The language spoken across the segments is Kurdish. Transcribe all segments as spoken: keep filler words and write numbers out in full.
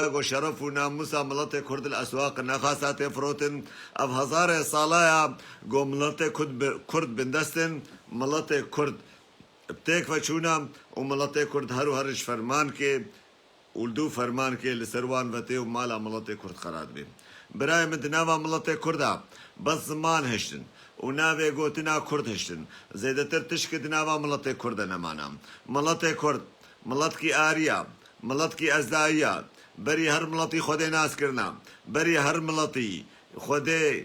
go şeref û namûsa miletê Kurd li eswaq nexasa tê firotin. Ev hezarê sala ya go miletê Kurd bi-, Kurd bindest in, miletê Kurd bi têk ve çûne û miletê Kurd her û her ji fermankê û li dû fermankê li ser wan ve tê û mala miletê Kurd xera dibê. Birayê min, di nava miletê Kurd de bes ziman hiştin û navê gotina Kurd hiştin. Zêdetir tişkî di nava miletê Kurd de nemana. Miletê Kurd, miletkî arî ya, miletkî ezdayî ya. Berî her miletî Xwedê nas kirina. Berî her miletî Xwedê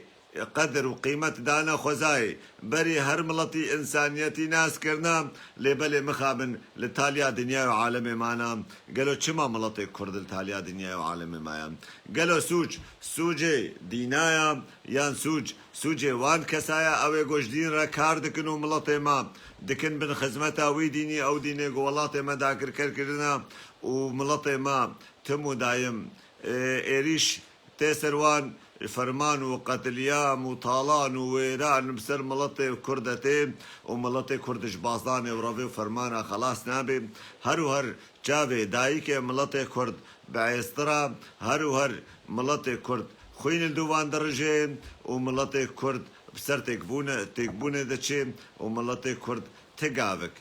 qedir û qîmet dane xwezayê. Berî her miletî însaniyetî nas kirina, lê belê mixabin li taliya dinya û alemê mana. Gelo çima miletê Kurd li taliya dinya û alemê maye? Gelo sûc, sûcê dîna ya yan sûc, sûcê wan kesa ya, ew ê go ji dîn re kar dikin û miletê me dikin bin xizmeta wî dînî, ew dînê ku welatê me dagirker kirina û miletê me tim û dayim, e, êrîş tê ser wan, ferman û qetiliyam û talan û wêran bi ser miletê Kurd de tê û miletê Kurd ji bazdanê û revê û fermana xelas nabe. Her û her çavê dayikê miletê Kurd bi êstir e, her û her miletê Kurd xwîn li dû wan dirijê û miletê Kurd bi ser têkbûne-, têkbûnê diçê û miletê Kurd ti gavik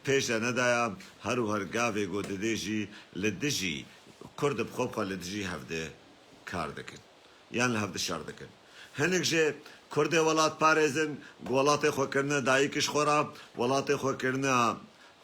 pêş de nedaya, her û her gavê ku didê jî li dijî Kurd bi xwe bi xwe li dijî hev de kar dikin. Yan li hev de şer dikin. Hinek jê Kurdê welatparêz in, ku welatê xwe kirine dayik ji xwe re, welatê xwe kirine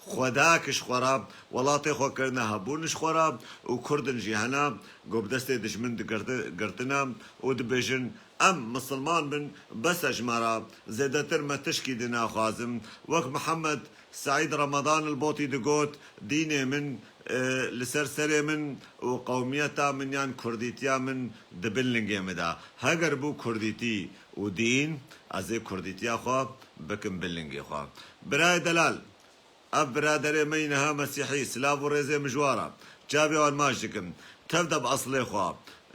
xwedak ji xwe re, welatê xwe kirine hebûn ji xwe re û Kurd in jî hene ku bi destê dijmin digirti-, girtine û dibêjin, em misilman bin, bes e ji me re, zêdetir me tişkî dî naxwazin. Wek Mihemed Seîd Remadan li Botî digot, dînê min, e, li ser serê min û qewmiyeta min yan kurdîtiya min di bin lingê min de. Heger bû kurdîtî û dîn, ez ê kurdîtiya xwe bikim bin lingê xwe. Birayê delal, ev biraderê me yî niha mesîhî, silav û rêzê min ji wan re. Çavê wan maç dikim. Tev de bi eslê xwe,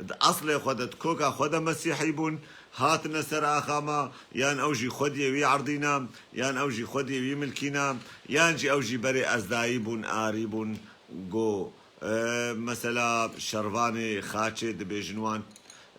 di eslê xwe de, di koka xwe de mesîhî bûn, hatine ser axa me, yan ew jî xwediyê wî erdî ne, yan ew jî xwediyê wî milkî ne, yan jî ew jî berê ezdayî bûn, arî bûn, go, e, mesela şervanê xaçê dibêjin wan,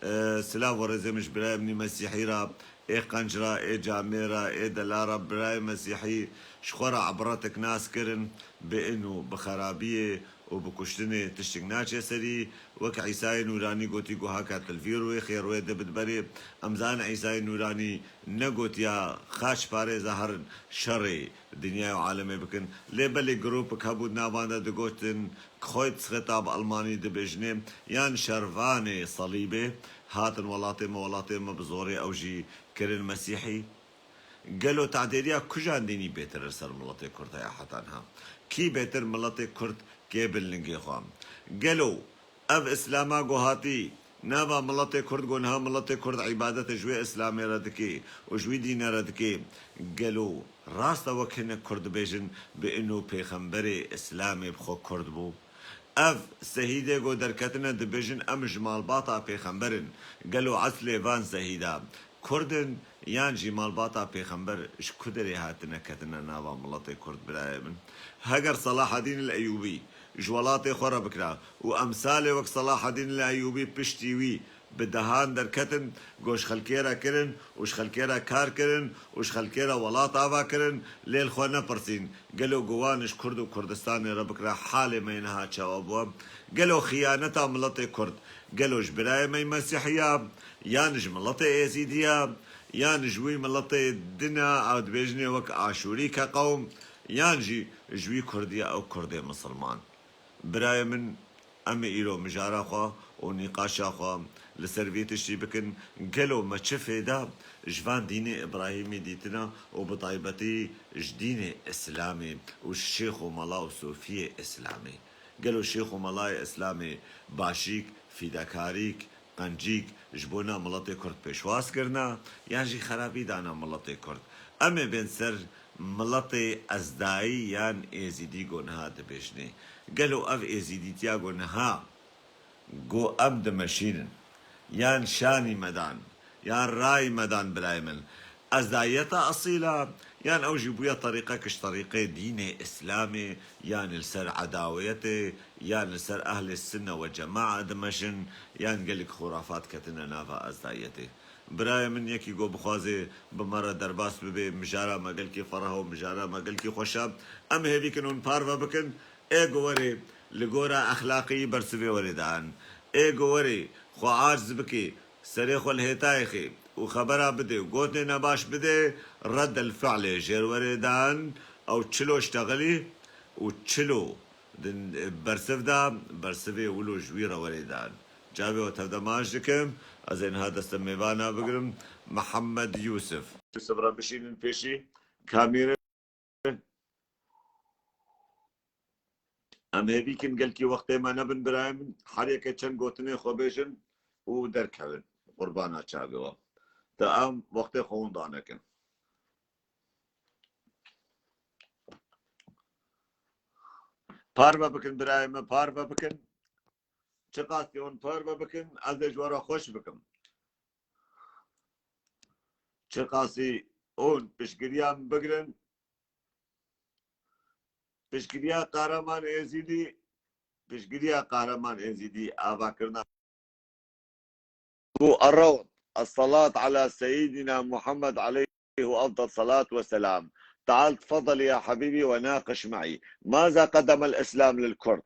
e, silav û rêzê min ji birayê min î mesîhî re, ê qenc re, ê camê re, ê delal re, birayê mesîhî ji xwe re ibretek nas kirin, bi in û bi xerabiyê û bi kuştinê tiştik naçe serî. Wek Îsayê Nûranî gotî ku haka tilvî rûyê xêr wê de bidberê. Em zanin Îsayê Nûranî negotiya xaç parêza herin şerê dinyayê û alemê bikin. Lê belê grûpik hebû di navan de digotin, Kreuzritter bi Almanî dibêjinê, yan şervanê selîbê, hatin welatê me, welatê me bi zorê ew jî kirin mesîhî. Gelo tadêriya kujan dînî bêtir li ser miletê Kurd heye heta niha? Kî bêtir miletê Kurd kê bin lingê xwe? Gelo ev Îslama ku hatî nava miletê Kurd, ku niha miletê Kurd îbadetê ji wê Îslamê re dike û ji wî dîne re dike, gelo rast e wek hinek Kurd dibêjin bi ino pêxemberê Îslamê bi xwe Kurd bû? Ev sehîdê ku derketine dibêjin, em ji malbata pêxember in. Gelo eslê van sehîda Kurd in yan jî malbata pêxember ji ku derê hatine ketine nava miletê Kurd, birayê min? Heger Selahedîn el Eyûbî ji welatê xwe re bikira û emsalê wek Selahedîn el Eyûbî piştî wî bi dehan derketin, go ji xelkê re kirin û ji xelkê re kar kirin û ji xelkê re welat ava kirin, lê li xwe nepirsîn, gelo go wan ji Kurd û Kurdistanê re bikira, halê me yê niha çawa bû? Gelo xiyaneta miletê Kurd, gelo ji birayê me yî Mesîhî ya, yan ji miletê Êzîdî ya, yan ji wî miletê din a, ew dibêjinê wek Aşûrî ke qewm, yan jî ji wî Kurdî ya, ew Kurdê misilman? Birayê min, em ê îro mijara xwe û nîqaşa xwe li ser vê tiştî bikin. Gelo me çi fêda ji van dînê Îbrahîmî dîtina û bi taybetî ji dînê Îslamê û ji şêx û mela û sofiyê Îslamê? Gelo şêx û melayê Îslamê başîk, fîdekarîk, qencîk ji bona miletê Kurd pêşwaz kirina, yan jî xerabî dana miletê Kurd? Em ê bên ser miletê ezdayî yan êzîdî ku niha dibêjinê. Gelo ev êzîdîtiya ku niha, ku em dimeşînin, yan şanî me dan, yan rayî me dan birayê min, ezdayiyeta esîl a, Yan ew jî bûye terîqek ji terîqê dînê Îslamê, yan li ser edawiyetê, yan li ser ehlê sinne we cemaa dimeşin, yan gelek xurafat ketine nava ezdayiyetê. Birayê min yekî ku bixwaze bi me re derbas bibe, mijara me gelkî fereh û mijara me gelkî xweş e. Em hêvî kin hûn parve bikin, ê ku werê li gora exlaqî bersivê werê dan. Ê ku werê xwe aciz bike, serê xwe li hêtayê xê û xebera bide û gotinê nebaş bide, reddel fi'lê jêr werê dan, ew çilo ştexilî û çilo din bersiv da, bersivê wilo ji wî re werê dan. Çavê we tevde maç dikim, ez ê niha destê mêvana bigirim, Mihemed Yûsif. Yûsif re bişînin pêşî kamîrê. Em hêvî kin gelkî wextê me nebin birayê min. Her yeke çend gotinê xwe bêjin û derkevin. Qurbana çavê we. Te em wextê xwe winda nekin. Parve bikin birayê me, parve bikin. Çiqasî hûn parve bikin, ez ê ji we re xweş bikim. Çiqasî hûn piştgiriya min bigirin, piştgiriya Qehreman Êzîdî, piştgiriya Qehreman Êzîdî avakirina. الروض، الصلاة على سيدنا محمد عليه أفضل الصلاة والسلام. تعال تفضل يا حبيبي وناقش معي. ماذا قدم الإسلام للكرد؟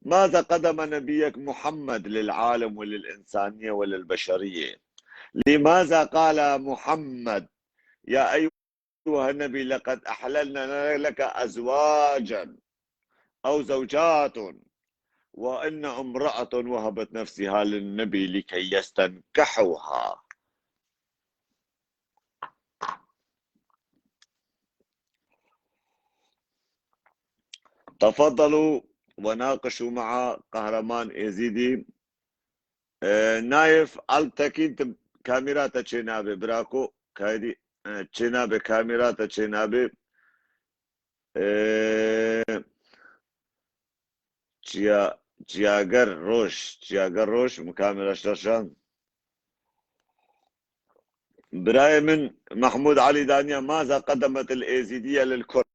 ماذا قدم نبيك محمد للعالم وللإنسانية وللبشرية؟ لماذا قال محمد: يا أيها النبي، لقد أحللنا لك أزواجا أو زوجات، وإن امرأة وهبت نفسها للنبي لكي يستنكحها؟ تفضلوا وناقشوا مع قهرمان إيزيدي. Ee, Naif Altekin, kamera te çênabe, brako, kaydi, e, çênabe, kamera te çênabe. Ee, Çiya-, Çiyager Roj, Çiyager Roj, min kamera şaşan. Birayê min Mahmud Ali daniya, ماذا قدمت الإيزيدية للكرد؟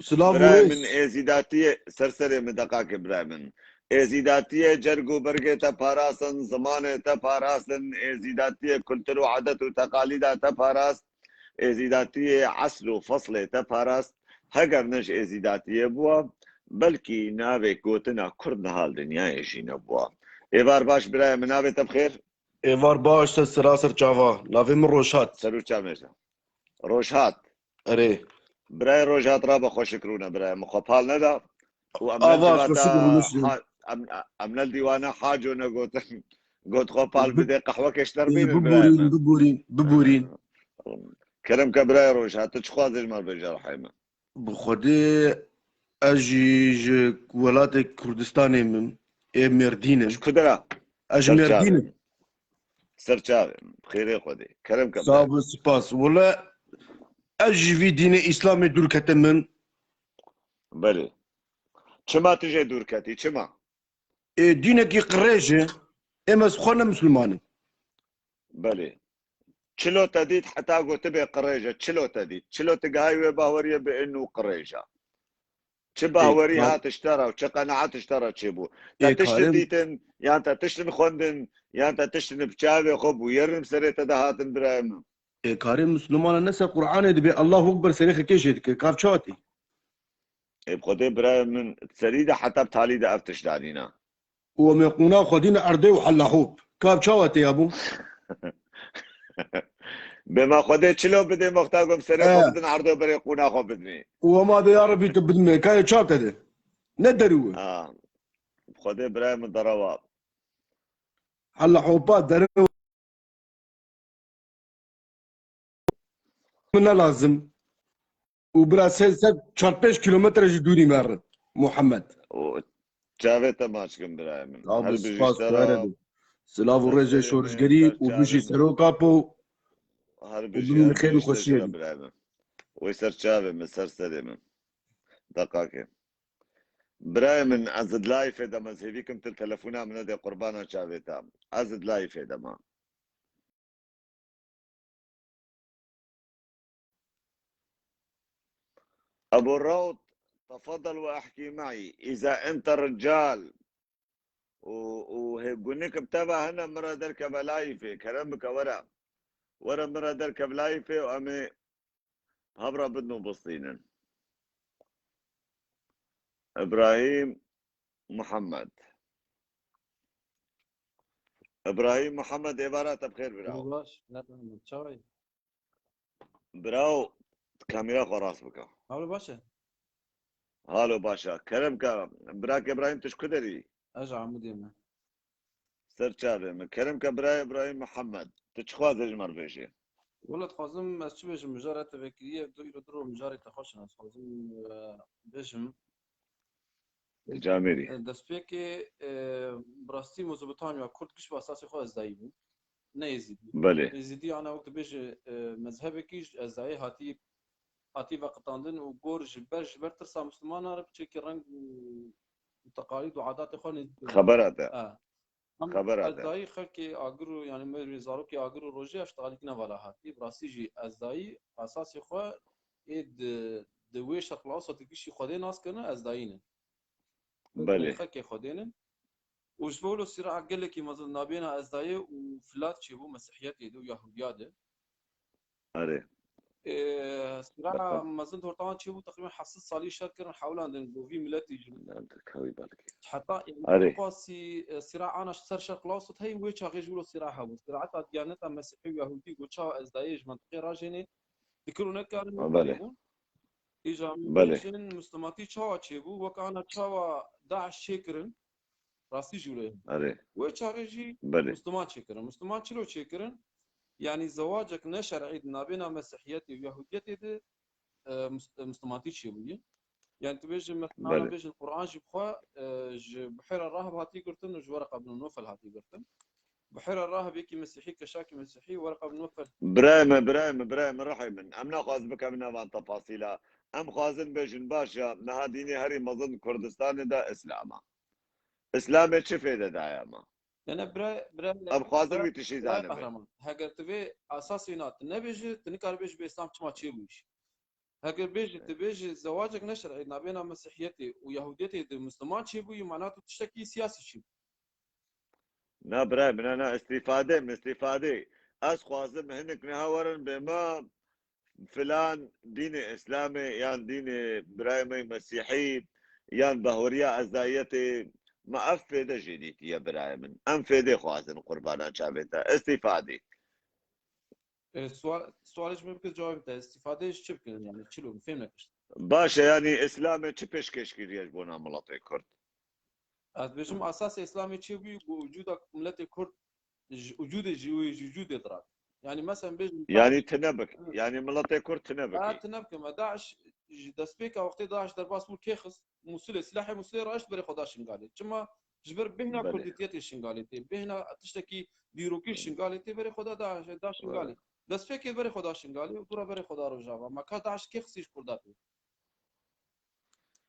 Silav û Birayê rêz. Min, êzîdatiyê, ser serê min, deqakê birayê min. Êzîdatiyê cerg û bergê te parastin, zimanê te parastin, êzîdatiyê kultur û adet û teqalîda te parast, êzîdatiyê esr û feslê te parast. Heger ne ji êzîdatiyê bûa, belkî navê gotina Kurd niha li dinyayê jî nebûa. Êvar baş birayê min, navê te bi xêr? Êvar baş, te sira ser çava. Navê min Rojhat. Ser û çavê te. Rojhat. Erê. Birayê Rojhat, rabe xweşik rûne birayê min, xwe pal neda. Û em ne Ava, civata xweşik rûne şirin. Ha-, em, em ne li dîwana haco negotin. Got xwe pal Bi-, bide, qehwekê ji te re bînin birayê biborîn, min. Biborîn, biborîn. Kerem ke birayê Rojhat, tu çi xwazê ji me re bêje rihê min? Bi Xwedê ez jî ji welatê Kurdistanê min, ê Mêrdîn im. Ji ku dera? Ez ji Ser çavê Mêrdîn im. Ser çavê min. Xêrê Xwedê. Kerem ke Sağ birayê. Ol, spas. Wele ez ji vî dînê Îslamê dûr ketim min. Belê. Çima tu jê dûr ketî? Çima? Ê, dînekî qirêj e. Em ez xwe ne Misliman im. Belê. Çilo te dît heta got tu bê qirêj e? Çilo te dît? Çilo tu gihayî wê bahweriyê bi inu qirêj e? Çi Ê, bahwerî ka- hat ji te re û çi qenaet ji te re çêbû? Te Ê, tiştin karim- dîtin, yan te tiştin xwendin, yan te tiştin bi çavê xwe bûyerin bi serê te de hatin birayê min? Ê, karê Mislimana ne ser Qur'anê dibe, Allahu Ekber serê xekê jê dike. Kav çawa tê? Ê, bi Xwedê birayê min, serî de heta bi talî de ev tişt danîna. Û em ê qûna xwe dîne erdê û hella hop. Kav çawa tê ya bû? Bê ma Xwedê çilo bidê, wexta ku bi serê xwe He. Bidin erdê û berê qûna xwe bidinê. Û ema bê ya Rebî tu bidime. Kayê çav te de. Ne derû e. Ha. Bi Xwedê birayê min derewa. Hella hopa derû. Min ne lazim. Û bira se-, se-, çar pênc kilometre ji dûrî me re, Muhammed. Û çavê te maç kim birayê min. Abi, Her bijî spas, te re. Silav û rêzê şorişgerî û bijî seroka po. Her bijî, bimînin her xêr û bijî te xweşiyê jî re birayê min. Wê ser çavê min, ser serê min. Deqakê. Birayê min, ez di layfê de me, ez hêvî kim tu telefona min nedê qurbana çavê te. Ez di layfê de me. Ebu Rawd, tefadel ve ehkî me'î. Îza ente rical. Û, û hê gunik bi te ve hene min re derkeve layîfê. Kerem bike were. Were min re derkev layîfê û em ê hev re bidin û bistînin. Îbrahîm Muhammed. Îbrahîm Muhammed, êvara te bi xêr birawo. Baş, ne çawa yî? Birawo, kamera xwe rast bike. Halo baş e? Halo baş e. Kerem ke, birake Îbrahîm, tu ji ku derî? Ez ji Amûdê me. Ser çavê min. Kerem ke, birayê Îbrahîm Muhammed, tu çi xwazê ji me re bêjê? Wela dixwazim ez çi bêjim, mijara te vekiriye, tu îro diro mijarê te xweş e. Ez dixwazim, e, bêjim. Camêrî. E, destpêkê, e, bi rastî Mezopotamya Kurd giş bi esasê xwe ezdayî bû. Ne Êzidî. Belê. Êzidî ana wek dibêje, e, mezhebekî ji ezdayê hatî, hatî veqitandin û gor ji ber, ji ber tirsa Mislimana re piçekî reng û, û teqalîd û adatê xwe nêzîk bû. Xebera te. E. Em Xebera te. Ezdayî xelkê agir û, yanî me zarokê agir û rojê ev teqalîd ne vala hatî. Bi rastî jî ezdayî esasê xwe ê di, di wê Şerqil Ewsatê gişî Xwedê nas kirine ezdayî ne. Belê. Xelkê Xwedê ne. Û ji bo wilo sîra gelekî mezin nabêna ezdayê û filat çêbû Mesîhiyetê de û Yahudiya de. Erê. Ee, sîra Beka. Mezin di hortanan çêbû, teqrîben heft sed salî şer kirin, hewlandin ku vî miletî ji Nerede kawî belkî? Heta Erê. Qasî, e, sîra ana ser Şerq Lawsat hey wê çaxê ji wilo sîra hebû. Sîraeta diyaneta Mesîhî û Yahûdî ku çawa ezdayê ji mentiqê rajênê dikir û nekarin Ha, belê. Bûn. Îja Belê. Bêjin Muslimatî çawa çêbû, wek ana çawa DAIŞ çêkirin, rastî jî wilo ye. Erê. Wê çaxê jî Belê. Musliman çêkirin. Musliman çilo çêkirin? Yanî zewacek ne şer'î di nabêna Mesîhiyetê û Yahûdiyetê de, e, mus-, e, Muslimatî çêbûye. Yanî tu bêjin, mesela, Belê. Bêjin Quran jî bi xwe, e, ji Buhêra Rahib hatî girtin û ji Wereqa bin Nofel hatî girtin. Buhêra Rahib yekî Mesîhî, keşakî Mesîhî, Wereqa bin Nofel. Birayê me, birayê me, birayê me, rihê min. Em naxwazin bikevin nevan tefasîla. Em xwazin bêjin, baş e, niha dînê herî mezin Kurdistanê de Îslam e. Îslamê çi fêde daye me? Ne, ne, bira, bira, Em xwazin bira, wî tişî bira zanibin. Qehreman. Heger tu vê esasê na tu nebêjî, tu nikaribêjî bê Îslam çima çêbûyî jî. Heger bêjî, tu bêjî zewacek ne şer'î nabêna Mesîhiyetê û Yahûdiyetê de Misliman çêbûyî, mana tu tiştekî siyasî çêbûyî. Na birayê min, na, na, îstîfade min, îstîfade. Ez xwazim hinek niha werin bê me filan dînê Îslamê yan dînê birayê me Mesîhî yan bahweriya ezdayetê me ev fêde jê dîtiye birayê min. Em fêdê xwazin qurbana çavê te. Îstîfade. E, sual, sualê ji min bike cewabê te. Îstîfade ji çi bikin? Yani çilo, fêm nekişt. Baş e, yani Îslamê çi pêşkêş kiriye ji bona miletê Kurd? Ez dibêjim, esasê Îslamê çêbûyî ku ucuda miletê Kurd ji ucudê ji wê ji ucudê dirat. Yani mesela bêjim, Yani tine bik. Hı. Yani miletê Kurd tine bikî. Ha, tine bikim. DAIŞ ji destpêka wextê DAIŞ derbas bû kê xist? Mûsilê, silahê Mûsilê raişt berê xwe da Şingalê. Çima? Ji ber bêhna Belê. Kurdîtiyetê Şingalê tê. Bêhna tiştekî dîrokî Şingalê tê berê xwe da, da, da Şingalê. Belê. Destpêkê berê xwe da Şingalê û dû re berê xwe da Rojava. Me ka DAIŞ kê xistî ji Kurda tê?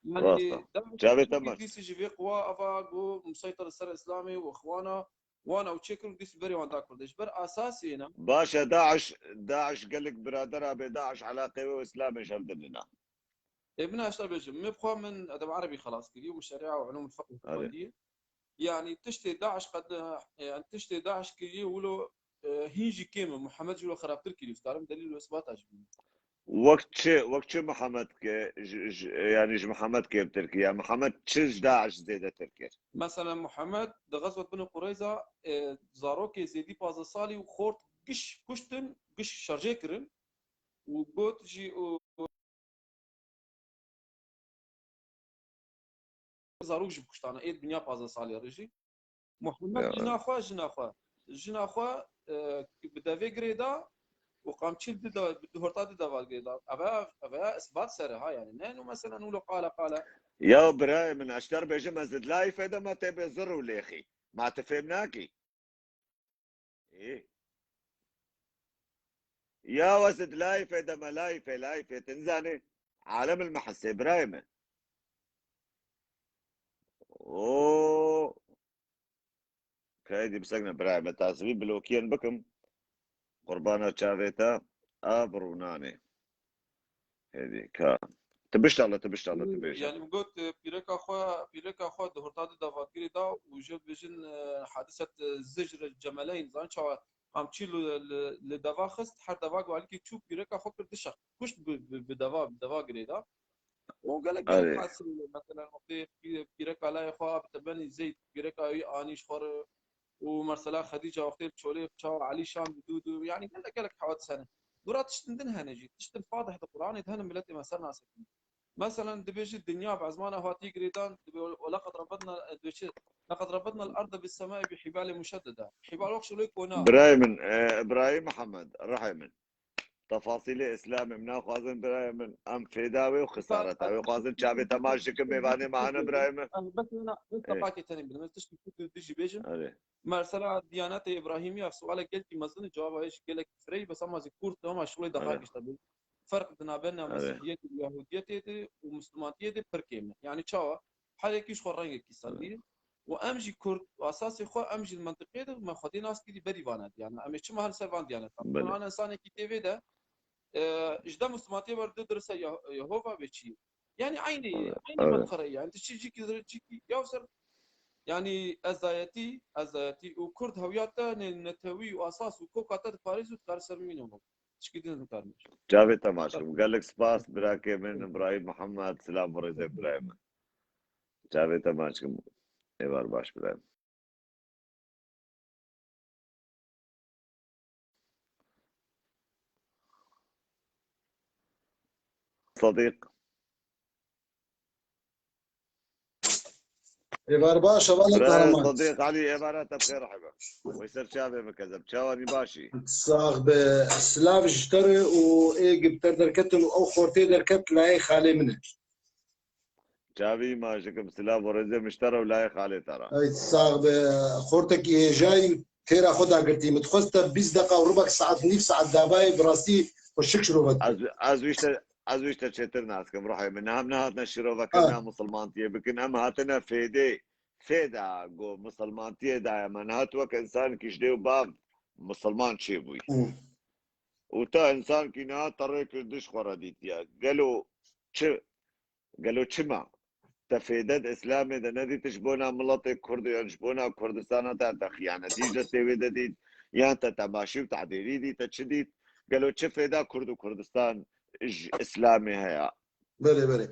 Yani, Rast e. DAIŞ Çavê te dîsî, mek. Dîsî ji vê quwa ava ku museytir ser Îslamê û Îxwana, wana û çêkir û dîsî berê wan da Kurdê. Ji ber esasê ne. Baş e, DAIŞ, DAIŞ gelek biradera bê DAIŞ elaqê wê û Îslamê ji hev didine. Ê, min eşta bêjim, min bi xwe min edeb erebî xelas kiriye û min şeria û ulûm fiqh Erê. Xwendî. Yani tiştê DAIŞ qed, e, yani tiştê DAIŞ kiriye wilo, e, hîn jî kêm e. Muhammed jî wilo xerabtir kiriye. Karim delîl û isbata jî bînim. Wek çi, wek çi Muhammed ke, ji, ji, yani ji Muhammed kêmtir kiriye? Muhammed çi ji DAIŞ zêdetir kir? Mesela Muhammed di Gazwet Bini Qureyza, e, zarokê zêdî pazdeh salî û xort giş kuştin, giş şarjê kirin û got jî û zarok jî bi kuştana ê dinya pazdeh salî re jî. Muhammed Ya. Jina xwe, jina xwe, jina xwe, e, bi devê girê da û qamçî di de, bi horta di deva girê da. Eve, eve isbat ser e ha yani. Ne, no mesela, no lo qala qala. Ya birayê min, eşter bêjim ez di layîfê de me tê bê zir û lêxî. Ma tu fêm nakî. Ê. Ya wezid layîfê de me layîfê, layîfê, tu nizanî. Alem il mehesê, birayê min. Oo. Ka êdî bisekne birayê min, tasvî blokiyen bikim. Qurbana çavê te, a birûnanê. Hêdî, ka. Tu biştexle, tu biştexle, tu bêje. Yani min got, e, pîreka xwe, pîreka xwe di hurda di davagirê da û ji bêjin, e, hadiset, e, zicr cemeleyn, zan çawa, em çî li, li, li deva xist, her deva ku alikî çû pîreka xwe kir dişex, kuşt bi, bi, bi deva, bi deva girê da. Û gelek, gelek Erê. Hasil, mesela, wextê pî-, pîreka layê xwe bi tebenî Zeyd, pîreka wî anî ji xwe re û mesela Xedîca wextê li çolê çawa Elî Şam bi dû dû, yani gelek, gelek hewadis hene. Dûra tiştin din hene jî, tiştin fadih di Qur'anê de hene, miletê me ser nasekin. Mesela dibêje dinya bi ezmana hatî girêdan, dibê, "Welaqad rabetna", dibê çi? "Laqad rabetna al-arda bis-semai bi hibalin muşeddeda." Hibal wek şulê kona. Birayê min, e, Birayê Mihemed, rihê min. Tefasîlê Îslamê min naxwazin birayê min. Em fêda wê û xisareta wê xwazin. Çavê temaş dikim, mêvanê me hene birayê min. Em bes wina, wê Ê. Tepakê tenê bidim. Ez tiştê ku tu dijî bêjim. Erê. Mesela Diyanetê Îbrahîmiya sualek gelkî mezin e, cewaba wê jî gelek firey, bes ama jî kurt, ama şulê daha Erê. Gişta bû. Ferq di navbena Erê. Mesîhiyetê û Yahudiyetê de û Mislimantiyê de pir kêm e. Yani çawa? Her yekî ji xwe rengekî sendî. Û em jî Kurd, û esasê xwe em jî li mentiqê de me Xwedê nas kiriye berî vane diyanet. Em ê çima her ser van diyanet? Belê. An insanekî tê vê de, e, ji dem Muslimatiyê ber du dirse Yeh-, Yehova bê çi? Yani eynî, Evet, eynî evet. Metxere ye. Yani tu çi cîkî zir-, cîkî ya ser, yani ezayetî, ezayetî û Kurd hewiyat te ne-, netewî û esas û koka te diparêz û dikare ser mîno. Tişkî din dikarim. Çavê temaş kim. Gelek spas birakê min Îbrahîm Mihemed. Silav û rêzê birayê min. Çavê temaş kim. Êvar baş birayê min. Sadiq. Êvar baş, hevalê Birayê Kahraman. Sadiq Elî, êvara te bi xêr hebe. Wê ser çavê min kezeb. Çawanî başî? Sax be. Silav ji te re û ê gi bi te derketin û ew xortê derket layê xalê min e. Çavî ma jikim silav û rêzê min ji te re û layê xalê te re. Ey sax be, xortekî hêjayî têra xwe dagirtî. Min dixwest te bîst deqa û ribek saet, nîv saet dabayê bi rastî xweşik şirove dike. Ez, ez wî ji te, ez wî ji te çêtir nas kim ruhê min. Em nehatine şirovekirina Ha. Misilmantiyê bikin. Em hatine fêdê, fêda ku misilmantiyê daye me. Niha tu wek insanekî ji dê û bav misilman çêbûyî. Hı. Û te insanekî niha te rê kir diş xwe re dîtiye. Gelo çi Gelo çima? Te fêde di Îslamê de nedît, ji bona miletê Kurd yan ji bona Kurdistana te, te xiyanetî ji destê wê de dît, yan te temaşî û tehdêrî dît, te çi dît? Gelo çi fêda Kurd û Kurdistan ji Îslamê heye? Belê, belê.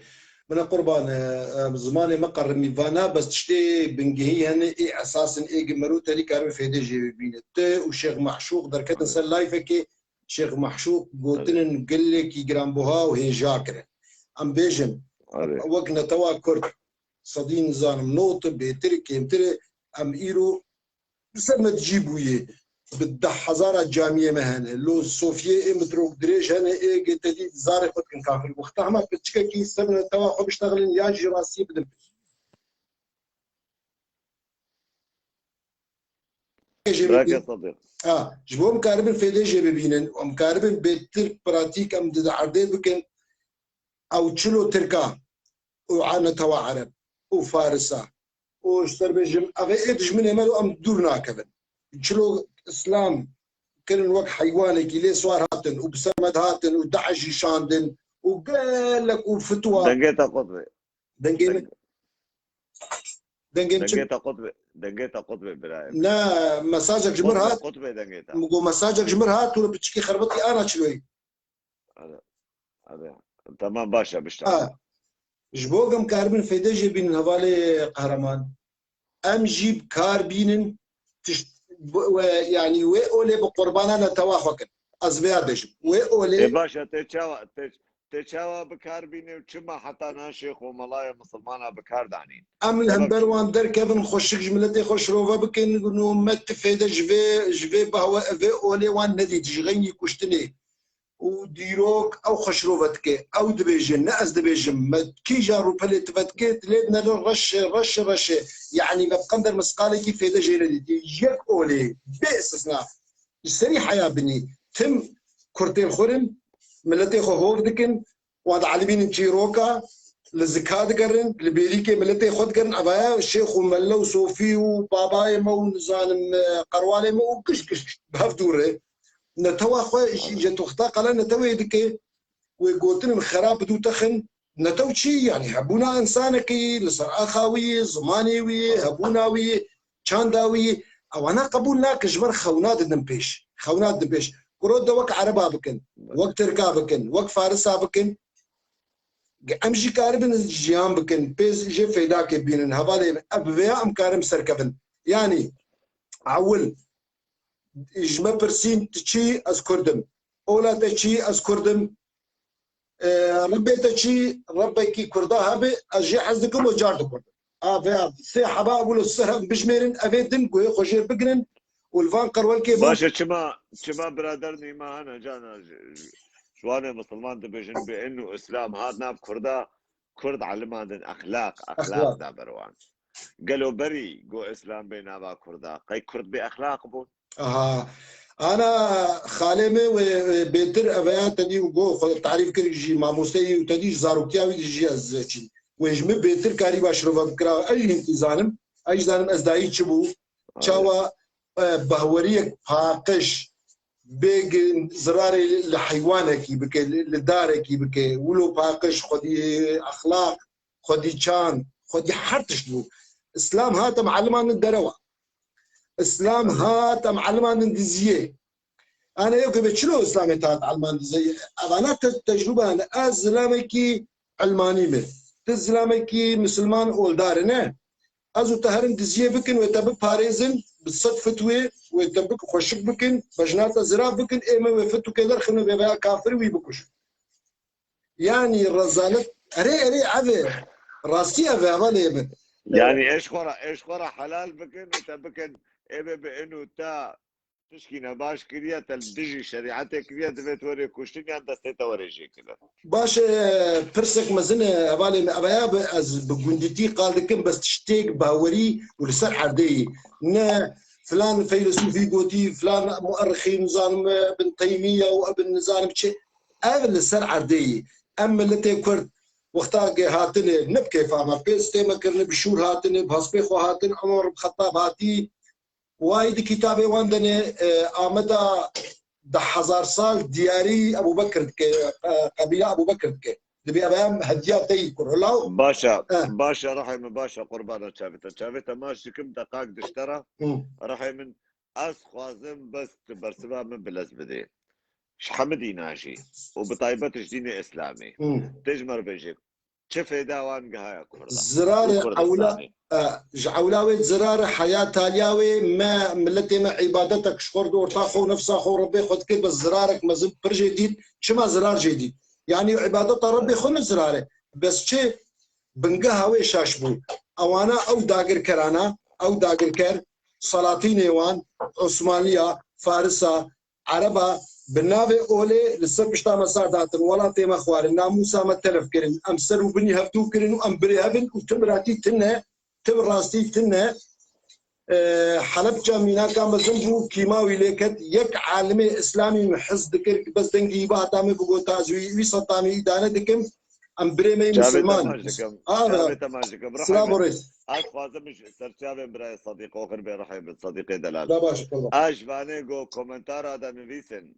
Min e qurban, e, e, zimanê me qerimî vana, bes tiştê bingehî hene, ê esas in, ê gi mero te nîkaribe fêdê jê bibîne. Tu û Şêx Meşûq derketin ser layfekê, Şêx Meşûq gotinin gelekî giranbuha û hêja kirin. Em bêjin, Erê. Wek netewa Kurd, sedî nizanim not, bêtir, kêmtir, em îro bi ser me dijî bûyê. Bi deh hezara camiyê me hene. Lo sofiyê ê mitrok dirêj hene, ê gê te dî zarê xwe dikin kafir. Wexta hema piçikekî ser netewa xwe biştexilin ya jî rastiyê bidin. Bırak ya Sadiq. Ha, ji bo em karibin fêdê jê bibînin, em karibin bêtir pratîk em di erdê bikin, ew çilo Tirka û a netewa Ereb û Farisa û ji ser bêjim, ev ê dijminê me û em dûr nakevin. Çilo Îslam kirin wek heywanekî lê swar hatin û bi ser me dihatin û DAIŞ jî şandin û gelek û fitwa. Dengê te qut be. Dengê min. Deng-, dengê min çi? Dengê te qut be, dengê te qut be birayê. Ne, mesajek ji min hat. Qut be dengê te. Min got mesajek ji min hat, tu piçikî xerbetî ana çiloyî. Hadi, hadi. Tamam, baş e, bişta. Ha. Ji bo em karibin fêde jê bînin hevalê Qehreman. Em jî bi kar bînin, tişt, we, yanî wê olê bi qurbana netewa xwe kin. Ez vêya dibêjim. Wê olê Ê baş e, tê çawa, tê, tê çawa bi kar bîne û çima heta niha şêx û melayê misilmana bi kar danîn? Em li hember wan derkevin, xweşik ji miletê xwe şirove bikin, no me ti fêde ji vê, ji vê behwe, vê olê wan nedît, ji xeynî kuştinê. û dîrok ew xwe şirove dike. Ew dibêje, ne ez dibêjim, me kîja rûpelê tu vedike, tu lê dinere reşe, reşe, reşe. Yanî me bi qender misqalekî fêde jê nedîtiye. Yek olê, bê istisna. Ji serî heya binî. Tim kurtên xwe rin, miletê xwe hov dikin, wan dielimînin çîroka, li zika digerin, li bêrîkê miletê xwe digerin, evaya şêx û melle û sofî û babayê me û nizanim, e, qerwalê me û giş giş bi hev dûr e. Netewa xwe jî, ji tuxta qala netewê dike, wê gotinên xerab bi dû texin, Netew çi? Yanî hebûna însanekî li ser axa wî, zimanê wî, hebûna wî, çanda wî, ewana qebûl nake, ji ber xewna didin pêş. Xewna didin pêş. Kuro de wek Ereba bikin, wek Tirka bikin, wek Farisa bikin. Em jî karibin jiyan bikin, pê jê feydakê bînin. Hevalê min, ev bi vêya em karin serkevin. Yanî, ewil, ji me pirsîn, tu çi? Ez Kurd im. Ola te çi? Ez Kurd im. E, Rebbê te çi? Rebbekî Kurda hebe, ez jê hez dikim û car dikurdim. A, vêya sê heba wilo ser hev bijmêrin, evê din guhê xwe jê bigirin û li van qerwelkê van. Baş e, çima, çima birader nîma hene cana ji, ji, ji wanê misilman dibêjin bi in û Îslam hat nav Kurda, Kurd elimandin exlaq, exlaq Exlaq. da ber wan. Gelo berî got Îslam bê nava Kurda, qey Kurd bê exlaq bûn? Aha. Ana xalê me wê, wê bêtir eveya tedî û go xwe tarîf kir jî mamosteyî û tedî ji zaroktiya wî dijî ez çî. Wê ji min bêtir karîba şirove bikira. Ez jî hintî zanim. Ez jî zanim ez dayî çi bû. Çawa, e, bahweriyek paqij bêgin zirarê li heywanekî bike, li, li darekî bike, wilo paqij, xwedî exlaq, xwedî çand, xwedî her tişt bû. Îslam hat em elimandin derewa. Îslam hat em elimandin diziyê. Ana yew kebe çilo Îslamê te hat elimandin diziyê. Evana te, tecrûbe hene. Ez zilamekî elmanî me. Tu zilamekî misilman oldar e, ne? Ez û te herin diziyê bikin, wê te biparêzin, bi sed fitwê, wê te bik-, xweşik bikin, bejna te zirav bikin, ê me wê fitwkê derxin û bê veya kafir wî bikujin. Yanî rezalet, erê, erê, ev e. Rastî ev e, hevalê min. Yanî ê ji xwe re, ê ji xwe re helal bikin û te bikin, ê be bi in û te tişkî nebaş kiriye, te li dijî şerîetê kiriye, divê tu werê kuştin yan destê te werê jê kirin. Baş e, pirsek mezin e, hevalê min, ev e, bi, ez bi gundîtî qal dikim, bes tiştêk bawerî û li ser erdê yî. Ne filan feylesûfî gotî, filan muerrixî, nizanim, e, Bin Teymiye û Ibn nizanim çi. Ev li ser erdê yî. Em miletê Kurd wexta ke hatine, ne bi kêfa me, pê stê me kirine, bi şûr hatine, bi hespê xwe hatin, Umar bin Xettab hatî, wayî di kitabê wan de ne, e, Ameda deh hezar sal diyarî Ebû Bekir dike, e, qebîla Ebû Bekir dike. Dibê ev em hediya te yî kur. Hulaw? Baş e, Eh. baş e, rihê min baş e, qurbana çavê te. Çavê te maç dikim, deqak dişte re. Hı. Rihê min, ez xwazim bes tu bersiva min bilez bidê. Ji hemidî najî û bi taybet ji dînê Îslamê. Hı. Tê ji me re bêjê, çi fêda wan gihaya Kurda? Zirarê û ewla, Kurdistanê? E, ji ewla wê zirarê heya taliya wê me, miletê me îbadetek ji xwe re orta xwe û nefsa xwe û Rebbê xwe dikir, bes zirarek mezin pir jê dît. Çima zirar jê dît? Yanî îbadeta Rebbê xwe ne zirar e. Bes çi? Bingeha wê şaş bû. Ewana ew dagirkerana, ew dagirker, Salatînê wan, Osmaniya, Farisa, Ereba, bi navê olê li ser pişta me sar datin, welatê me xwarin, namûsa me telef kirin, em ser û binî hevdû kirin û em birê hev in û tim ratî tune, tim rastî tune. E, Helebca mînaka mezin bû, kîma wî lê ket. Yek alimê Îslamî min hez dikir, bes dengî wî bihata min bigota, ez wî, wî setamî îdane dikim. Em birê me yî Çavê te misilman. maç dikim. Ava. Çavê te maç dikim. Silav Rihê û min. rêz. Ez xwazim ji serçavên birayê Sedîq oxir bê, rihê min Sedîqê delal. Da baş, qurban. Ez ji vanê go komentara de nivîsin,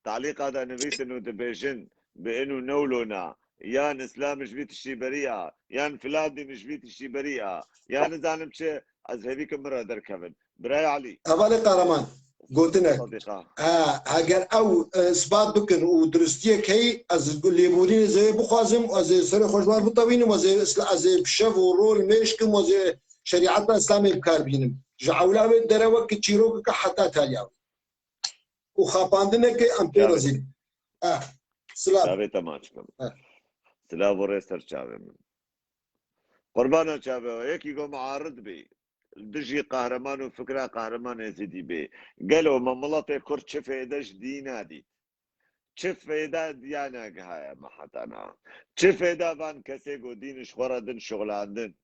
talîqa de nivîsin û dibêjin, bi in û newlona, yan Îslam ji vî tiştî berî ya, yan filan dîn ji vî tiştî berî ya, yan nizanim çi, ez hêvî kim min re derkevin. Birayê Elî. Hevalê Kahraman, gotinek. Sadiqa. Ha, heger ew, e, isbat bikin û durustiyek heyî, ez lêborînê zewê bixwazim û ez ê serê xwe ji wan bitewînim, ez ê isla-, ez ê bi şev û rol mêş kim, ez ê şerîeta Îslamê bi kar bînim. Ji ewla wê dere wek çîrokeke heta taliya wê. Û xapandineke em pê Çavê. rezîl. Eh, silav. Çavê te maç kim. Eh. Silav û rê ser çavê min. Qurbana çavê we. Yekî go muarid bî. Dijî qehreman û fikra qehreman Êzidî bê. Gelo me miletê Kurd çi fêde ji dîna dît? Çi fêda diyana gihaye me heta niha? Çi fêda van kesê ku dîn ji xwe re din şixulandin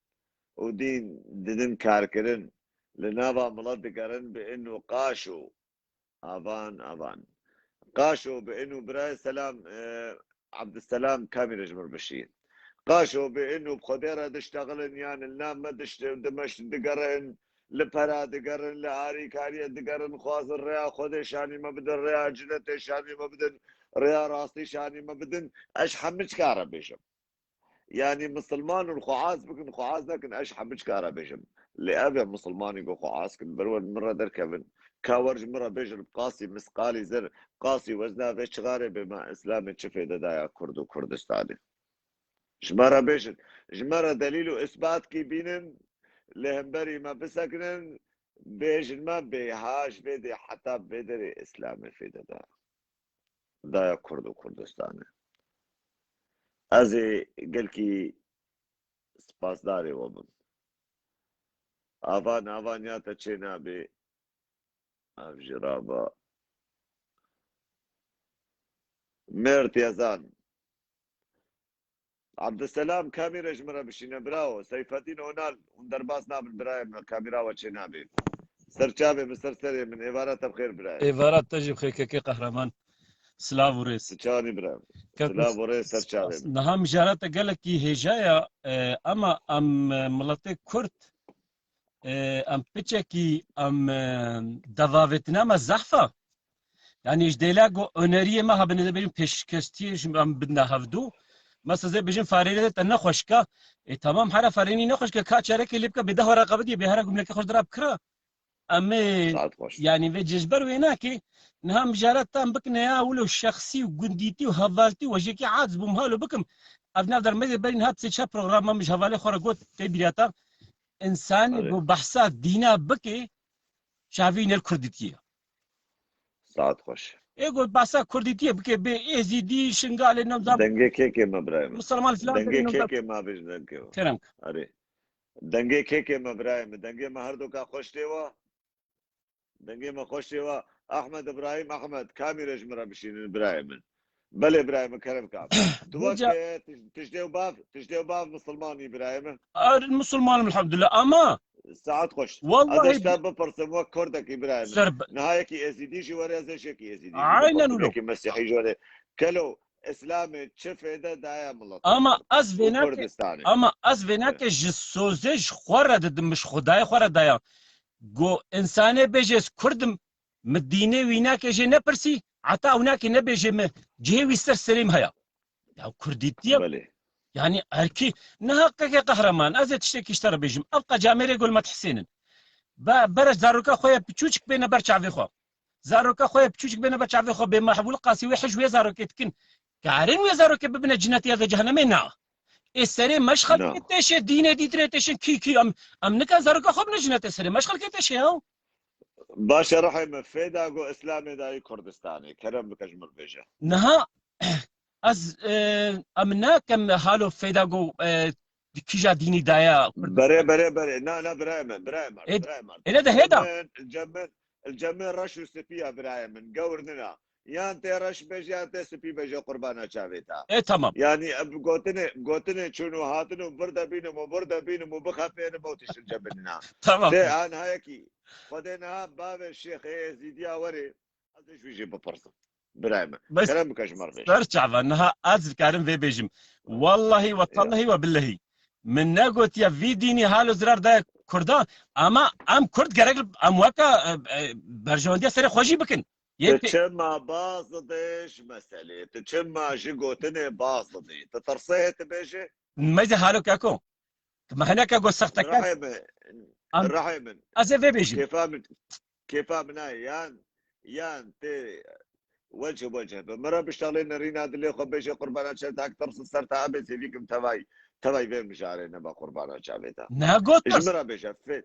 û dîn didin karkirin, li nava milet digerin bi in û qaş û avan, avan. Qaşo bi in û birayê Selam, e, Abdüselam Kamî re ji min bişî. Qaşo bi in û bi Xwedê re diştexilin, yan li nav me diş-, dimeş digerin, li pera digerin, li arîkariyê digerin, xwazin rêya Xwedê şanî me bidin, rêya cinetê şanî me bidin, rêya rastî şanî me bidin. Ez ji hemî çika re bêjim. Yanî misilman in, xwe az bikin, xwe az nekin, ez hemû çi kara bêjim. Lê ev e misilmanî ku xwe az kin, ber wer min re derkevin. Ka wer ji min re bêjin qasî misqalî zir, qasî wezna vê çixarê bê me Îslamê çi fêde daya Kurd û Kurdistanê. Ji me re bêjin. Ji me re delîl û îsbatkî bînin, li hemberî me bisekinin, bêjin me bêha ji vê dê heta vê derê Îslamê fêde da. Daya Kurd û Kurdistanê. Ez ê gelkî spasdarê we bim. Ava nava niya te çê nabê. Ev jî rava. Mêrt Yazan. Abdüselam, kamîre ji min re bişîne, bravo. Seyfeddin Onal, hûn derbas nabin, birayê min, kamîra we çê nabê. Ser çavê min, ser serê min, êvara te bi xêr, birayê. Êvara te jî bi xêr, kekê Qehreman. Silav û rêz. Tu çawanî, birayê min? Kek Silav û rêz, ser çavê min. Niha mijara te gelekî hêja ya, e, ama em, e, miletê Kurd, e, em piçekî, em, e, devavêtina me zehf e. Yanî ji dêla ku oneriyê me hebine, dê bêjin pêşkestiyê ji em bidine hevdû. Mesela zê bêjin farêne te nexweşke. E, tamam, hera farênî nexweşke, ka çarekê lê bike, bê deh were qebidiyê, bê hera gumleke xweş dira bikira. Em ê, Saet xweş. Yanî vê cê ji ber wê nake, niha mijara te em bikine ya wilo şexsî û gundîtî û hevaltî û ez jêkî aciz bûm halo bikim. Ev nav der me zê berî niha sê çar programa min ji hevalê xwe re got tê bîra te. Însanê Erê. ku behsa dîna bike, çavî nêr kurdîtiyê. Saet xweş. Ê ku behsa kurdîtiyê bike, bê êzîdî, şingalê, nemzan, Dengê kêkê me, birayê min. Misilman filan Dengê derê, nemzan kêkê me, bêjin dengê me. Kerem. Erê. Dengê kêkê me, birayê min. Dengê me her doka xweş tê we. Dengê me xweş tê we. Ahmed Ibrahim Ahmed, kamî re ji min re bişînin, birayê min. Belê, birayê min, kerem ka. Tu Hêja- weke tij-, tijde û bav, tijde û bav misilmanî, birayê min. Ar, misilmanim, elhamdülillah. Ama Saet xweş. Wallahi Ez ê ji te bipirsim wek kurdekî, birayê min. Ser be- Niha yekî êzîdî jî were, ez ê ji yekî êzîdî jî Aynen bipirsim. öyle. Yekî mesîhî jî were. Kelo, Îslamê çi fêde daye milet? Ama ez vênake, Kurdistanê. Ama ez vênake ji sozê ji xwe re didim, ji Xwedayê xwe re daya. Go însanê bêje ez Kurd im, mi dînê wî nake jê nepirsî, heta ew nake nebêje mi cihê wî ser serê min heye. Ya Kurdîtiye. Belê. Yanî erkî, niha keke Qehreman, ez ê tiştekî ji te re bêjim. Ev qecamêrê gol me dihsênin. Be, bere zaroka xwe ye piçûçik bêne ber çavê xwe. Zaroka xwe ye piçûçik bêne ber çavê xwe, bê mehbûl qasî wê hij wê zarokê dikin. Karin wê zarokê bibine cinetê ya de cehennemê, na. Ê serê me ji xelkê Na. têşe, dînê dîtirê têşin, kî, kî, em, em nika zaroka xwe bine cinetê serê me ji xelkê têşe ya. Baş e, rihê min, fêda go Îslamê dayî Kurdistanê. Kerem bike ji min bêje. Niha ez, e, em nakem halo fêda go, e, kîja dînî daya Kurdistanê. Berê, berê, berê. Na, na, birayê min, birayê min, Ê, birayê min. Ele de hêda. Cem min, cem min, cem min reş û spî ya, birayê min. Gewr nina. Yan tê reş bêje, yan tê spî bêje, qurbana çavê te. E, tamam. Yanî, ev gotinê, gotinê çûn û hatin û vir de bînim û vir de bînim û bixepênim û tişt cem min nina. Tamam. Tê an hayekî. Xwedê niha bavê Şêxê Êzîdiya werê, ez ê ji wî jî bipirsim. Birayê min. Bes Kerem bike ji me re bêje. Ser çava, niha ez dikarim vê bêjim. Wallahî we Ya. tallahî we billehî. Min negotiye vî dînî halo zirar daye Kurdan, ama em Kurd gerek em weka, e, e, berjewendiya serê xwe jî bikin. Yê Tu pê- çima baz didê ji meselê? Tu çima ji gotinê baz didê? Tu tirsê hê tu bêjî? Meyze halo keko. Tu me hineke got sextekar. Rihê min. Am- Rihê min. Ez ê vê bêjim. Kêfa min, kêfa min a yan, yan tê wece wece bi. Min re biştalê nerîna dilê xwe bêje qurbana çer tak tirs ser ta abê sêvîkim tevay, tevay vê mijarê neba qurbana çavê ta. Ne got Ji tirs? min re bêje. Fe-,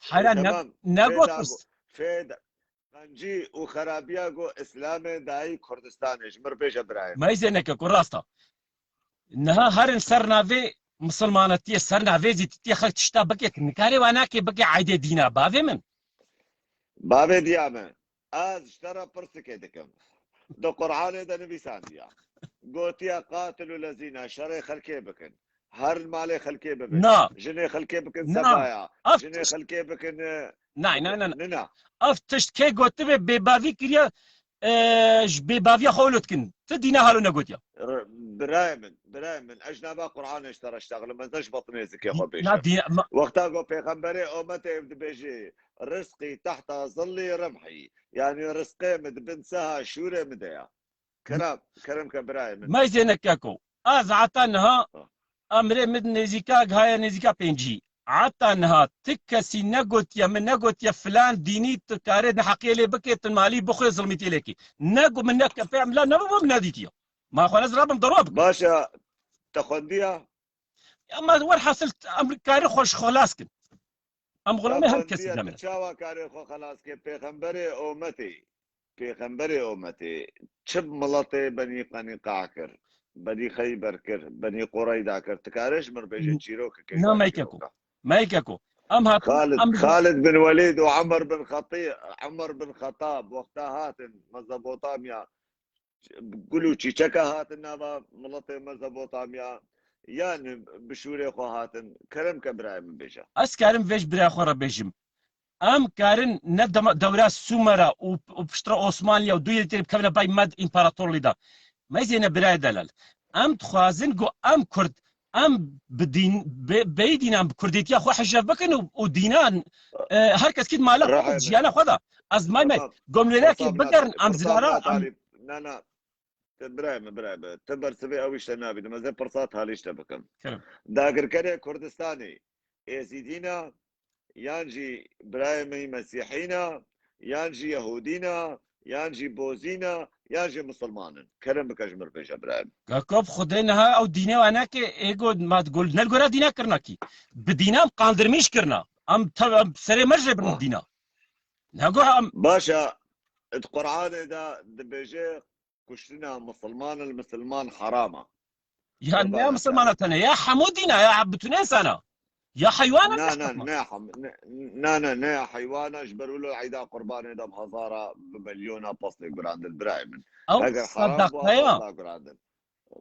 Hera ne, Tamam. ne got Fêda tirs? go-, fêda. Qencî û xerabiya go Îslamê dayî Kurdistanê. Ji mir bêje birayê. Meyzê neke ku rasta. Niha herin ser navê misilmanetiyê, ser navê zîtitiyê xelk tişta bike ki nikarê wa nakê bike aydê dîna. Bavê min. Bavê diya me. Ez ji te re pirsikê dikim. Di Qur'anê de nivîsandiya. Gotiye qatilu lezîna şerê xelkê bikin. Herin malê xelkê bibin. Na. Jinê xelkê bikin Na. sebaya. Ev Jinê tişt- xelkê bikin, e, Nay, nay, nay, nay. Nina. Ev tişt kê gotibe bêbavî kiriye, e, ji bêbaviya xwe wilo dikin. Ti dîna halo negotiya. R-, birayê min, birayê min. Ez ji nava Qur'anê ji te re ştaxlim. Ez ne ji batnê zikê xwe Na bêjim. dî-, ma- Wexta go pêxemberê ometê dibêjê, "Rizqî tehta zillî remhî." Yanî rizqê min di bin seha şûrê min de ya. Kerem, kerem ke birayê min. Meyzê neke ku. Ez heta niha Ha. Emrê min nêzîka gihaye nêzîka pêncî. Heta niha ti kesî negotiye, min negotiye filan dînî tu karê neheqiyê lê bikê, tu malî bixwê, zilmîtî lê kî. Nego min ne, pê em la nebibû min nedîtiye. Ma xwe ez rabim derwa bikim. Baş e, te xwendiya? Ama werhasil em karê xwe ji xwe las kin. Em xulamê her kesî Efendiya, demê. Tu çawa karê xwe xelas kir? Pêxemberê ometê, pêxemberê ometê çi miletê Benî Qenîqa kir, Benî Xeyber kir, Benî Qureyda kir? Tu karê ji mir bêje çîrokeke Na ji meyke ku. Çîroka. Meyke ku. Em hatin, Xalid, em Xalid bin Welîd û Emer bin Xetî-, Emer bin Xetab wexta hatin Mezopotamya, gul û çîçeke hatin nava miletê Mezopotamya, yan bi şûrê xwe hatin? Kerem ke birayê min bêje. Ez karim vê ji birayê xwe re bêjim. Em karin ne dema-, dewra Sumera û, û piştre Osmaniye û dû yê tê bikevine bay med împaratorlî de. Meyzêne birayê delal. Em dixwazin ku em Kurd, em bi dîn, bi, bêyî dînan bi kurdêtiya xwe hijev bikin û, û dînan, e, her kes kît mala xwe, Rahat. Jiyana xwe de. Ez may may. Tamam. Gomlêlekê Fırsat bigerin, nadarî, em fırsat zirara, em nadarî. Na, na. Te birayê min, birayê min. Te bersivê ew îşte nabînim. Ez ê pirsa talî ji te bikim. Kerem. Dagirkerê Kurdistanê Êzîdî ne, yan jî birayê min Mesîhî ne, yan jî Yehûdî ne, yan jî Bozî ne, yan jî Misilman in? Kerem bike ji mir bêje birayê min. Ka kop Xwedê niha ew dînê wan nake, ê got ma gol, ne li gora dîna kirina kî. Bi dîna em qandirmîş kirina. Em te-, em serê me jê bin Ah. dîna. Ne got em Baş e, di Qur'anê de dibêje, kuştina misilman li misilman heram e. Ya ne Qurban misilmana tene, ya hemû dîna, ya bütün insana. Ya heywana Na, na, ne hem-, ne, na, na, ne heywana, ji ber wilo eyda qurbanê de bi hezara, bi milyona pastê gurandin, birayê min. Ew Eger heram bû, sadaqeya. Pasta gurandin.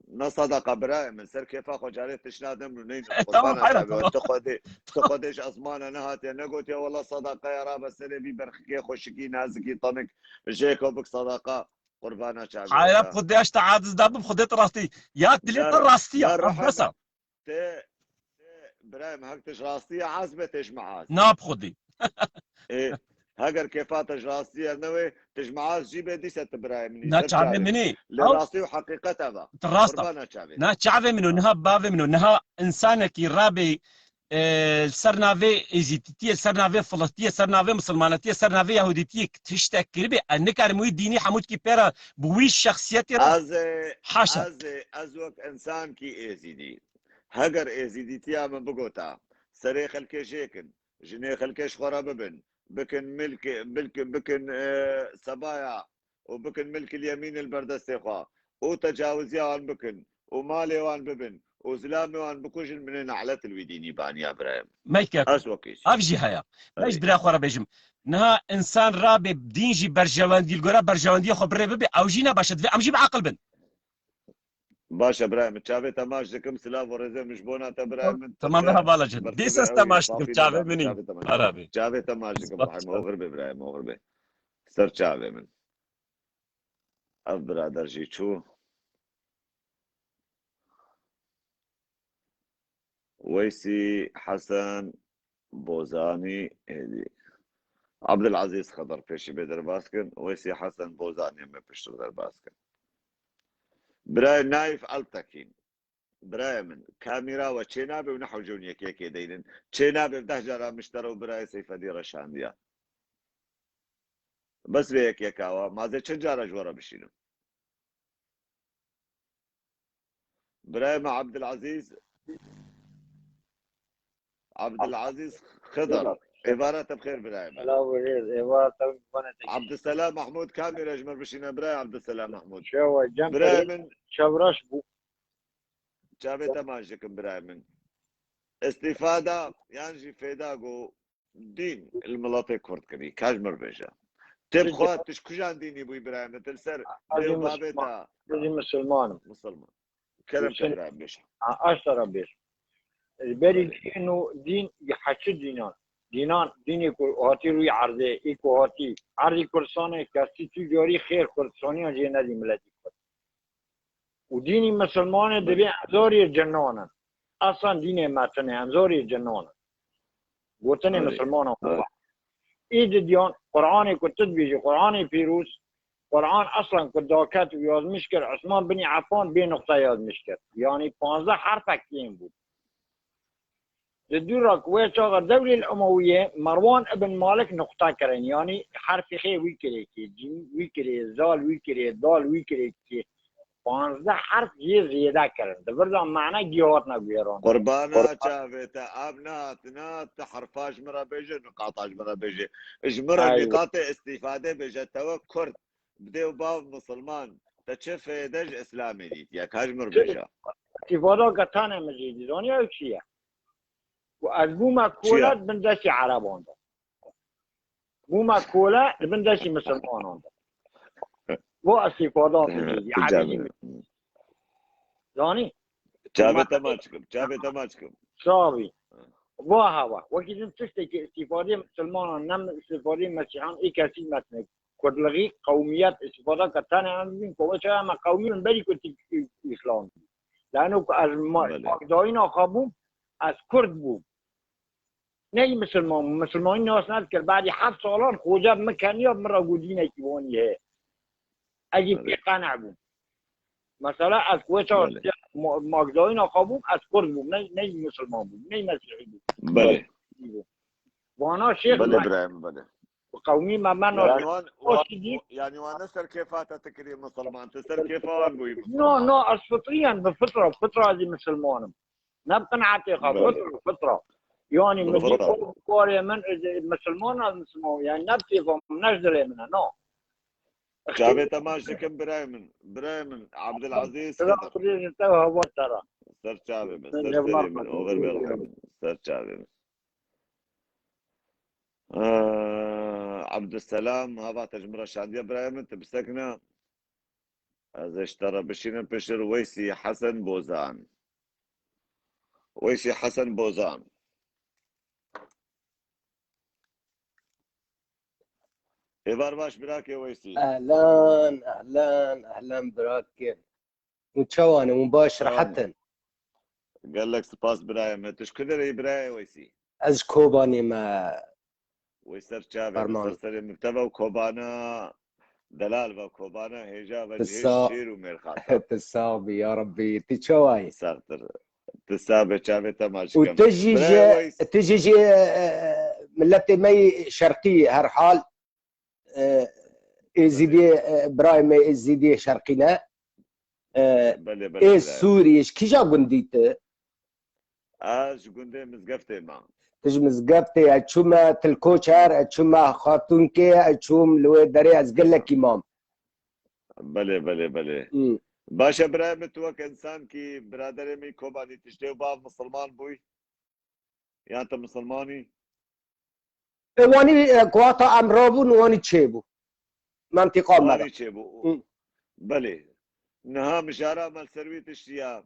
Ne sadaqa, birayê min, ser kêfa xwe carê tişt nadin û neynin. E, tamam, Qurbana hayra, çavê tamam. Tu xwedê, tu xwedê ji ezmana nehatiye, negotiye, wela sadaqeya rabe serê vî berxikê xweşikî, nazikî, tanik, jêko bik sadaqa. Qurbana çavê Hayra te. Xwedê ez te aciz dabim, Xwedê te rastî. Ya dilê Ya te Rab, rastî ya, ya Rab, Rehim. Besa. Te, te, birayê min, hek te ji rastî ya, ez be te ji me aciz. Na bi Xwedê. Ê, heger kêfa te ji rastî ya newê, te ji me aciz jî be, dîse te birayê min î, Na ser çavê çavê min min. Ê. Lê Ew rastî û heqîqet ev e. Te rast e. Qurbana çavê. Na çavê min û niha bavê min û niha insanekî rabê e, li ser navê êzîdîtiyê, li ser navê filitiyê, li ser navê misilmanetiyê, li ser navê yahûdîtiyê tiştek kiribê, ez nikarim wî dînî hemû tikî pê re bi wî şexsiyetê re Ez, e, haşa. ez, e, ez wek însankî êzîdî. Heger êzîdîtiya min bigota, serê xelkê jêkin, jinê xelkê ji xwe re bibin, bikin milk, bilk-, bikin, e, sebaya, û bikin milkil yemîn li ber destê xwe û tecawiziya wan bikin û malê wan bibin û zilamê wan bikujin, min ê nelet li wî dînî baniya birayê min. Meyke. Ez wekî. Ev jî heye. Me ji Erê. Bira xwe re bêjim. Niha insan rabê dîn jî berjewendî, li gora berjewendiyê xwe birê bibê, ew jî ne baş e, divê em jî bi aqil bin. Baş e birayê min. Çavê te maç dikim, silav û rêzê min ji bona te birayê min. Tamam, Te hevala cin. Dîsa te maç dikim, çavê min î. Çavê te maç. Ara bê. Çavê te maç dikim, Rehim, oxir bê birayê min, oxir bê. Ser çavê min. Ev birader jî çû. Weysî Hesen Bozanî êdî. Abdulaziz Xidr pêşî bê derbas kin. Weysî Hesen Bozanî me piştir derbas kin. Birayê Naif Altekîn. Birayê min, kamîra we çênabe û ne hewce hûn yekê yekê deynin. Çênabe, deh cara min ji te re û birayê Seyfedî re şandiya. Bes vê yek yeka we, ma ez ê çend cara ji we re bişînim? Birayê me Abdulaziz, Abdulaziz Xidr. Xidr. Êvara te bi xêr birayê me. Selav û rêz, êvara te û bane te. Abdulselam Mahmud, kamîra ji me re bişîne birayê Abdulselam Mahmud. Şewa cem Birayê min. Çevraş bû. Çavê te maç dikim birayê min. Îstîfada yan jî fêda ku dîn li miletê Kurd kirî, ka ji mir bêje. Te bi xwe tu ji kujan dînî bûyî birayê min? Tu li ser Ez dê û jî bavê misilman. Te Ez jî misilman im. Misilman. Kerem ke Hüseyin, birayê min bêje. Ha, ez te re bêjim. Ji berî Belê. Dîn û dîn, heçi dînan. Dînan, dînê ku hatî rûyê erdê, ê ku hatî erdê Kurdistanê, kesî tu carî xêr Kurdistaniya jê nedî miletî Kurd. Û dînî misilmanê Belê. Divê hezarê cinan in. Eslan dînê me tune, hezarê cinan in. Gotinê Erê, misilmanan erê. Ê di diyan Qur'anê ku tu dibêjî, Qur'anê pîroz, Quran eslan ku daket û yazmiş kir, Osman bin Affan bê nuqte yazmiş kir. Yanî panzdeh herfek yên bû. Di dû re ku wê çaxa dewlê li Emewiyê Merwan ibn Malik nuqte kirin. Yanî herfê xê wî kirêkê, cîm wî kirê, zal wî kirê, dal wî kirêkê. Panzdeh herf yê zêde kirin. Di vir de mane gî hatine guhêran. Qurbana Qurban- çavê te, ev nehat, nehat, tu herfa ji min re bêje, niqata ji min re bêje. Ji min re Eywa. Nîqatê îstîfadê bêje, te wek Kurd, bi dê û bav misilman, te çi fêde ji Îslamê dîtiye? Ka ji min re bêje. Îstîfada ke tane min jê dî, zaniya ew çi ye? Ku ez bûme Çi ye? Kole di bin destî Ereban de. Bûme kole di bin destî misilmanan de. Bo îstîfada min jê dî, Hı, ebedî güzel. Min. Zanî? Çavê te ma çikim, çavê te ma çikim. Sabî. Va hewa. Wekî din tiştekî îstîfadê misilmanan, ne îstîfadê mesîhan, ê kesî metine. Kurdlixî, qewmiyet, îstîfada ke tane em bibîn, ku weça em qewmî bin berî ku tî îslam. Lano ku ez ma-, Belê. Magdayîna xwe bûm, ez kurd bûm. Ney misilman bûm, misilmanî nas nedikir. Badî heft salan xoce min keniya, min re got dînekî wanî heye. Ez jî Belê. Pê qene bûm. Mesela ez ku weça Belê. Ma-, Magdayîna xwe bûm, ez kurd bûm. Ney, ney misilman bûm, ney mesîhî bûm. Belê. Vana şêx Belê me. Birayê min, belê. Qewmî me, me Yanî nas. wan, Hoş wan, gidî. Yanî wan ne ser kêfa te tikirî misilman, tu ser kêfa wan bûyî misilman. No, no, ez fitriyen bi fitra, fitra ez jî misilman im. Ne bi qenaetê xwe, Belê. Fitra, fitra. Yanî Bi min fitra. Dî karê min, e, misilman ez misilman, yanî ne bi kêfa min, ne ji dilê min e, no. Çavê te maç dikim birayê min. Birayê min, Abdulaziz Xizir. Xizir te heval te re. Ser çavê min, ser serê min, oxir bê rihê min, ser çavê min. Ee, Abdüselam, hava te ji min re şandiye birayê min, tu bisekine. Ez ê ji te re bişînim pişir Weysî Hesen Bozan. Weysî Hesen Bozan. Êvar baş birakê Weysî. Ehlan, ehlan, ehlan birakê. Hûn çawan in? Hûn baş, Çawan in? Rehet in? Gelek spas birayê me. Tu ji ku derê yî birayê Weysî? Ez ji Kobanê me. Wê ser çavê min, Ferman. Ser serê min. Te ve Kobana delal ve, Kobana hêja ve, Ti cihê sa-, şêr û mêrxasa. Ti sax bî, ya Rabbî. Tu çawa yî? Saxtir. Tu sax be, çavê te maç Û kim. Tu jî Birayê ji, Weys. Tu jî ji, e, e, miletê me yî şerqî herhal. E, Êzîdiyê, e, birayê me Êzîdiyê şerqî ne. E, Belê, belê, ê birayê. Sûriyê ji kîja gundî tu? Ez ji gundê Mizgeftê me. Tu ji Mizgeftê, ez çûme Tilkoçer, ez çûme Xatûnkê, ez çûm li wê derê, ez gelekî mam. Belê, belê, belê. Hmm. Baş e, birayê min, tu wek însankî biraderê min Kobanî tiştê û bav misilman bûy? Yan tu misilman î? E, wanî, e, ku hata em rabûn, wanî çêbû. Mentiqa me Wanî de. Çêbû. Hı. Belê. Niha mijara me li ser wî tiştî ya.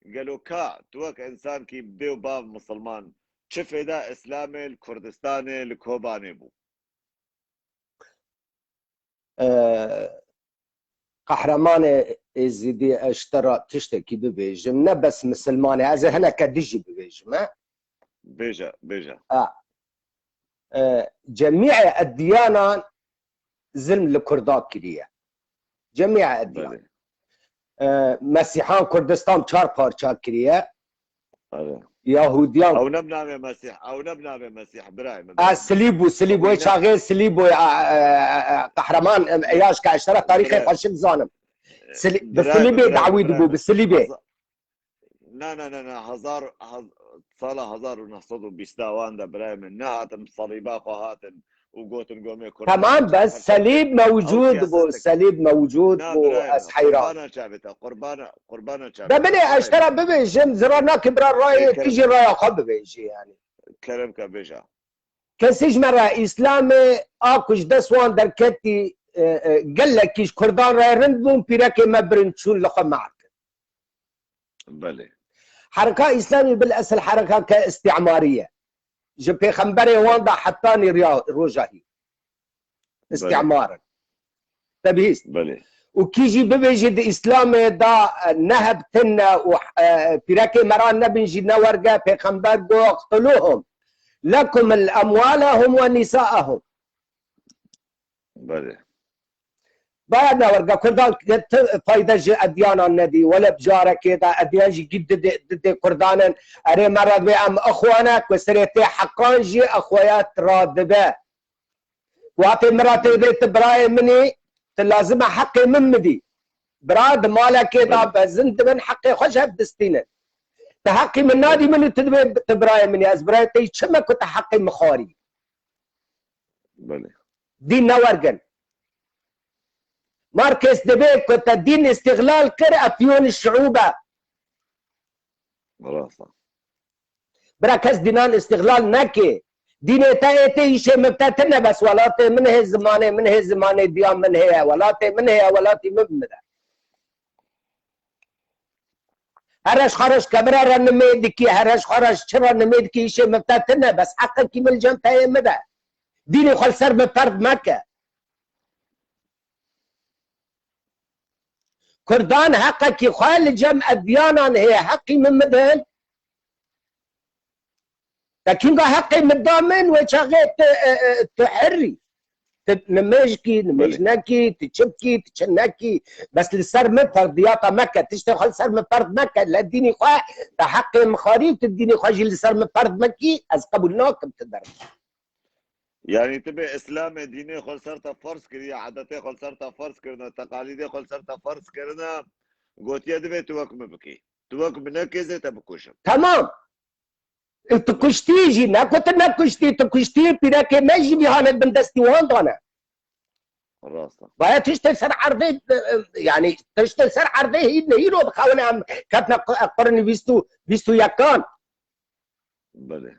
Gelo ka tu wek însankî bi dê û bav misilman, çi fêda Îslamê li Kurdistanê, li Kobanê bû? E, Qehremanê Êzidî, ez ji te re tiştekî bibêjim, ne bes misilmanê, ez ê hineke din jî bibêjim, he? Bêje, bêje. A. E, cemîe edyanan zilm li Kurda kiriye. Cemîe edyan. Belê. E, Mesîhan Kurdistan çar parça kiriye. Are. Yahudiyan. Ew ne bi navê Mesîh, ew ne bi navê Mesîh, birayê min, birayê min. A, Silîb bû, Silîb, wê çaxê Silîb bû, a, a, a, a, qehreman, e, ya ji ka ji te re tarîxê xweşik zanim. Silî-, bi Silîbê dawî dibû, bi Silîbê. Na, na, na, na, hezar, hez-, sala hezar û neh sed û bîst wan de, birayê min, nehatin bi salîba xwe hatin û gotin gomê Kurd. Tamam, bes Selîb mewcûd bû, Selîb mewcûd bû, ez heyran. Qurbana çavê te, qurbana, qurbana çavê te. Be bilê, ez ji te re bibêjim, zirar nake bira rayê, tu jî raya xwe bibêjî, yanî. Kerem ke bêje. Kesî ji me re Îslamê a ku ji dest wan derketî, e, e, gelekî ji Kurdan re rind bûn, pîrekê me birin çûn li xwe me kir. Belê. Hereka Îslamî bil esil herekake îstîmarî ye. Ji pêxemberê wan de heta nîriya roja hî. Belê. Îstîmar in. Te bihîst. Belê. Û kî jî bibêjî di Îslamê de, e, neheb tune û, e, pîrekê me re nebin jî ne werge, pêxember got, "Iqtuluhum. Lekum el emwalahum ve nisaahum." Belê. Baya ne werge Kurdan ti fayde ji edyanan nedî. Wele bi carekê de edyan jî gî didê, didê Kurdan in. Erê me re divê em ixwane ku serê tê heqan jî ixwaya tira dibe. Wextê min re tê divê tu birayê min î, tu lazim e heqê min bidî. Bira di malekê de mezin dibin, heqê xwe ji hev distînin. Tu heqî min nadî min û tu dibê tu birayê min î. Ez birayê te yî çi me ku tu heqê min xwarî? Belê. Dîn ne wergin. Markes dibê ku te dîn îstîxlal kir, efyûn şiûb e. Rast e. Bira kes dînan îstîxlal neke. Dînê te ê tê îşê min te tine bes welatê min hê zimanê min hê zimanê diya min heye. Welatê min heye, welatî min bide. Here ji xwe re ji kevira re nimê dikî, here ji xwe re ji çi re nimê dikî, îşê min te tine bes heqekî min li cem te yê min de. Dînê xwe li ser min ferd meke. Kurdan heqekî xwe li cem edyanan heye, heqî min bidin. Te kînga heqê min da min, wê çaxê tu, e, e, tu herî. Tu nimêj kî, nimêj Belê. nekî, tu çi bikî, tu çi nekî. Bes li ser min ferdiyata meke, tiştê xwe li ser min ferd meke, le dînî xwe, te heqê min xwarî, tu dînî xwe jî li ser min ferd mekî, ez qebûl nakim tu derbe. Yanî tu bê Îslamê dînê xwe li ser te ferz kiriye, edetê xwe li ser te ferz kirine, teqalîdê xwe li ser te ferz kirine, gotiye divê tu wek min bikî. Tu wek min nekê zê te bikujim. Tamam. E, tu kuştî jî, ne ku tu nekuştî, tu kuştî, pîrekê me jî vî hane bin destî wan dane. Rast e. Baya tiştê ser erdê, e, e, yanî tiştê ser erdê hî ne, îro dixawin em ketne qu-, qirnî bîst û, bîst û yekan. Belê.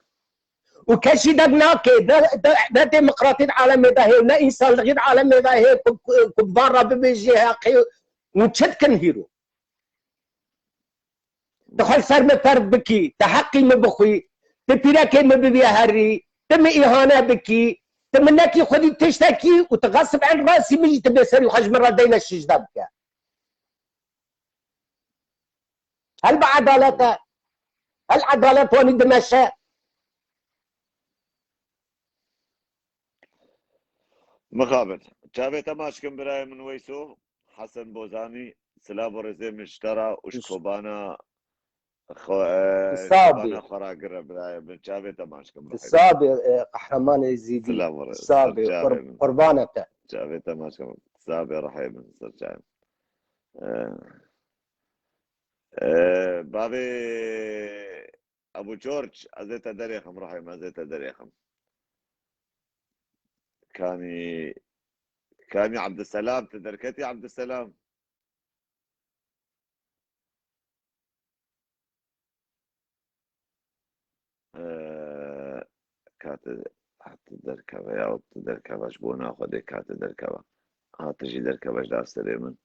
Û kesî dek nake, ne, ne, ne demokratî di alemê de hê, ne însanlixî di alemê de hê, ku, ku, ku bi van re bibêjî heqê, hûn çi dikin hîro? Tu xwe li ser min ferz bikî, tu heqî min bixwî, tu pîrekê min bibî herî, tu min îhane bikî, tu min nekî xwedî tiştekî û tu xesib en rasî min jî tu bê serî xwe ji min re deyne sicde bike. Hel bi edalet e. Hel edalet wanî dimeşe. Mixabin. Çavê te maç kim birayê min Weyso. Hesen Bozanî, silav û rêzê min ji te re û ji Kobana xwe, e, Kobana xwe re gire birayê min. Çavê te maç kim birayê min. Sabê, e, qehremanê Zîdî. Silav û rêz. Sabê, ser çavê qur-, min. Qurbana te. Çavê te maç kim. Sabê rehê min, ser çavê min. E, e, bavê Ebû Çorç, ez ê te derêxim, rehê min, ez ê te derêxim. Kanî, kanî Ebdiselam, tu derketî Ebdiselam? Ee, kate hate derkeve ya, tu derkeve ji bona Xwedê kate derkeve. Hate jî derkeve ji dar serê min.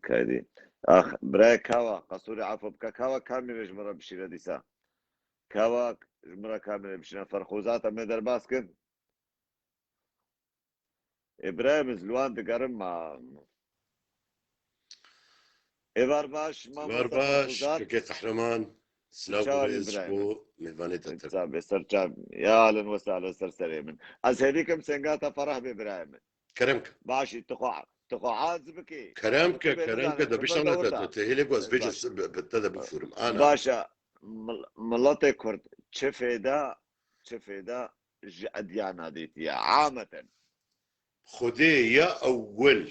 Kaydî. Ax, birayê Kawa, qesûrê efû bike. Kawa kamîrê ji min re bişîre dîsa. Kawa ji min re kamîrê bişîne. Ferxûzat em ê derbas kin. Ê birayê min, ji li wan digerim ma. Êvar baş, Êvar mamoste baş, Ferxûzat. Kekê Qehreman. Silav û rêz ji bo mêvanê te. Tabii, ser çav. Ya alen ve sahlen, ser serê min. Ez hêdî kim senga te ferah bê birayê min. Kerem ke. Başî, tu xwe, tu xwe az bikî. Kerem ke, kerem ke, de biştane te, te hêlê ku ez bêje bi, bi te de bifûrim. Ana. Baş e, mil-, miletê Kurd çi fêda, çi fêda ji edyana dîtiye, ameten. Xwedê ya ewil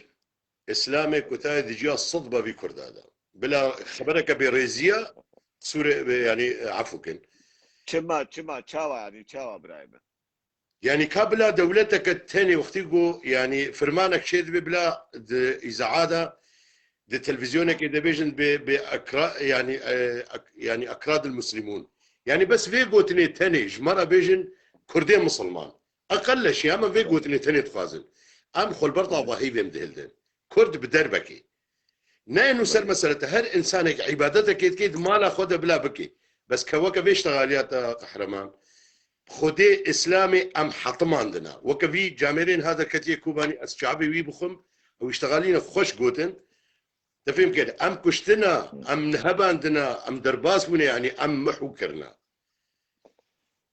Îslamê ku tayê diciya sed bevî Kurda de. Bila xebereke bêrêziya, qisûrê, yanî, efû kin. Çima, çima, çawa, yanî, çawa birayê min? Yanî ka bila dewleteke tenê wextî ku, yanî, firmanek çê dibe bila di îzaa de, di televîzyonekê de bêjin bi, bi ekra-, yanî, e, ek-, yanî ekradil muslimûn. Yanî bes vê gotinê tenê ji me re bêjin Kurdê misilman. Eqelle şî, em vê gotinê tenê dixwazin. Em xwe li ber tavahî vê dihildin. Kurd bi derbekê. Ne ên nû ser mesele te, her însanek îbadetekê dike di mala xwe de bila bike. Bes keweke vê ştexaliya te qehreman. Xwedê Îslamê em hetimandina. Weke vî camêrên ha derketiye Kobanî ez çavê wî bixwim, ew îştexalîne xweş gotin. Te fêm kir, em kuştina, em nihebandina, em derbas bûne, yanî em mihû kirina.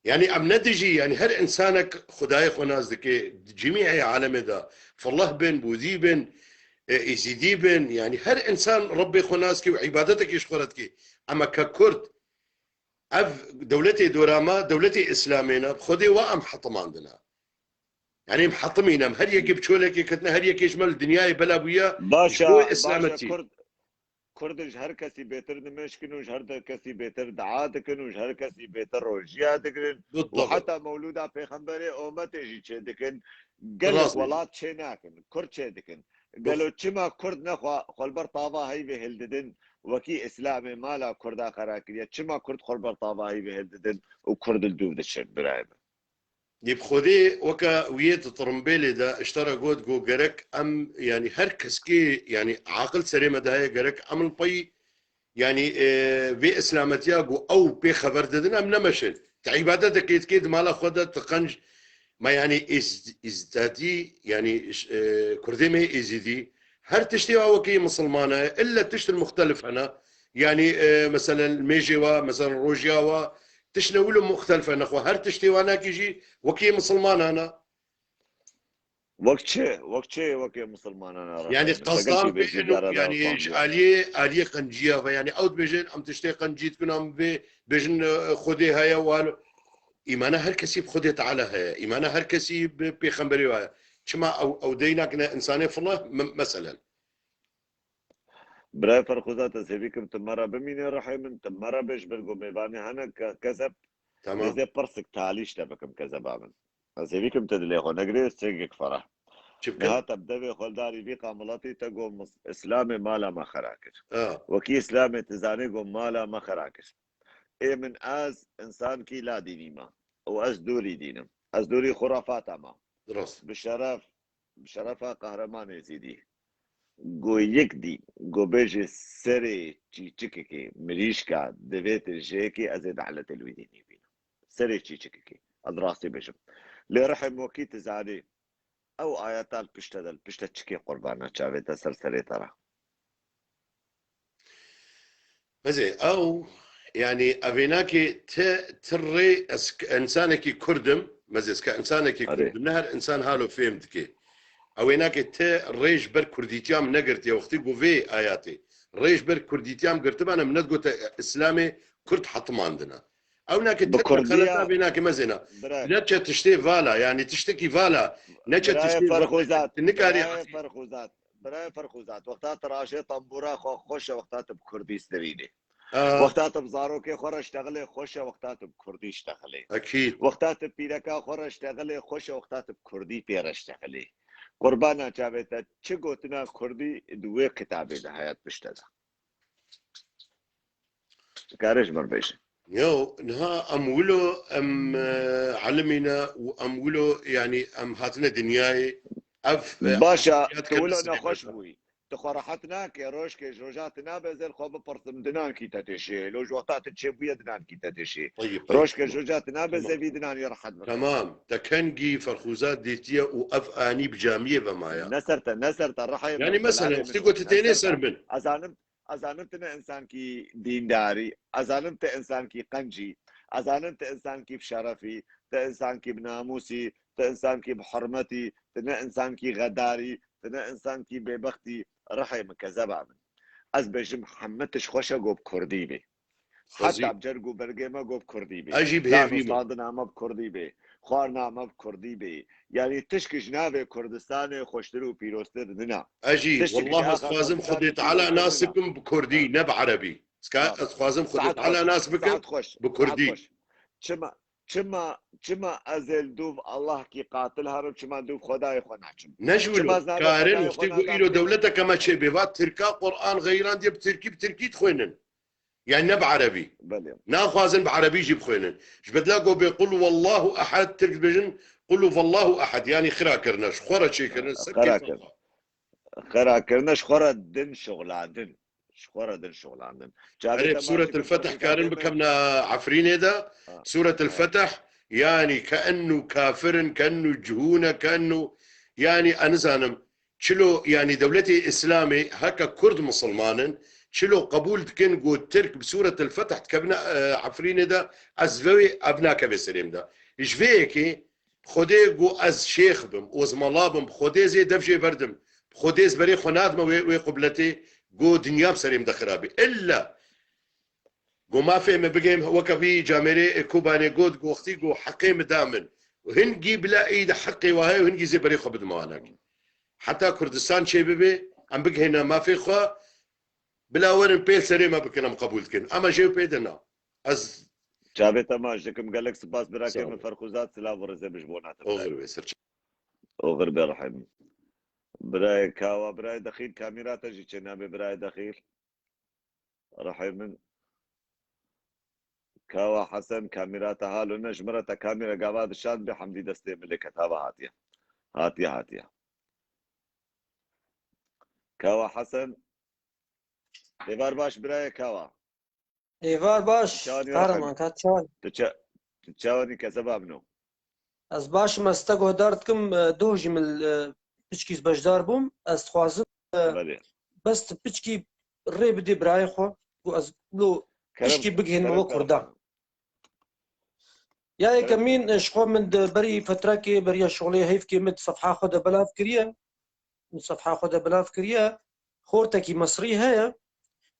Yanî em ne dijî, yanî her însanek Xwedayê xwe nas dike, cimî heye alemê de, Fillah bin, Bûdî bin, e, Êzîdî bin, yanî her însan Rebbê xwe nas kê û îbadetekê ji xwe re dikê. Ema ke Kurd, ev dewletê dora me, dewletê Îslamê ne, bi Xwedê wa em hetimandine. Yanî em hetimîne, em her yekê bi çolekê ketine, her yekê ji me li dinyayê bela bûye, ji Başa, bo başa Îslametî. Kurd, Kurd ji her kesî bêtir nimêj kin û ji her kesî bêtir dua dikin û ji her kesî bêtir rojiya digirin û Bidabit. heta mewlûda Pêxemberê ometê jî çê dikin. Gelek Rast. welat çê nakin, Kurd çê dikin. Bid- Gelo çima Kurd nexwe xwe li ber tava heyvê hildidin, wekî Îslamê mala Kurda xera kiriye? Çima Kurd xwe li ber tava heyvê hildidin û Kurd li dûv diçin, birayê min? Yê bi Xwedê weke wiyê di tirimbêlê de ji te re got, got gerek em, yanî her keskê, yanî aqil serê me de heye, gerek em li pey, yanî, e, vê îslametiya ku ew pê xeber didin, em nemeşin. Ti îbadetekê dikê di mala xwe de, ti qenc me, yanî êz-, êzdadî, yanî, e, kurdê me êzîdî, her tiştê wa wekî misilman e, ille tiştin muxtelif hene. Yanî, e, meselen, mêjê wa, meselen, rojiya wa, tiştine wilo muxtelif e, nexwe her tiştê wa nakî jî wekî misilmanan e. Wek çi? Wek çi wekî misilmanan e? Yanî Rafael? Qezdan pê ino, yanî ji aliyê, aliyê qenciya ve, yanî ew dibêjin, em tiştê qencî dikin, em vê bêjin, e, Xwedê heye, wal. Îmana her kesî bi Xwedê Teala heye. Îmana her kesî bi pêxemberê heye. Çima ew, ew dey nakine insanê file, me-, meselen. Birayê Ferxuzat, ez hêvî kim tu me re bimînî rihê min, tu me re bê ji ber ku mêvanê hene ke-, kezeb. Tamam. Ez ê pirsik talî ji te bikim kezeba min. Ez hêvî kim tu dilê xwe negirê, ez çêgik fereh. Çi bikim? Niha te bi devê xwe li darî vî qamilatî te got mis-, Îslamê mala me xera kir. Ha. Wekî Îslamê tu zanî got mala me xera kir. Ê min ez însankî la dînî me û ez dûrî dînim. Ez dûrî xurafata me. Rast. Bi şeref, bi şerefa Qehreman Êzîdî. Go yek dîn, go bêje serê çîçikekê, mirîşka divê tu jêkê, ez ê dehletê li wî dînî bînim. Serê çîçikekê. Ez rastî bêjim. Lê rihê mokî tu zanî, ew ayeta li pişte de, li pişte çikê qurbana çavê te ser serê te re. Mezê, ew, yanî, evênakê te, ti rê, ez k-, însanekî Kurd im, mezê, ez ke însanekî Erê. Kurd im, ne her însan halo fêm dike. Ewênakê te rê ji ber Kurdîtiya min negirtiye, wextî ku vê ayatê, rê ji ber Kurdîtiya min girtibane, min nedigote Îslamê Kurd hetimandine. Ew nake Bi te Kurdî xeleta ya, vê nake mezêna. Bira. Neçe tiştê vala, yanî tiştekî vala, neçe Birayê tiştê vala. Ferxuzat, Tu nikarî birayê Ferxuzat, birayê Ferxuzat. Wexta tu raşê tembûra xwe xweş e, wexta tu bi Kurdî stirînê. Aa. Wexta tu bi zarokê xwe re ştexilê xweş e, wexta tu bi Kurdî ştexilê. Ekîd. Wexta tu pîreka xwe re ştexilê xweş e, wexta tu bi Kurdî pê re ştexilê. Qurbana çavê te çi gotina Kurdî di wê kitabê de heye pişte de. Dikare ji min bêje. Yo, niha em wilo em, e, elimî ne û em wilo, yanî em hatine dinyayê. Ev, e, Başa, ehliyet tu wilo kurdistan nexweş bûyî. Tu xwe rehet nake, rojkê ji roja tu nabe, ez ê li xwe bipirsim, di nankî te têşê. Lo ji wexta tu çêbûye di nankî te têşê. Tayyib, tayyib, Rojkê ji tamam. roja tu nabe, Tamam. zevî di nanî rehet bike. Tamam. Te kengî Ferxuzat dîtiye û ev anî bi camiyê ve maye. Ne ser te, ne ser te, rihê Yanî min, mesela, helalê wextî min, ku tu ne tênê ser ser te. min. Ez zanim, ez zanim tu ne însankî dîndarî, ez zanim tu însankî qencî, ez zanim tu însankî bi şerefî, tu însankî bi namûsî, tu însankî bi hurmetî, tu ne însankî xedarî, tu ne însankî bêbextî, rihê min kezeba min. Ez bêjim heme tişt xweş e, go bi kurdî bê. Xwezî. Heta bi cerg û bergê me go bi kurdî bê. Ez jî bi hêvî me. Danûstandina me bi kurdî bê. Xwarina me bi kurdî bê. Yanî tişk ji navê Kurdistanê xweştir û pîroztir nina. Ez jî, Tişk ji wallah, ez axa xwazim Kurdistanê Xwedê Teala pîroztir nas nina. bikim bi kurdî, Ha. ne bi erebî. Ska Ha. ez xwazim Xwedê Saet Teala xweş. nas bikim Saet xweş. bi kurdî. Saet xweş. Çima, çima, çima ez ê li dûv Allahkî qatil herim, çima li dûv Xwedayê xwe naçim? Ne ji Çima wilo, ez navê karin Xwedayê wextî xwe ku îro nadardim? dewleteke me çê bê, va Tirka Quran xeyran diye bi Tirkî, bi Tirkî dixwênin. Yani ne bi Erebî. Belê. Naxwazin bi Erebî jî bixwênin. Ji bedla ku bê Qul huwallahu ehad, Tirk dibêjin Qul huwallahu ehad. Yani xira kirine, ji xwe re çêkirine, sekê Xira kirine. Xira kirine, ji xwe re din şixulandin. Ji xwe re din şixulandin. Çavê Erê, te Suret maşî el-Fetih karin bikevne Efrînê de. Ha. Suret el-Fetih, yani ke ennu kafirin, ke ennu cihûne, ke ennu, yani, ez nizanim. Çilo, yani, dewletê Îslamê heke Kurd misilman in, çilo qebûl dikin ku Tirk bi Sûretil Fetih dikevine, e, Efrînê de, ez vewê ev nakeve serê min de. Ji vê yekê Xwedê ku ez şêx bim û ez mala bim, bi Xwedê zê dev jê verdim. Xwedê ez berê xwe nadime wê, wê qubletê, go dinya bi serê min de xirabî. Îlla go mafê min bigêm, weke wî camêrê, e, Kobanê got, go wextî go heqê min da min. Û hingî bila êdî heqê wa heye û hingî zê berê xwe bidime wana. Heta Kurdistan çê bibe, em bigihîne mafê xwe, bila werin pêl serê me bikin, em qebûl dikin. Ama jê pê de na. Ez Çavê te maç dikim. Gelek spas birakê min Ferxuzat. Silav û rêzê min ji bona te. Oxir bê, ser çav. Oxir bê, rehim. Birayê Kawa, birayê Dexîl, kamîra te jî çênabe, birayê Dexîl. Rehê min. Kawa Hesen, kamîra te halo ne, ji min re te kamîra gava dişand bê, Hemdî destê min lê ket, hava hatiye. Hatiye, hatiye. Kawa Hesen. Êvar baş birayê Kawa. Êvar baş, Çawanî Kahraman, rehim. Ka çawan? Tu ça-, tu çawanî, kezeba min o. Ez baş im, ez te guhdar dikim, e, doh jî min, e, piçkî beşdar bûm. Ez dixwazim, e, Belê. Bes tu piçkî rê bidê birayê xwe, ku ez lo Kerem, piçkî bigihînim kerem, we Kurdan. Kerem. Ya yekemîn, e, ji xwe min di berî fetrekê, beriya şolê heyvkê min di sefha xwe de belav kiriye. Min sefha xwe de belav kiriye. Xortekî Misrî heye,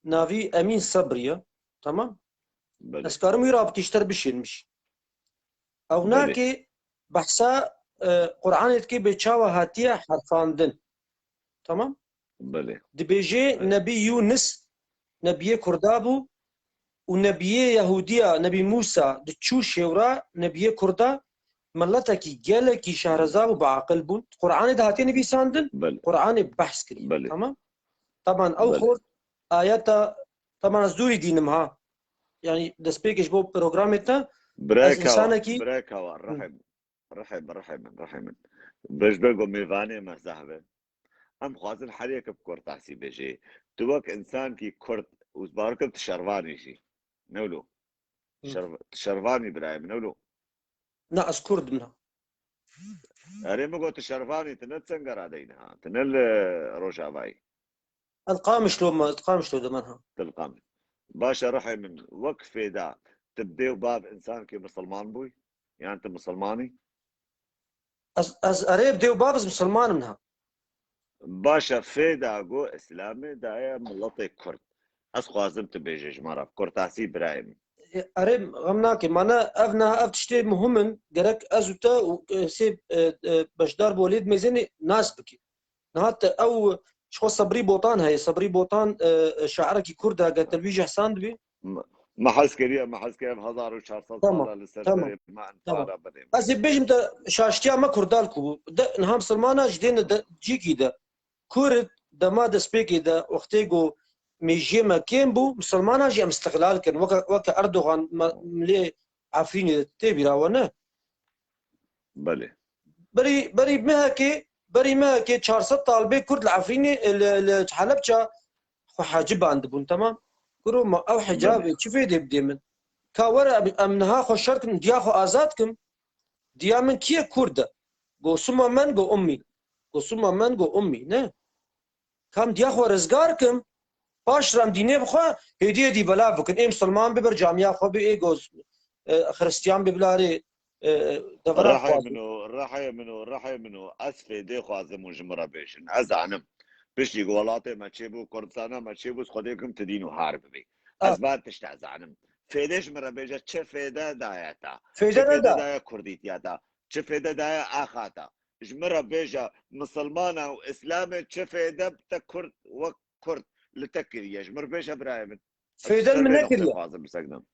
navî Emîn Sebrî ye. Tamam? Belê. Ez karim wî rabitî ji te re bişênim jî. Ew Belê. Nake behsa, e, Qur'anê dike bê çawa hatiye herfandin. Tamam? Belê. Dibêje Belê. Nebî Yûnis nebiyê Kurda bû û nebiyê Yehûdiya, Nebî Mûsa diçû şêwra nebiyê Kurda, miletekî gelekî şehreza û biaqil bûn. Qur'anê de hatiye nivîsandin, Belê. Qur'anê behs kiriye. Belê. Tamam? Teban ew Belê. Xort ayeta, teban ez dûrî dînim ha. Yani destpêkê ji bo programê te Birayê ez Kawa, insanekî birayê Kawa, Hı. Rehim. Rihê min, rihê min, rihê min. Beşber go mêvanê me zehf e. Em xwazin her yek bi Kurtasî bêjê. Tu wek insankî Kurd û bawer kim tu şervanî jî. Ne wilo? Hı. Şerv-, tu şervanî birayê min, ne wilo? Na, ez Kurd im, na. Erê, min got tu şervanî, tu ne li Sengeradeyî niha, tu ne li Rojavayî. Ez Qamişlo me, ez Qamişlo de me niha. Til Qamiş. Baş e rihê min, wek fêda, tu bi dê û bav insankî misilman bûyî? Yan tu misilmanî? Ez, ez erê bi dê û bav ez misilman im niha. Baş e, fêda go Îslamê daye miletê Kurd. Ez xwazim tu bêje ji me re, Kurtasî birayê min. Erê, xem nake. Mane ev niha ev tiştê muhim in, gerek ez û te û, e, sê, e, e, beşdar bo lê dimêzênê nas bike. Niha te ew ji xwe Sebrî Botan heye. Sebrî Botan, e, e, şairekî Kurd e, eger te li wî jî hesand bî. Me, me hez kiriye, me hez kiriye, ev hezar û çar sed Tamam, sala li ser tamam, serê me tamam. Enfala binê. Ez ê bêjim te şaştiya me Kurdan ku bû. De, niha misilmana ji dê ne de, cîkî de. Kurd dema destpêkê de wextê ku mêjiyê me kêm bû, misilmana jî em îstiqlal kirin. Weke, weke Erdogan me, milê Efrînê de tê bîra we ne? Belê. Berî, berî mehekê, berî mehekê çar sed talibê Kurd li Efrînê, li, li Helebça xwe hecibandibûn, temam? Kuro ma ew hicabê Belê. Çi fêdê bidê min? Ka were em, em niha xwe şer kim, diya xwe azad kim? Diya min kî ye? Kurd e. Go sima men, go ummî. Go sima men, go ummî. Ne? Kam diya xwe rizgar kim, paş re em dînê bi xwe hêdî hêdî belav bikin. Ê misilman bê ber camiya xwe bê, ê goz, e, xiristiyan bê bilarê, e, devera Rehê xwazin. Min o, rehê min o, rehê min o. Ez fêdê xwazim û ji min re bêjin. Ez zanim. Piştî ku welatê me çêbû, Kurdistana me çêbû, ez xwedê kim tu dîn û har bibî. Ah. Ez van tişta zanim. Fêdê ji min re bêje, çi fêde daye te? Fêde Çi fêde neda. Daye kurdîtiya te? Çi fêde daye axa te? Ji min re bêje, misilmana û Îslamê çi fêde bi te Kurd, wek Kurd li te kiriye? Ji min re bêje birayê min. Fêde li min nekiriye.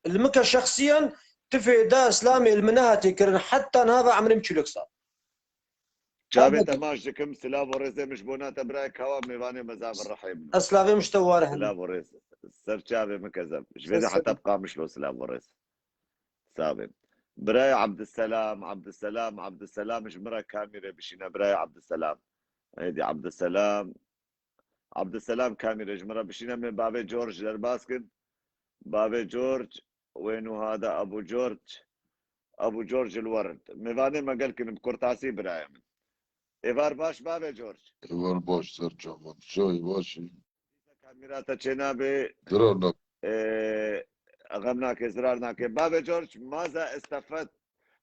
Li min ke şexsiyen ti fêde Îslamê li min nehatê kirin, heta niha ve emrê min çîlok sal. Çavê te maç dikim, silav û rêzê min ji bona te birayê Kawa, mêvanê me zaf rihê min. Ez silavê min ji te ware hene. Silav û rêz. Ser çavê min kezeb. Ji vê de heta bi Qamişlo silav û rêz. Savê. Birayê Abdüselam, Abdüselam, Abdüselam ji min re kamîrê bişîne, birayê Abdüselam. Hêdî Abdüselam. Abdüselam kamîrê ji min re bişîne, min bavê George derbas kin. Bavê George, wê nuha de Abu George. Abu George li werin. Mêvanê me gelkin bi kurtasî birayê min. Êvar baş bavê George. Êvar baş ser çavan. Çayê baş e. Kamîra te çênabe. Dira ne. E, xem nake, zirar nake. Bavê George, maza estefad,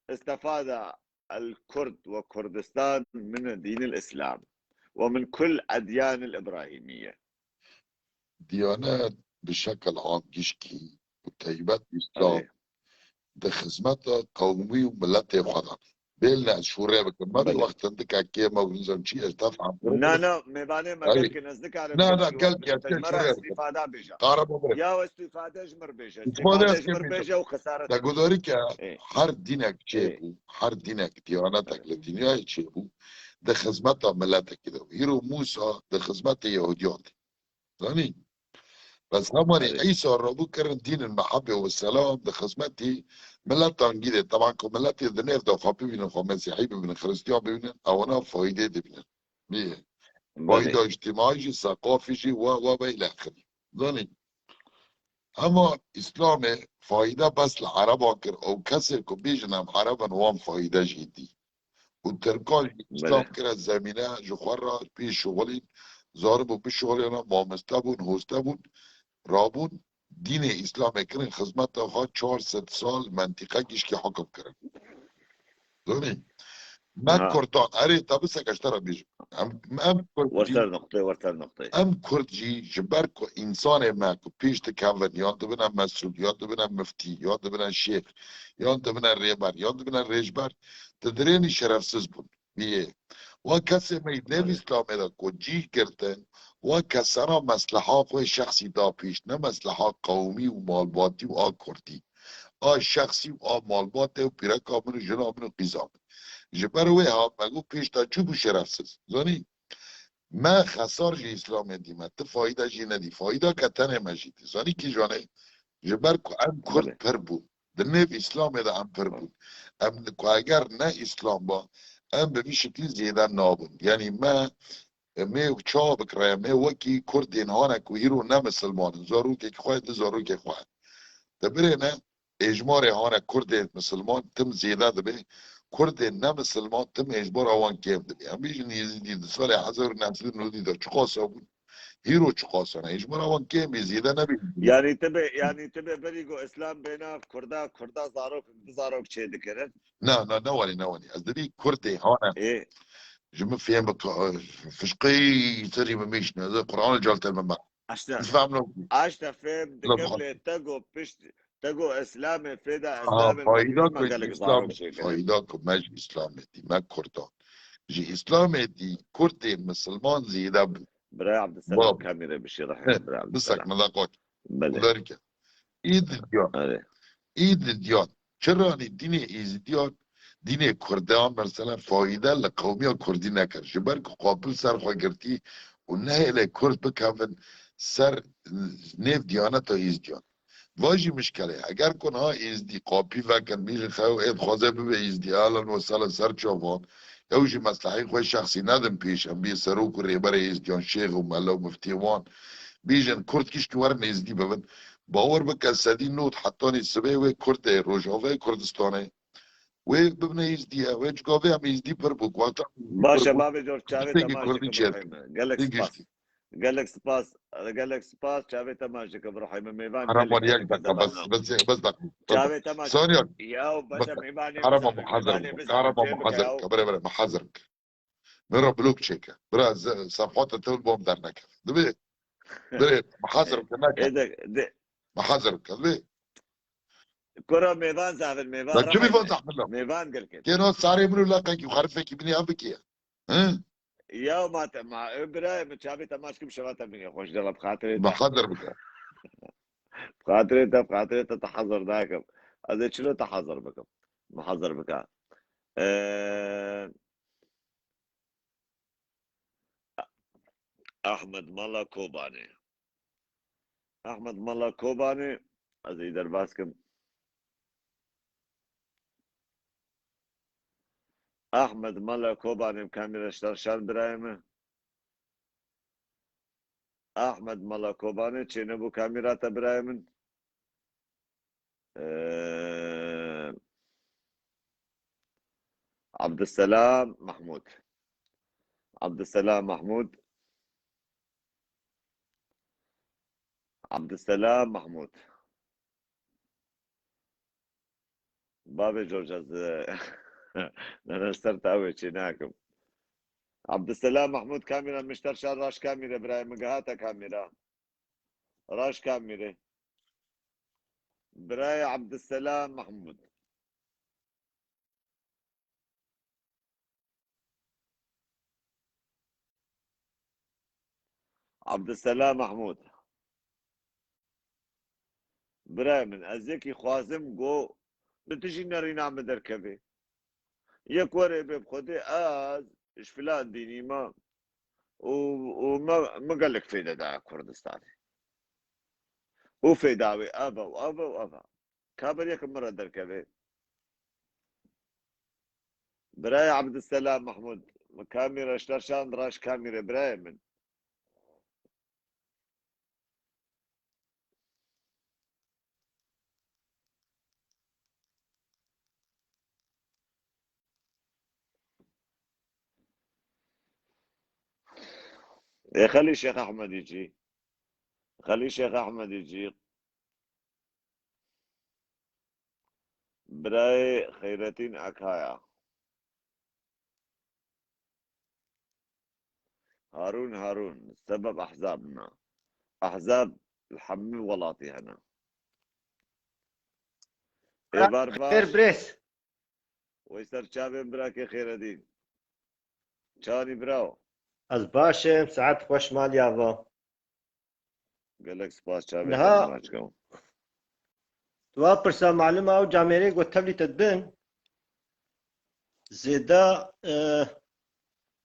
estefada el Kurd ve Kurdistan min dinil Islam. ومن كل أديان الإبراهيمية. Diyanet bi şekil am gişkî û teybet Îslam Erê. di xizmeta qewmî û miletê xwe de. Bêlne ez şûrê bikim. Me bî Belê. wextin dike kêm e û nizam çi ez tefam. Na, na, mêvanê me Erê. gelkî nez nikarim Na, gelkî na, wek gelkî bêjim. ez Te me re şûrê bikim. îstîfada bêje. Qara bibire. Ya îstîfade ji mir bêje. Îstîfade Îstîfade ez ji mir kêm bêje û xesaret. Te gudarî ke Ê. her dînek Ê. çêbû, her dînek diyanetek li dinyayê çêbû, di xizmeta miletekî de bû. Îro Mûsa di xizmetê Yehudiyan de. Zanî? Bes hemanî Erê. Îsa rabû kirin dînin mehebê û selam di xizmetî miletan gîdê. Teban ku miletê di nêv de xwe bibînin, xwe mesîhî bibînin, xiristiyan bibînin, ewana faydê dibînin. Bî. Belê. Fayda îctîmaî jî, seqafî jî, we, we, we îlexirî. Zanî? Hema Îslamê fayda bes li Ereban kir. Ew kesê ku bêjin em Ereb in, wan fayda jî dî. Û Tirkan jî Îslam Belê. kire zemîne ji xwe re pê şixulîn, zaribû bişixulîne, mamoste bûn, hoste bûn, rabûn, dînê Îslamê kirin xizmeta xwe, çar sed sal mentîqe gişkî hukum kirin. Zanî? Me Ha. Kurdan, erê te bisek ez te re bêjim. Em, em Kurd jî, Werser noqtê, werser noqtê. em Kurd jî ji ber ku însanê me ku pêş dikevin, yan dibine mesûl, yan dibine miftî, yan dibine şêx, yan dibine rêber, yan dibine rêjber, di dirênî şerefsiz bûn. Biyê. Wa kesê me yî nêv Belê. Îslamê de ku cî girtin, wa kesana mesleha xwe şexsî da pêş, ne mesleha qewmî û malbatî û a kurdî. A şexsî û a malbatê û pîreka min û jina min û qîza min. Ji ber wê ha me got pêş de çûbû şerefsiz. Zanî? Me xesar ji Îslamê dî me. Ti fayda jî nedî. Fayda ke tenê me jî dî. Zanî kîjan e? Ji ber ku em Kurd Belê. pir bûn. Di nêv Îslamê de em pir bûn. Em ku eger ne Îslam ba, em bi vî şeklî zêde nabûn. Yanî me, me çawa bikireye, me wekî Kurdên hane ku hîro ne misilman in. Zarokek xwe, di zarokek xwe. Di birê ne, êjmarê hane Kurdên misilman tim zêde dibe. Kurdên ne misilman tim êjmara wan kêm dibe. Em bêjin Yezîdî di salê hezar û neh sed û newdî de çiqasa bûn. Hîro çiqasa ne. Êjmara wan kêm bê, zêde nebê. Yanî tu bê, yanî tu bê berî ku Îslam bê nav Kurda, Kurda zarok, du zarok çê dikirin. Na, na, ne wanî, ne wanî. Ez dibî Kurdê hane. Ê. Ji min fêm bike, fişqî serî min mêşne. Ez Quran cal te min. Aşta. Fehmno. Aşta fêm Lo dikim bixwe. Lê te got pişt, te got Îslamê fêda Aha, Îslamê fayda me ku gelek Îslam, zarok çê kirin. fayda ku me ji Îslamê dî, me Kurdan. Ji Îslamê dî, Kurdên misilman zêde bû. Bira Abdüselam Bab. kamîre bişî Heh, rehim bira bisek Abdüselam. min de qot. Belê. Gudarike. Îd diyan. Erê. Îd diyan. Çiranî dînê Êzidiyan, dînê Kurdan mesela fayde li qewmiya Kurdî nekir. Ji ber ku qapil ser xwe girtî û nehêle Kurd bikevin ser nêv diyaneta Êzidiyan. Va jî mişkel e. Eger ku niha Êzdî qapî vekin, bîjin xew ê dixwaze bibe Êzdî, ehlen we sehlen ser çavan. Ew jî mesleheyê xwe şexsî nedin pêş, em bê serok û rêberê Êzdiyan, şêx û mela û miftiyê wan. Bîjin Kurd kişkî werin Êzdî bibin. Bawer bike sedî nod hetanî sibê wê Kurd ê Rojavayê Kurdistanê. Wê bibine Êzdî ye. Wê cigavê em Êzdî pir bûk. Wexta Baş e, bavê cor çavê te maç dikim, Rehîm. Gelek spas. Gelek spas. Gelek spas. Çavê te maç dikim, Rehîm. Mêvan Kahraman, gelek yek dakika, bes, bes, bes dakika. Çavê te maç. Saniye. Ya, baş e, mêvanê. Kahraman, muhazir bike. Kahraman, muhazir bike. Bire, bire, muhazir bike. Bira blok çêke. Bira sefhata te bom derneke. Dibe. Bire, muhazir bike, neke. Muhazir bike, dibe. Kura mêvan zahvin, mêvan. Çi mêvan zahvin la? Mêvan gelkê. Kêno sarê min û laqekî xerifekî binî ev bikiye. Hı? Ya ma te, ma, e, birayê min çavê te maç kim şeva te biniye xweş dela bi xatirê te. Muhazir bike. Bi xatirê te, bi xatirê te te hazir nakim. Ez ê çilo te hazir bikim. Muhazir bike. Ee, Ahmed Mala Kobanê. Ahmed Mala Kobanê, ez ê derbas kim. Ahmed Mala Kobanê, kamîra şer şer birayê min. Ahmed Mala Kobanê, çênebû kamîra te birayê min. Ee, Abdüselam Mahmud. Abdüselam Mahmud. Abdüselam Mahmud. Bavê George, ez, e, nene ser te ew ê çê nakim. Abdüselam Mahmud kamîra mişter şar raş kamîre birayê min gehata kamîra. Raş kamîre. Birayê Abdüselam Mahmud. Abdüselam Mahmud. Birayê min, ez yekî xwazim go, tu tijî nerîna min derkevê. Yek were bê bi Xwedê ez ji filan dînî me û, û me, me gelek fêde daye Kurdistanê. Û fêda wê ev e û ev e û ev e. Ka ber yek min re derkeve. Birayê Abdüselam Mahmud, kamîra ji te şand raş kamîre birayê min. Ê Xelî Şêx Ehmedî cî. Xelî Şêx Ehmedî cî. Birayê Xeyretîn Akaya. Harûn Harûn, sebeb ehzab me. Ehzab li hemî welatî hene. Êvar baş. Xêr birêz. Wey ser çavên birakê Xêredîn. Çawanî birawo? Ez baş im, saet xweş maliya va. Gelek spas çavê Niha te maçka. Tu va pirsa malum ew camêrê got tevlî te dibin. Zêde, e,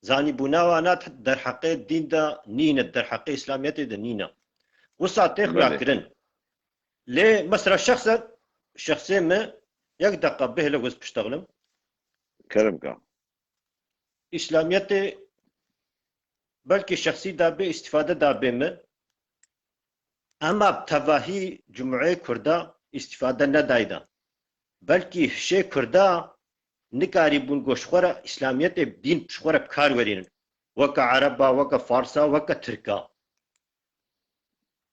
zanîbûna wana derheqê dîn de nîne, derheqê îslamiyetê de nîne. Wisa tê xuya Belê. kirin. Lê mesela şexsen, şexsê me, yek deqa bihêle ez piştexlim. Kerem ka. Îslamiyetê belkî şexsî dabê, îstîfade dabê min. Ema bi tevahî cumûeyê Kurda îstîfade nedayda. Belkî hişê Kurda nikarîbûn go ji xwe re îslamiyetê dîn ji xwe re bi kar werînin. Weke Ereba, weke Farsa, weke Tirka.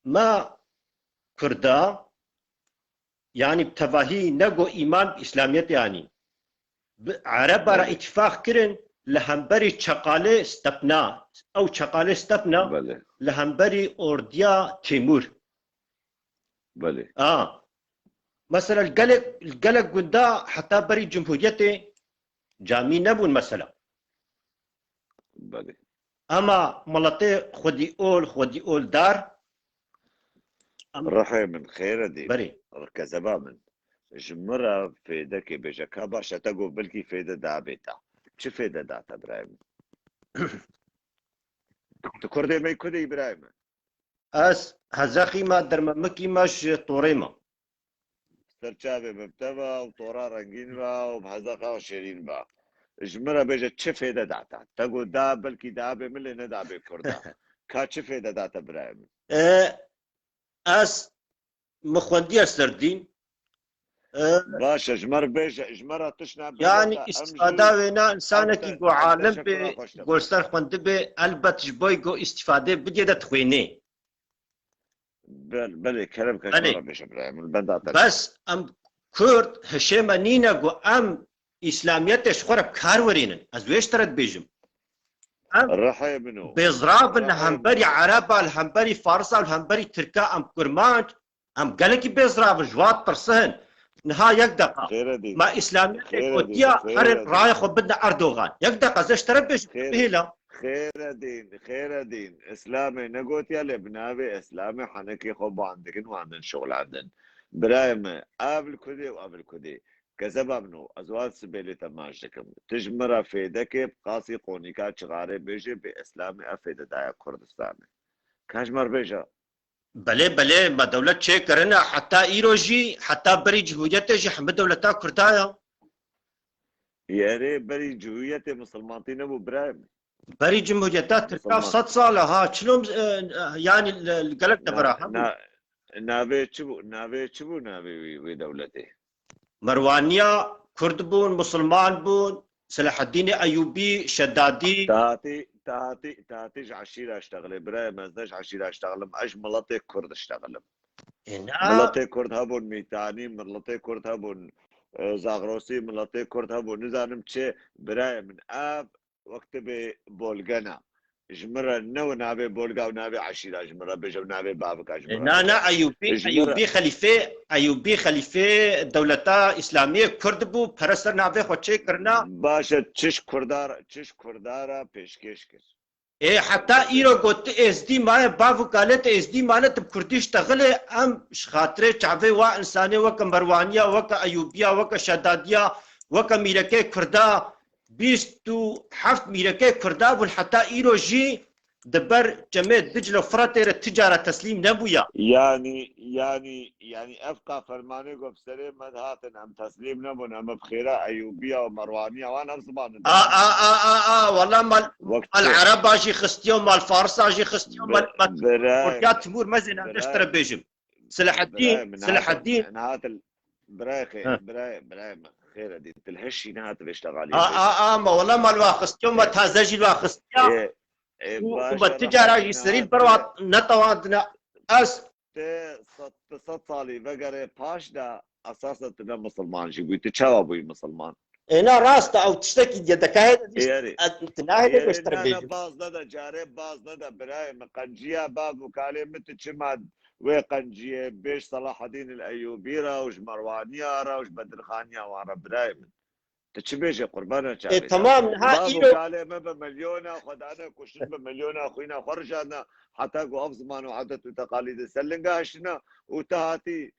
Me Kurda, yanî bi tevahî ne go îman bi îslamiyetê anîn. Bi Ereba re Belê. îtîfaq kirin li hemberî çeqalê Stepna. Ew çeqalê Stepna Belê. li hemberî ordiya Têmûr. Belê. A. Mesela li gelek, li gelek gunda heta berî Cumhuriyetê camî nebûn mesela. Belê. Ema miletê xwedî ol, xwedî ol dar. Em Rihê min, xêre dî. Berê. Kezeba min. Ji min re fêdekê bêje. Ka baş e, te got belkî fêde dabê te. Çi fêde da te birayê min? Tu kurdê me kudê birayê min? Ez hezexî me, dermemikî me ji torê me. Ser çavê me bi te ve û tora rengîn ve û bi hezeqa şêrîn ve. Ji min re bêje çi fêde da te? Te got da belkî da bê min lê neda bê kurda. Ka çi fêde da te birayê min? E, ez min xwendiye ser dîn. E, Baş e, ji me re bêje, ji me re tişna bêje Yanî te, em îstîfada jî, wêna em însanekî te, ku em te alim şekla bê, xweş te ku ser xwendibê, elbet ji bo ku îstîfade bidê de dixwênê. Bel-, belê, kerem ke Belê. Şima bêje birayê min, benda te. Bes em Kurd hişê me nîne ku em îslamiyetê ji xwe re bi kar werînin. Ez wê ji te re dibêjim. Em Rihê min o. bêzrav in li Rihê hemberî min o. Ereba, li hemberî Farsa, li hemberî Tirka, em Kurmanc, em gelekî bêzrav in, ji wan pirsin. Niha yek deqa. Xêre dîn. Ma îslamiyetê Xêre dîn, gotiya xêre herê dîn. raya xwe bidine Erdogan. Yek deqa, ez ji te re bêjim, Xêre. bihêla. Xêre dîn, xêre dîn. Îslamê negotiya lê bi navê Îslamê henekê xwe bandin, wan din şolandin. Birayê me, ev li kudê û ev li kudê. Kezeba min o, ez wan sibê lê te maç dikim. Tu ji min re fêdekê bi qasî qonîka çixarê bêjê bê Îslamê ev fêde daye Kurdistanê. Ka ji me re bêje. Belê, belê, me dewlet çêkirine, heta îro jî, heta berî Cumhuriyetê jî hemî dewleta Kurda ya. Erê, berî Cumhuriyetê misilmantî nebû, birayê min. Berî Cumhuriyeta Tirka Misilman. sed sal e, ha, çilo, e, e, yanî li, li gelek Na-, devera hebû. na-, navê çi bû, navê çi bû navê wî, wê dewletê? Merwaniya Kurd bûn, Musulman bûn, Selahaddînê Eyûbî, Şedadî. Te hatî, te hatî, te hatî ji eşîra iştexilê. Birayê me, ez ne ji eşîra iştexilim. Ez ji miletê Kurd iştexilim. E, na. Miletê Kurd hebûn Mîtanî, miletê Kurd hebûn, e, Zagrosî, miletê Kurd hebûn. Nizanim çi, birayê min. Ev wek tu bê bolgena. Ji min re ne û navê bolga û navê eşîra ji min re bêje û navê bavika ji min re Na, bêje. Na, Eyûbî, Ji Eyûbî min- xelîfê, Eyûbî xelîfê dewleta Îslamiyê Kurd bû, pere ser navê xwe çêkirina. Baş e, çiş Kurdar, çiş Kurdara pêşkêş kir. Ê, heta îro got tu êzdî maye, bav û kalê tu êzdî mane, tu bi kurdî ştexilê, em ji xatirê çavê wa insanê weke Merwaniya, weke Eyûbiya, weke Şedadiya, weke mîrekê Kurda, bîst û heft mîrekê Kurda bûn, heta îro jî di ber çemê Dicle û Firatê re ti cara teslîm nebûya. Yanî, yanî, yanî ev ka fermanê got bi serê me dihatin, em teslîm nebûn, em bi xêra Eyûbiya û Merwaniya wan ev zimanin A, a, a, a, a, wala mal, Wek mal tu- Ereba jî xistiyo, mal Farsa jî xistiyo, mal, mal Bira- Ortiya Timur mezêne, ez Bira- tira bêjim. Selahaddin, Bira- Selahaddin. Nihat, bira, Ha. bira, bira, xêr edî, tu li heşî nihat vêştegalî. A, a, a, ma wala mal wa xistiyo, ma taze jî wa xistiya. E, û û ma ti cara jî serî li ber wa netewandine. Ez Te sed, te sed salî vegerê paş de esasa tu ne misilman jî bûyî. Tu çawa bûyî misilman? Êna rast e, ew tiştekî diye deka hê de Êrê. Tu nahêle Êrê goştere ne, bêjim. Ne, baz nede, carê baz nede, birayê min qenciya bav û kalê min tu çima wê qenciyê bêj Selahedîn el Eyûbî re û ji Merwaniya re û ji Bedirxaniya wan re birayê min. Tu çi bêje qurbana çavê E, tamam, niha îro Kalê me bi milyona xwe dane kuştin, bi milyona xwîna xwe rijandina, heta ku ev ziman û adet û teqalîdê ser linga hiştina û te hatî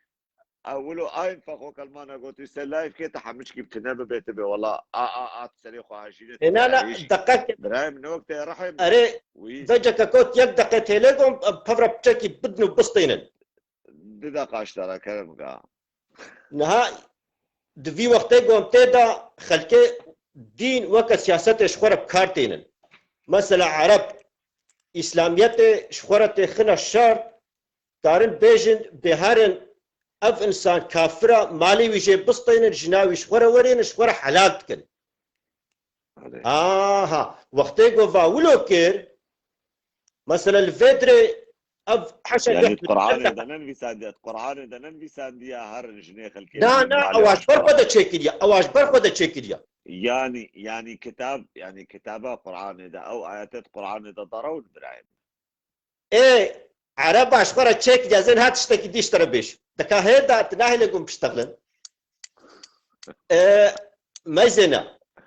ewilo ayn fexo kelmana gotî se layf kê te hemiçkî bi tine bibê tu bê wela a a a tu serê xwe hejîne. E, na, na, deqek. Birayê min ne wek te rehê min. Erê, Wî. Veceke kot yek deqe têlê gom, pevre piçekî bidin û bistênin. Di deqa ji te re kerem ka. Niha di vî wextê gom tê de xelkê dîn weke siyasetê ji xwe re bi kar tênin. Mesela Ereb, Îslamiyetê ji xwe re têxine şer, karin bêjin bêharin ev insan kafir e, malê wî jê bistênin, jina wî ji xwe re werênin, ji xwe re helal dikin. Aha, wextê ku va wilo kir, mesela li vê dirê ev heşa Yanî yek Qur'anê de nenivîsandiye, Qur'anê de nenivîsandiye herin jinê xelkê. Na, na, ewa ji ber xwe de çêkiriye, ewa ji ber xwe de çêkiriye. Yanî, yanî kitab, yanî kitaba Qur'anê de, ew ayetê Qur'anê de derewin birayê min. Ê, Ereba ji xwe re çêkiriye, zên her tiştekî dî ji te re bêj. Deka hê de tu nahêle gum biştexlin. E, meyzêne.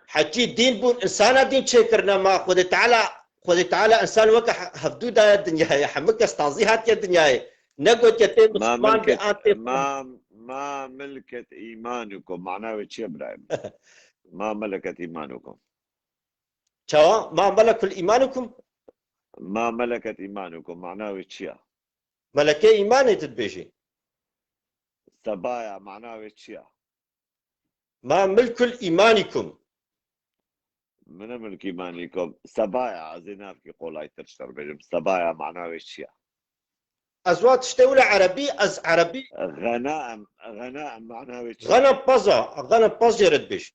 Heçî dîn bûn, insana dîn çêkirine ma Xwedê Teala, Xwedê Teala insan weke he-, hevdû daye dinyayê, hemû kes tazî hatiye dinyayê. Negotiye tê Ma misilman be milket, an tê ma, ma milket îmanukum. Mana wê çi ye birayê min? Ma meleket îmanukum. Çawa? Ma melekul îmanukum? Ma meleket îmanukum. Mana wê çi ye? Melekê îmanê tu dibêjî. Sebaya, mana wê çi ye? Ma milkul îmanikum. Min e milk îmanikum. Sebaya, ez ê navkî qolaytir ji te re bêjim. Sebaya, mana wê çi ye? Ez wa tiştê wile erebî, ez erebî. Xenaem, xenaem, mana wê çi ye? Xenem paza, xenem paz jê re dibêj.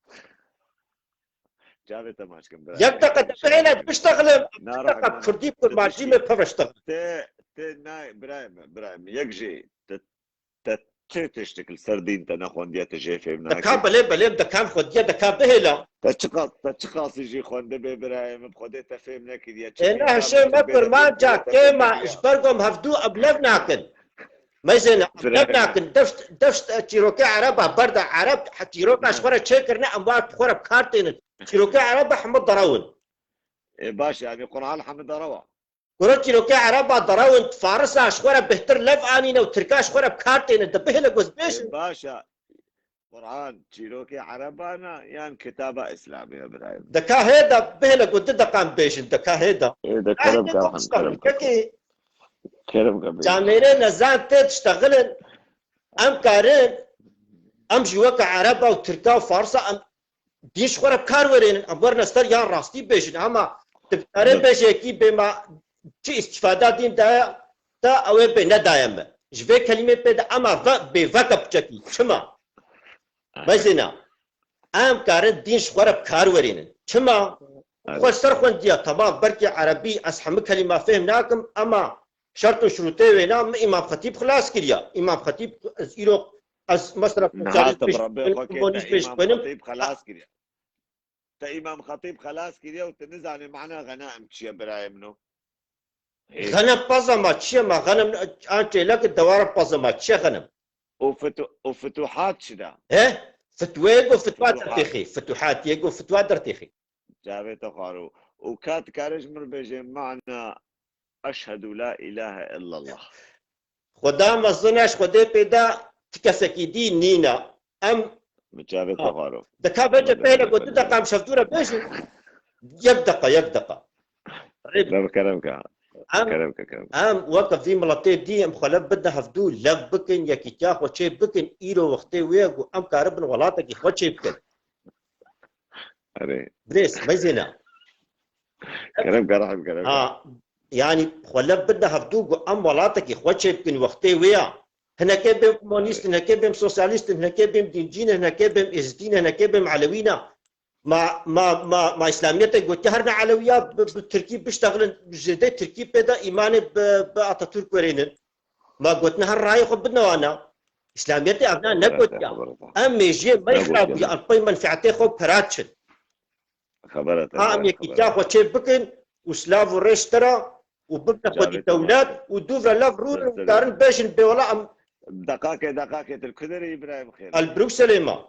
Çavê te maç kim bira. Yek deqe te bihêle biştexlim. Na, Deqe rahim, kurdî te kurmancî tiştî- me peviştexlim. Te, te, na, birayê min, birayê min. Yek jî, te, te çi tiştik li ser dîn te nexwendiye, te jê fêm Deka nakî. Belê, belê, dekan xwediye, deka bihêla. Te çiqas, te çiqas jî xwendibê birayê min, bi Xwedê te fêm nekiriye. Çi Ê, ne dîn hişê mane me tu bê kurmanca dîn te fêm kêma, nekiriye. ji ber gom hevdû ev lev nakin. Meyzêne, ev lev Birayê. Nakin. Dev, dev çîrokê ereba berda ereb, çîroka ji xwe re çêkirine, em wa xwe re bi kar tênin. Çîrokê ereba hemû derawin. Ê, baş, yani Qur'an hemû derewa. Goro çîrokê ereba derawin, farisa ji xwe re bêhtir lev anîne û tirka ji xwe re bi kar tênin. De bihêle goz bêjin. Ê, baş e. Qur'an çîrokê erebana yan kitaba îslamî ye birayê min? Deka hê de bihêle ku di deqan bêjin, deka hê de. Ê, de kerem ka, kerem ka. Kekê Kerem ka bêjin. Camêrê nezan tê diştexilin, em karin, em jî weke ereba û tirka û farsa em dîn ji xwe re bi kar werênin, em werine ser yan rastî bêjin, ama tu bi karê bêjekî bê ma çi îstîfada dîn daye te, ew ê bê nedaye me. Ji vê kelîmê pê de ema ve bê veke piçekî. Çima? Mezêna. Em karin dîn ji xwe re bi kar werînin. Çima? Xwe ser xwendiya, temam, belkî erebî ez hemû kelîma fêhm nakim, ema şert û şurûtê wêna min Îmam Xetîb xilas kiriya. Îmam Xetîb, ez îro, ez mesela Niha te bi Rebê xwe kê te Îmam Xetîb xilas kiriya. Te Îmam Xetîb xelas kiriye û tu nizanî mana xenaim çi ye birayê min o. Hê. Xenem paza ma çi ye ma? Xenem an çêlek dewara paza ma çi ye xenem? Û fitu-, û fituhat çi de? He? Fitwê go fitwa Fituhat. dertêxî. Fituhat yê go fitwa dertêxî. Çavê te xwaro. Û ka dikare ji min re bêje mana eşhedû la îlahe illallah. Xweda mezin e, ji Xwedê pê de ti kesekî dî nîne. Em Min çavê te xwaro. Dika bêje Xweda pêle go du deqa em şevdû re bêjin. Yek deqa, yek deqa. Rê Kerem ke. Em, Kerem ke, kerem ke. Em weke vî miletê dî em xwe lev bidin hevdû, lev bikin, yekîtiya xwe çê bikin, îro wextê wê ye ku em karibin welatekî xwe çê bikin. Erê. Birêz, meyzêne. Kerem ke, rehim kerem ke. Ha, yanî xwe lev bidin hevdû ku em welatekî xwe çê bikin wextê wê ye. Hinekê bêm komunîst in, hinekê bêm sosyalîst in, hinekê bêm dîncî ne, hinekê bêm êzidî ne, hinekê bêm elewî ne. Ma, ma, ma, ma îslamiyetê gotiye her ne elewiya bi, bi tirkî biştexilin, ji dê tirkî pê de îmanê bi, bi Atatürk werênin. Ma gotine her rayê xwe bidine wana. Îslamiyetê ev ne negotiya. Em mêjiyê me xirab bûye, em pey menfeetê xwe pera çin. Xebera te Ha em yekîtiya xwe çê bikin û silav û rêş te re û bibne xwedî dewlet û dûv re lev rûn û karin bêjin bê wela em. Deqakê, deqakê, tu li ku derê yî birayê min xêr? El Brukselê ma.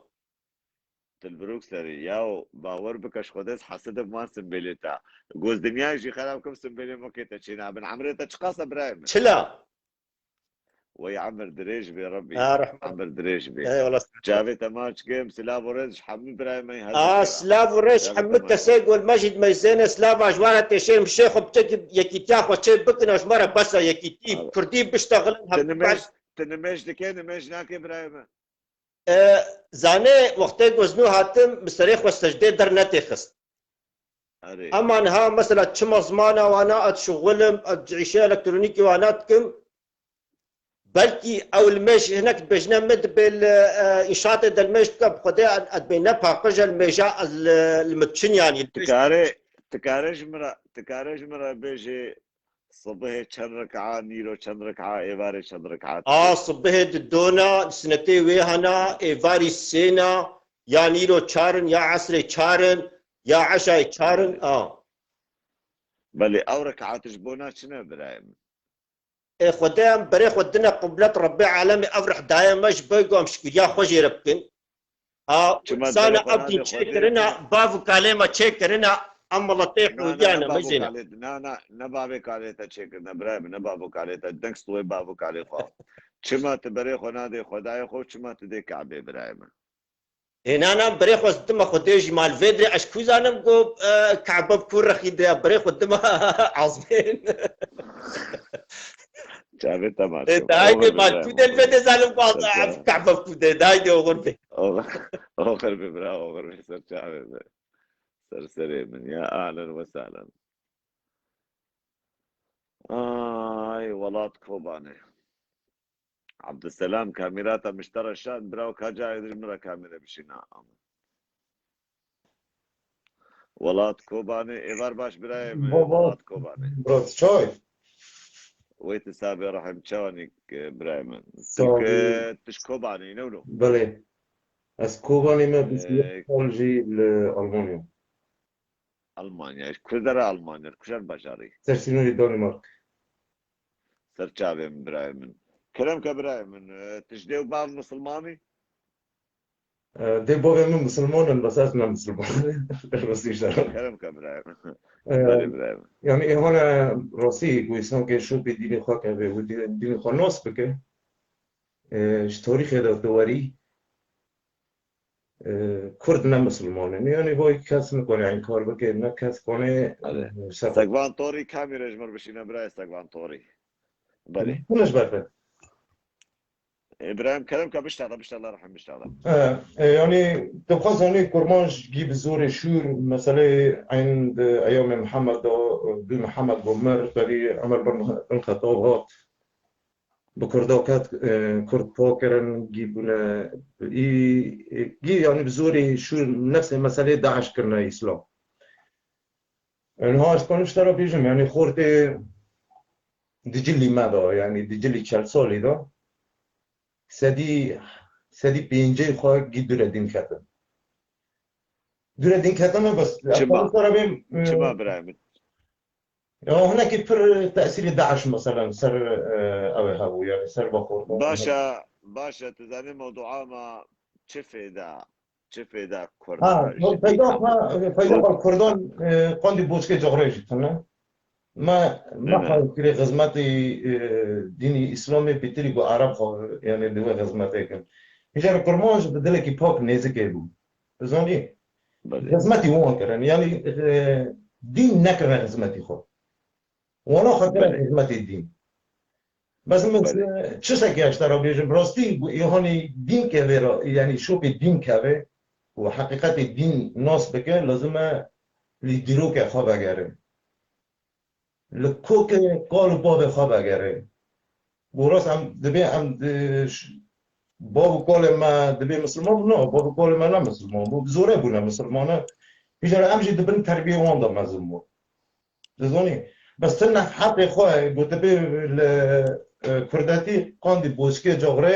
Tu li Brukselê. Yaw bawer bike ji Xwedê ez hesidim wan simbêlê te. Goz dinyayê jî xerab kim simbêlê min kê te çê nabin. Emrê te çiqas e birayê min? Çila? Wey emir dirêj bê Rebbî. Ha, rehmet. Emir dirêj bê. Eyvallah. Çavê te maç kim, silav û rêz ji hemû birayê me hezir A, kira. Silav û rêz Çavê hemû te maç kesê kim. Gol Mecîd Meyzêne, silav a ji wan re têşê min şêxo biçekî yekîtiya xwe çê bikin, ji me re bes e yekîtî, Abi. Kurdî biştexilin, Ti hemû nimêj, ti nimêj dikê, nimêj nakê birayê me. E, zanê wextê ku ez nû hatim, bi serê xwe secdê der netêxist. Erê. Ema niha mesela çima zimana wana ez şixulim, ez ji îşeya elektronîkê wana dikim, belkî ew li mêj hinek dibêjine min dibê li, e, înşaatê de li mêj dike, bi Xwedê ez, ez dibê ne paqij e li mêja ez li, li min diçin yanî. Tikare, tikare ji min re, tikare ji min re bêjê sibihê çend reka, nîro çend reka, êvarê çend reka? A, sibihê di dona, sinetê wê hena, êvarî sêna, ya nîro çar in, ya esrê çar in, ya eşayê çar in, a. Belê, ew rekaat ji bona çi ne birayê min? Ê Xwedê em berê xwe dine qublet Rebbê alemê, ev rih daye me ji bo ku em şikiriya xwe jê re bikin. A, Çima insana dilê xwe ev nadê din Xwedê çêkirina, çima? Bav û kalê me çêkirina, em miletê Na, na, hûriya ne, ne bav û mejê ne. Kalê, na, na, ne bavê kalê te çêkirine, birayê min, ne bav û kalê te, deng stûyê bav û kalê xwe. Çima tu berê xwe nadê Xwedayê xwe, çima tu dê Kabê, birayê min? Hênanan birê xwe dime Xwedê jî mal vê dirê ez ku zanim ku, e, Kabe bi ku rexî de birê xwe dime azmên. Çavê te maç Ê, kim. Dayê Oxir mal bibire, ku del oxir vê de zalim ku bibire. Ev Kabe bi ku de, dayê oxir be. Oxir, oxir bibire, oxir be ser çavê be. Ser serê min ya, ahlen ve sahlen. Ay, welat Kobanê. Abdüselam, kamera te miştera şan, bira ka cayê din min re kamera bişîna. Welat Kobanê, êvar baş birayê min, Baba, welat Kobanê. Biraz çay. Wê tu sabê rehim çawanî, e, birayê min. Sağ ol. Tu, e, tu ji Kobanê, ne wilo? Belê. Ez Kobanê me, e, bîst sal jî li Almanya. Almanya. Ji ku dera Almanya? Li kujn bajarî? Ser sînorê Danimark. Ser çavê min birayê min. Kerem ke birayê min. E, tu ji dê û bav misilman î? E, dê bavê min misilman in, bes ez ne misilman. Rastî ji te re. Kerem ke birayê min. E, Belê birayê min. Yani êhane rastî ku însan ke şopê dînê xwe keve û dî-, dînê xwe nas bike. E, ji tarîxê de tu werî, e, Kurd ne misilman in. Yani boy kes nikare inkar bike, ne kes kane, Erê. e, ser Segvan Torî kamî re ji min bişîne birayê Segvan Torî. Belê. Hûn ji ber te. Îbrahim Kerem ke biştexile, biştexile, rehim biştexile. E, e, yani dixwazanî kurmanc gî bi zorê şûr, meselê eyn di eyamê Mihemed de, bi Mihemed bo mir, berî Ömer bin, bin Xettab hat. Bi Kurda ket, e, Kurd po kirin, gî bûne, î, gî, yanî bi zorê şûr nefsê meselê DAIŞ kirine Îslam. E, niha ez kanim ji te re bêjim, yanî xortê di cilî me de, yanî di cilî çel salî de, sedî, sedî pêncî xwe gî dûre dîn ketin. Dûre din ketime bes. Çima? Efendim, sara bêm, e, Çima birayê min? Ya hinekî pir tesîrê DAIŞ mesela ser, e, ew ê hebû, yani ser Bakur. Baş e, baş e, tu zanî mewdua me çi fêda, çi fêda Kurdan Ha, e, peyda ha, peyda Kurdan, e, qandî boçkê coxrê jî tune. Me, me xwe kirê xizmetê, e, dînî Îslamê pêtirî ku Ereb xwe, yani li wê xizmetê kin. Hîja li Kurman jî bi dilekî pak nêzikê bû. Dizanî? Belê. Xizmetî wan kirin. Yani, e, dîn nekirine xizmetî xwe. Wana xwe kirin Belê. Xizmetê dîn. Bes min Belê. Çi sekê ez te re bêjim, rastî ku êhanî dîn keve ra, yani şopê dîn keve û heqîqetê dîn nas bike, lazim e lî dîrokê xwe vegere. Li kokê kal û bavê xwe vegere. Û rast em dibê em, e, ş-, bav û kalê me dibê misilman bû? Na, bav û kalê me ne misilman bû. Bi zorê bûne misilmane. Hîja em jî di bin terbiyê wan de mezin bûn. Dizanî? Bes ti nefhetê xwe gotibê li, e, kurdetî qandî boçkê coxrê,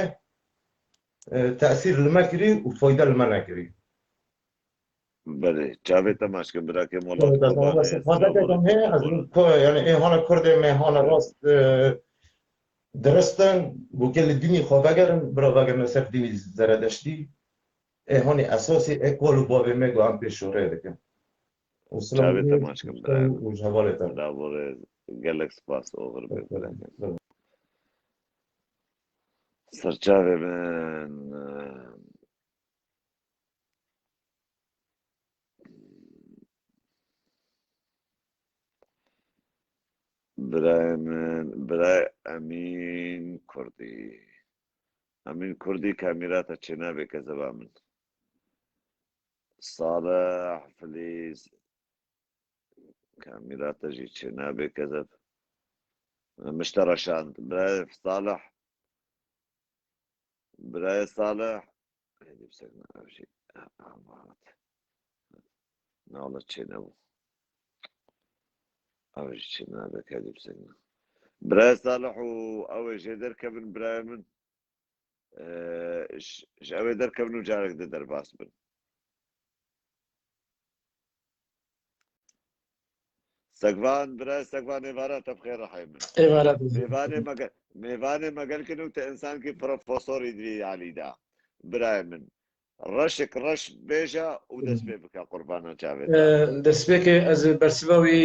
e, tesîr li me kirî û fayde li me nekirî. Belê, çavê te maç kin, birakê mola Xwezeke heye, ez min ku, yani ê hana Kurdê me, hana rast, e, diristin, ku gelê dînî xwe vegerin, bira vegerin ser dînî Zeredeştî. Ê hanî esasî, ê kol û bavê me ku em pê şorê dikin. Û silam Çavê te maç kin, birayê min. Û ji hevalê te. Laborê gelek spas, oxir be, birakê. Serçavê min, e, Birayê min, birayê Emîn Kurdî. Emîn Kurdî kamîra te çênabe kezeba min. Salih, Filîz, kamîra te jî çênabe kezeb. Min ji te re şand. Birayê Salih, Birayê Salih. Hêdî bisekne ev jî. Aman. Nala çê nebû. Ev jî çê nabe, hêdî bisekne. Birayê Salih û ew ê jê derkevin, birayê min. Ee, j-, ji ew ê derkevin û carek di derbas bin. Segvan, birayê Segvan, êvara te bi xêr re heye min. Êvara te jî. Mêvanê me ge-, mêvanê me gel kin û te însankî profesorî divî alî da. Birayê min. Reşik reş bêje û dest pê bike qurbana çavê te. E, destpêkê ez bersiva wî,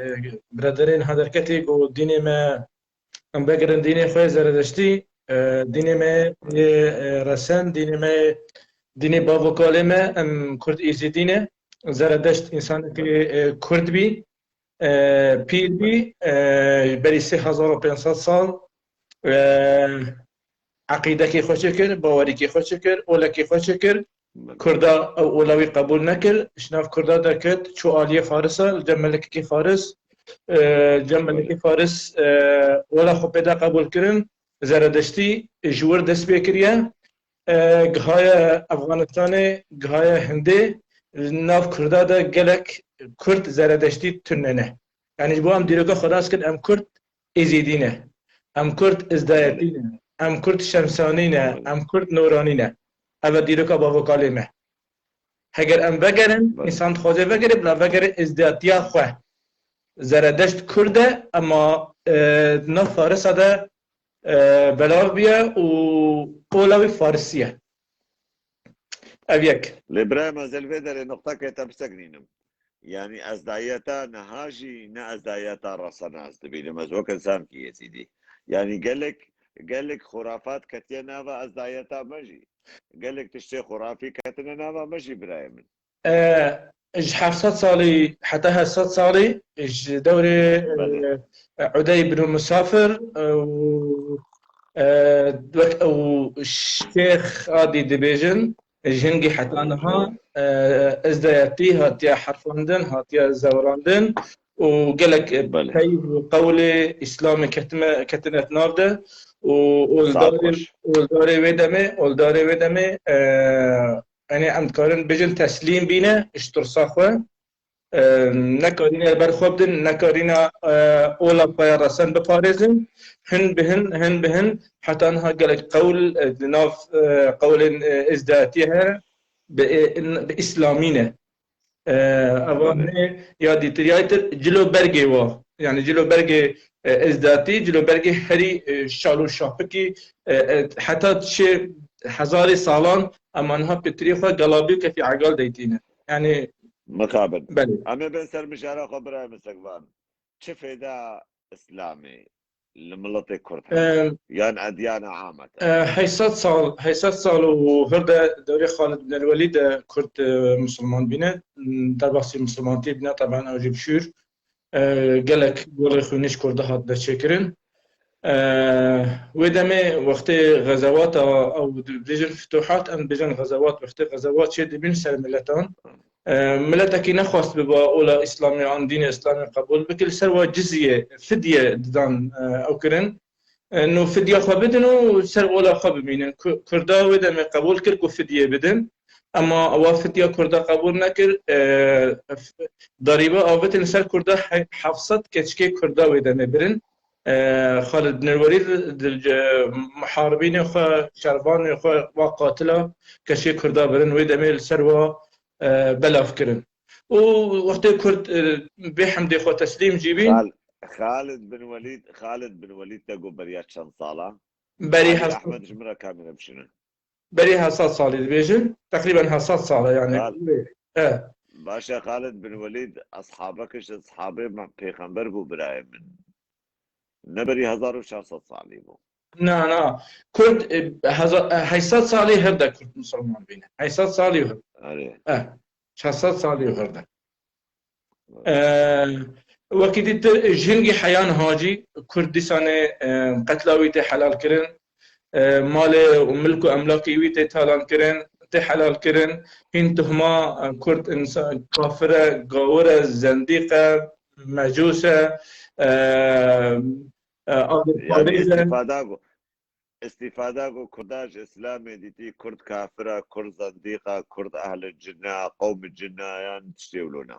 e, biraderên ha derketî ku dînê me Em vegerin dînê xwe yê Zeredeştî, e, dînê me yê, e, resen, dînê me, dînê bav û kalê me, em Kurd Êzîdî ne. Zeredeşt însanekî, e, Kurd bî, e, pîr bî, e, berî sê hezar û pênc sed sal, e, eqîdekê xwe çêkir, bawerîkê xwe çêkir, olekê xwe çêkir. Kurda ew ola wî qebûl nekir, ji nav Kurda derket, çû aliyê Farisa, li cem melikekî Faris, e, cem melikê Faris, e, ola xwe pê da qebûl kirin, Zeredeştî ji wir dest pê kiriye, e, gihaye Efxanistanê, gihaye Hindê, li nav Kurda de gelek Kurd Zeredeştî tune ne. Yanî ji bo em dîroka xwe nas kin, em Kurd Êzîdî ne. Em Kurd Izdayetî ne. Em Kurd Şemsanî ne. Em Kurd Noranî ne. Ev e dîroka bavokalê me. Heger em vegerin, însan dixwaze vegere, bila vegere êzdiyatiya xwe. Zeredeşt Kurd e, ema, e, di nav Farisa de, e, belav bûye û ola wî Farisî ye. Ev yek. Lê birayê me, ez li vê derê nuqtekê te bisekinînim. Yanî ezdayeta niha jî ne ezdayeta resene ez dibînim. Ez wek însankî Êzîdî. Yanî gelek, gelek xurafat ketiye nava ezdayeta me jî. Gelek tiştê xurafî ketine nava me jî birayê min. E, ji heft sed salî heta heft sed salî ji dewrê, Belê. e, Udey bin Musafir, e, û, e, wek ew Şêx Adî dibêjin, ji hingî heta niha, e, izdayetî hatiye herfandin, hatiye zewrandin û gelek, e, Belê. Peyv û qewlê Îslamê ketime, ketine di nav de û Saet oldarê, xweş. Oldarê wê demê, oldarê wê demê, e, Yanî em dikarin bêjin teslîm bîne ji tirsa xwe. E, nekarîne li ber xwe bidin, nekarîne, e, ola xwe ya resen biparêzin. Hin bi hin, hin bi hin, heta niha gelek qewl, e, di nav, e, qewlên, e, êzdayetiyê hene, bi, e, bi îslamî ne. E, eva Belê. Nê ya dîtir ya dîtir cilo bergê wa. Yani cilo bergê, e, êzdatî, cilo bergê herî, e, şal û şapikî, e, e, heta şê hezarê salan ema niha pitirê xwe gelabî û kefî egal deytîne. Yani Mixabin. Belê. Em ê bên ser mijara xwe birayê min Sekvan. Çi fêda Îslamê li miletê Kurd hebe? Em, Yan edyana amet? E, heyşt sed sal, heyşt sed sal û hir de dewrê Xalid bin el-Welîd de Kurd, e, Musulman bîne, derbasî Musulmantî bîne, teben ew jî bi şûr. E, gelek golê xwînî ji Kurda hatine çêkirin. E, wê demê wextê xezewata ew dibêjin fituhat, em dibêjin xezewat, wextê xezewat çê dibîn ser miletan. E, miletekî nexwest biba ola Îslamê an dînê Îslamê qebûl bike, li ser wa cizye, fidye didan, e, ew kirin. E, no fidya xwe bidin û ser ola xwe bimînin. Ku-, Kurda wê demê qebûl kir ku fidye bidin. Ema ewa fidya Kurda qebûl nekir. E, f-, darîbe avêtin li ser Kurda he-, heft sed keçikê Kurda wê demê birin. E, Xalid bin Welîd di, di, muharibînê xwe, şervanê xwe, wa qatila keçê Kurda birin. Wê demê li ser wa, e, belav kirin. Û wextê Kurd, e, bê hemdê xwe teslîm jî bîn. Xal-, Xalid bin Welîd, Xalid bin Welîd te got beriya çend sala? Berî Ali heft Ahmed ji min re kamî re bişîne. Berî heft sed salî dibêjin. Teqrîben heft sed sal e yani. Xal-, E. Baş e, Xalid bin Welîd eshabek ji eshabê me-, pêxember bû birayê min. Ne berî hezar û çar sed salî bû. Na, na. Kurd, e, heza-, e, heyşt sed salî hir de Kurd Musulman bîne. Heyşt sed salî hir. Erê. E. Çar sed salî hir de. E, wekî dîtir, e, jingî heyan hacî Kurd dîsanê, e, qetla wî tê helal kirin. E, malê û milk û emlakê wî tê talan kirin, tê helal kirin. Hîn tuhma, e, Kurd insan kafir e, gawir e, zendîq e, mecûs e, e, e, Yani agirparêz e. Îstîfada go-, îstîfada go Kurda ji Îslamê dîtî, Kurd kafir e, Kurd zendîq e, Kurd ehli cin e, qewmi cin e, yan tiştê wilo ne.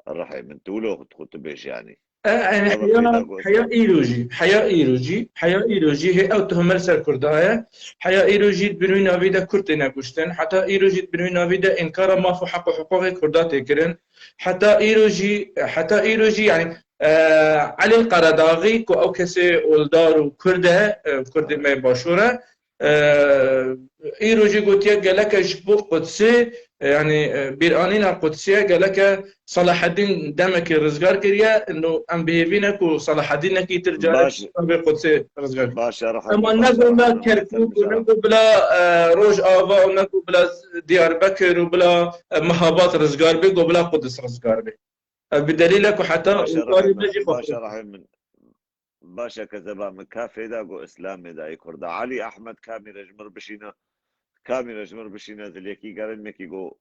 Rihê min, tu wilo xwe tu bêjî yanî. E, yani Eva heya, fêda got. Heya îro jî, heya îro jî, heya îro jî hê ew tuhme li ser Kurda ye. Heya îro jî di bin wî navî de Kurd têne kuştin. Heta îro jî di bin wî navî de înkara maf û heq û hiqûqê Kurda tê kirin. Heta îro jî, heta îro jî, yani, e, Elî Qeredaxî ku ew kesê oldar û Kurd e, e, Kurdê me başûr e, e, îro jî gotiye geleke ji bo Qudsê, e, yani, e, bîranîna Qudsê geleke Selahedîn demekê rizgar kiriye. No em bi hêvî ne ku Selahedînekî tir carek Baş. Kitabê Qudsê rizgar kiriye. Baş e, Rehim, Ema baş ne e, ku bila Rehim, Kerkûk û ne ku bila, e, Rojava û ne ku bila Diyarbekir û bila, e, Mehabat rizgar bê, ku bila Quds rizgar bê. Ev bi delîl e ku heta Baş e, Rehim, me jî xwe baş e, Rehim. Baş e, kezeba min, ka fêda go Îslamê dayê Kurda. Elî Ehmed kamî re ji mir bişîne, kamî re ji mir bişîne, ziliyekî gerin mekî go,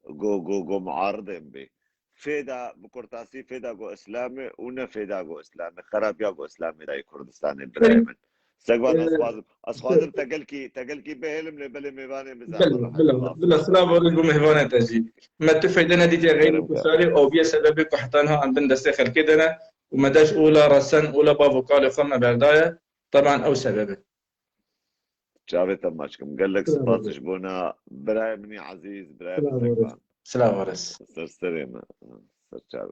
go, go, go muaridên bê. Fêda, bi kurtasî fêda go Îslamê û ne fêda go Îslamê. Xerabiya go Îslamê dayê Kurdistanê birayê min. Segvan, ez xwazim, ez xwazim te gelkî, te gelkî bihêlim lê belê mêvanê min Bila, bila, bila silav û rêz bo mêvanê te jî. Me tu feyde nedîtiye xeyrî ku sarê aviye sebebê ku heta niha em bin destê xelkê de ne û me deş ola resen, ola bav û kalê xwe me berdaye. Teban ew sebeb e. Çavê te maç kim. Gelek spas ji bona birayê min î ezîz, birayê min Sekvan. Silav û rêz. Ser serê me. Ser çavê.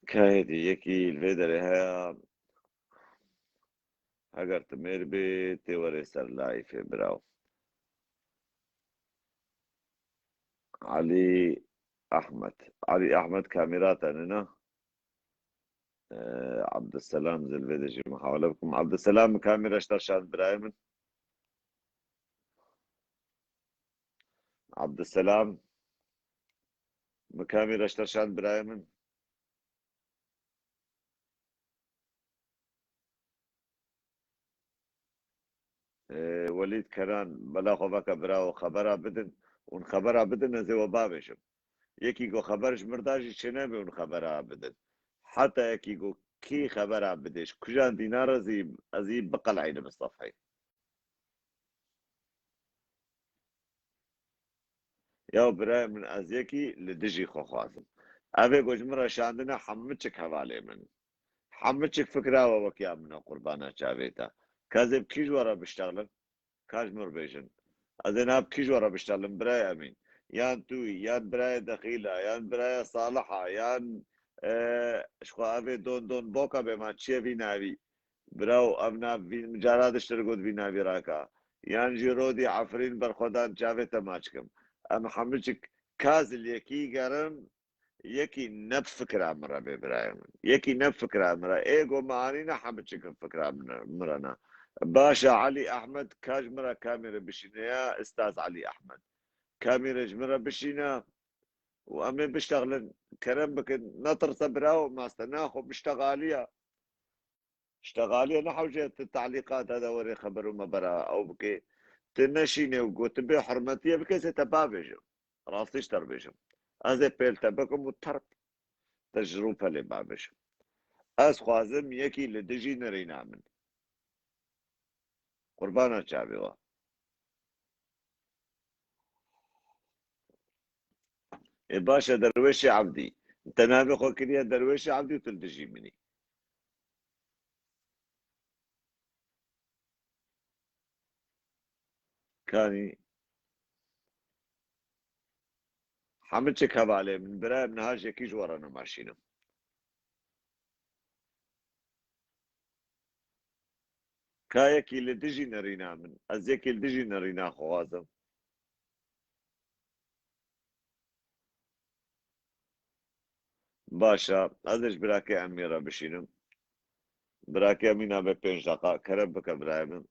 Kayê dî yekî li vê derê heye. Heger tu mêr bî, tê werê ser layîfê biraw. Elî Ehmed. Elî Ehmed kamîra te nîne? Ee, Abdüselam zilvê de jî muhawele bikim. Abdüselam, kamîra ji te şand birayê min. Abdüselam, mi kamîra ji te şand birayê min. Ee, Welîd Kenan, bela xwe veke birawo, xebera bidin. Hûn xebera bidin, ez ê we bavêjim. Yekî ku xeber ji mir da jî çênebe, hûn xebera bidin. Heta yekî ku kî xebera bidê, ji kujan dînar ez î, ez î biqeleynim sefheyê. Ya birayê min, ez yekî li dijî xwe xwazim. Ev ê ku ji min re şandine hemû çik hevalê min. Hemû çik fikra we wek ya min e, qurbana çavê te. Ka ez ê bi kî ji we re biştexlim? Ka ji min re bêjin. Ez ê niha bi kî ji we re biştexlim, birayê Emîn? yan tu, yan birayê Dexîla, yan birayê Saliha, yan, e, ji xwe evê Don Don Boka bê, ma çi ye vî navî? Birawo, ev nav vî, cara diştir got vî navî raka. Yan jî rodî Efrîn berxwedan çavê te maç kim. Em hemû çik kazil yekî gerin, yekî ne bi fikra min re bê birayê min. Yekî ne bi fikra min re. Ê go me anîne hemû çik bi fikra min re, min re ne. Baş e Elî Ehmed, ka ji min re kamî re bişîne ya, Ustaz Elî Ehmed. Kamî re ji min re bişîne û em ê biştexlin. Kerem bikin, netirse birawo, maste naxwe biştexaliya. Ştexaliye nehewce tu talîqata de werê xeber û mebera ew bikê. Tu neşînê û got tu bê hurmetiye bikê, ez ê te bavêjim. Rastî ji te re bêjim. Ez ê pêl te bikim û terp te ji rûpelê bavêjim. Ez xwazim yekî li dijî nirîna min. Qurbana çavê we. Ê baş e Derwêşê Evdî. Te navê xwe kiriye Derwêşê Evdî û tu li dijî min î. Kanî hemû çik hevalê min, birayê min, niha ji yekî ji we re nemaşînim. Ka yekî li dijî nirîna min, ez yekî li dijî nirîna xwe xwazim. Baş e, ez ê ji birakê Emî re bişînim. Birakê Emî nabe pênc deqa, kerem bike birayê min.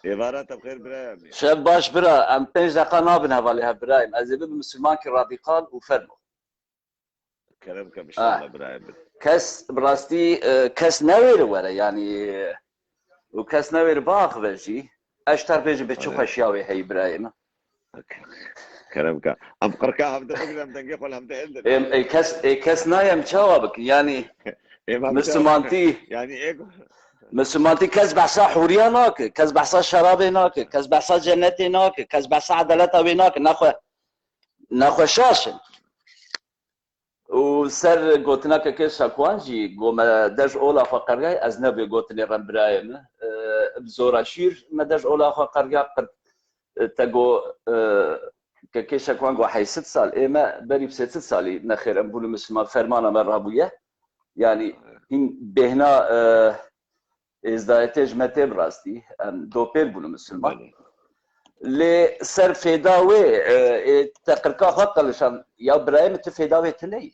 Êvara te bi xêr birayê Emî. Şev baş bira, em pênc deqa nabin hevalê hev birayê min. Ez ê bibim misilmankî radîkal û fermo. Kerem ke, inşallah birayê min. Kes bi rastî, e, kes newêre were, yanî, û kes newêre biaxive jî. Ez ji te re bêjim bê çi xweşiya wê heyî birayê min. Kerem ke. Em qirka hevde bigrin, em dengê xwe li hevde hildin. Ê, ê kes, ê kes nayem çawa bikin, yanî Ê, me Misilmantî, yanî ê Misilmantî kes behsa hûriya nake, kes behsa şerabê nake, kes behsa cennetê nake, kes behsa edaleta wê nake, nexwe, nexwe şaş in. Û ser gotina kekê Şakwan jî, go me dej ola xwe qergay, ez ne vê gotinê rem birayê min. E, bi zora şîr me dej ola xwe qergay, qir-, e, te go, e, kekê Şakwan go heyşt sed sal, ê me berî bi sê sed salî nexêr em bûne misilman, fermana me rabûye. Yanî hîn bêhna, e, êzdayetê ji me tê bi rastî. Em dopêl bûne misilman. Belê. Lê ser fêda wê, e, ê te qirka xwe qelişan. Ya birayê min, tu fêda wê tune yî.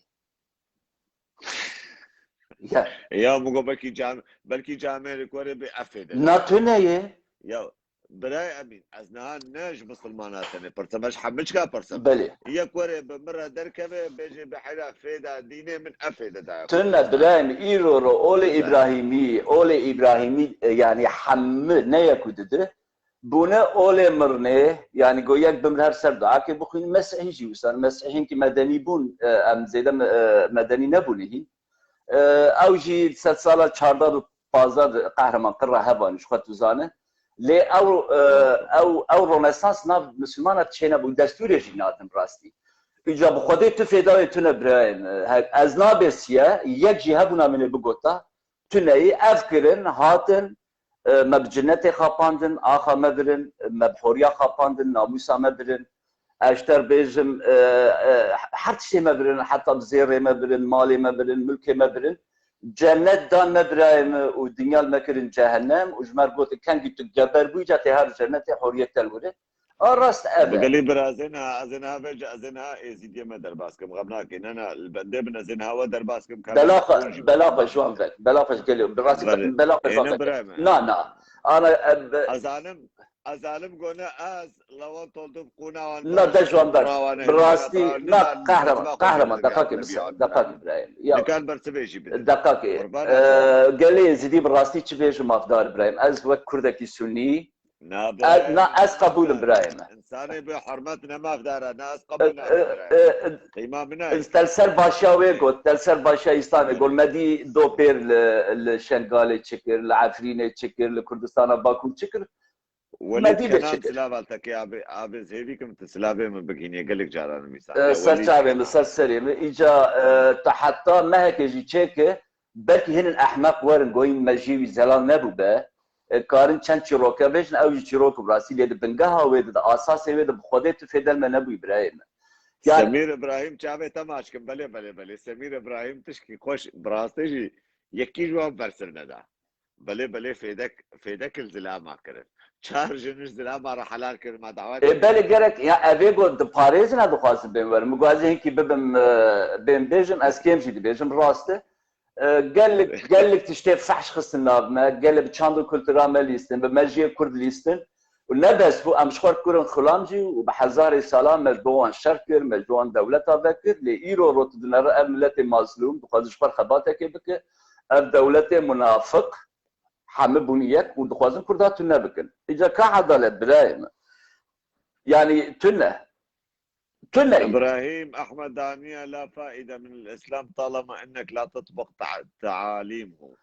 Ya. Ya min got belkî cam-, belkî camêrê ku erê bê efê de. Na tune ye. Ya birayê Emîn, ez niha ne ji misilmana tenê pirsim, ez ji hemû çika pirsim. Belê. Yek werê bi min re derkeve, bêjê bi heyra fêda dînê min efê de daye. Tune birayê min, îro ro olê Îbrahîmî, olê Îbrahîmî, e, yanî hemû ne yek û didi. Bûne olê mirnê, yanî go yek bimir her ser duakê bixwîn, Mesîhî jî wisa, Mesîhînkî medenî bûn, e, em zêde me-, e, medenî nebûne hîn. E, ew jî sedsala çardeh û pazdeh de Qehreman Qirra hevanî ji xwe tu zane. Lê ew, e, ew, ew Ronesans nav misilmana çênebû, destûrê jî nadin rastî. Îca bi Xwedê tu fêdawê tune birayên, e, he-, ez nabêsiye, yek jî hebûna min ê bigota, tu neyî, ev kirin, hatin, e, me bi cinetê xapandin, axa me birin, me bi horiya xapandin, namûsa me birin. Ez ji te re bêjim, e, e, her tiştê me birin, heta bi zêrê me birin, malê me birin, milkê me birin. Cennet dan me birayê me û dinya li me kirin cehennem û ji me re gotin, kengî tu geber bûyî, ca tê her cennetê horiyê te li wir e. A rast ev e. Bi gelî bira, ez ê niha, ez ê niha vê, ez ê niha êzîdiyê me derbas kim. Xem nake. Ne, ne, li bendê bin, ez ê niha we derbas kim. Ka Bela xwe, bela xwe ji wan vek. Bela xwe ji gelê. Bi rastî Belê. Bela xwe Ê, ji wan ne vek. Birayê me. Na, na. Ana, e, be- Ez alim, ez alim gone ez, lawan toldu qûna wan Na, de ji wan ber. Bi rastî, na, qehreman, qehreman, deqakê bi ser, deqakê birayê. Ya. Dikan ber sibê jî bidin. Deqakê. Qurban E, olsun. Gelê Êzîdî bi rastî çi bêjim mafdar birayê. Ez wek Kurdekî Sunî, Nabe. Ez, na, ez qebûl im birayê me. Însanê bi hurmet ne mafdar e, na ez qebûl nakim birayê me. Qîma min e. Te li ser başiya wê got, te li ser başiya Îslamê got, me dî dopêr li, li Şengalê çi kir, li Efrînê çi kir, li Kurdistana Bakur çi kir. Me dî bê çi kir. Silav al tekê abê, abê zêdî kim tu silavê min bigihînê, gelek caran min sar. E, ser çavê min, ser serê min. Îca, e, te heta mehekê jî çêke, belkî hinin ehmeq werin, goyîn me jî wî zelal nebûbe. e, karin çend çîroke bêjin, ew jî çîrok bi rastî lê di bingeha wê de, di asasê wê de bi Xwedê tu fêdel me nebûyî birayê min. Yani, Semîr Îbrahîm çavê te maç kim. Belê, belê, belê. Semîr Îbrahîm tişkî xweş, bi rastî jî yekî ji wan bersiv neda. Belê, belê, fêdek, fêdek li zilama kirin. Çar jin ji zilama re helal kirin, ma dawa E, belê gerek, ya evê got diparêzin, ez dixwazim bên werin. Min got ez ê hinkî bibim, e, bên bêjim, ez kêm jî dibêjim, rast e. E, gelek, gelek tiştê fehş xistin nav me, gelek bi çand û kultura me lîstin, bi mejiyê Kurd lîstin. Û ne bes bû, em ji xwe re kirin xulam jî û bi hezarê salan me ji bo wan şer kir, me ji bo wan dewleta vekir, lê îro rot dinere ev miletê mazlûm, dixwaze ji xwe re xebatekê bike, ev dewletê munafiq, hemî bûn yek û dixwazin Kurda tune bikin. Îca ka edalet birayê min. Yani tune. Tune. إبراهيم أحمد دانية لا فائدة من الإسلام طالما إنك لا تطبق تع- تعاليمه.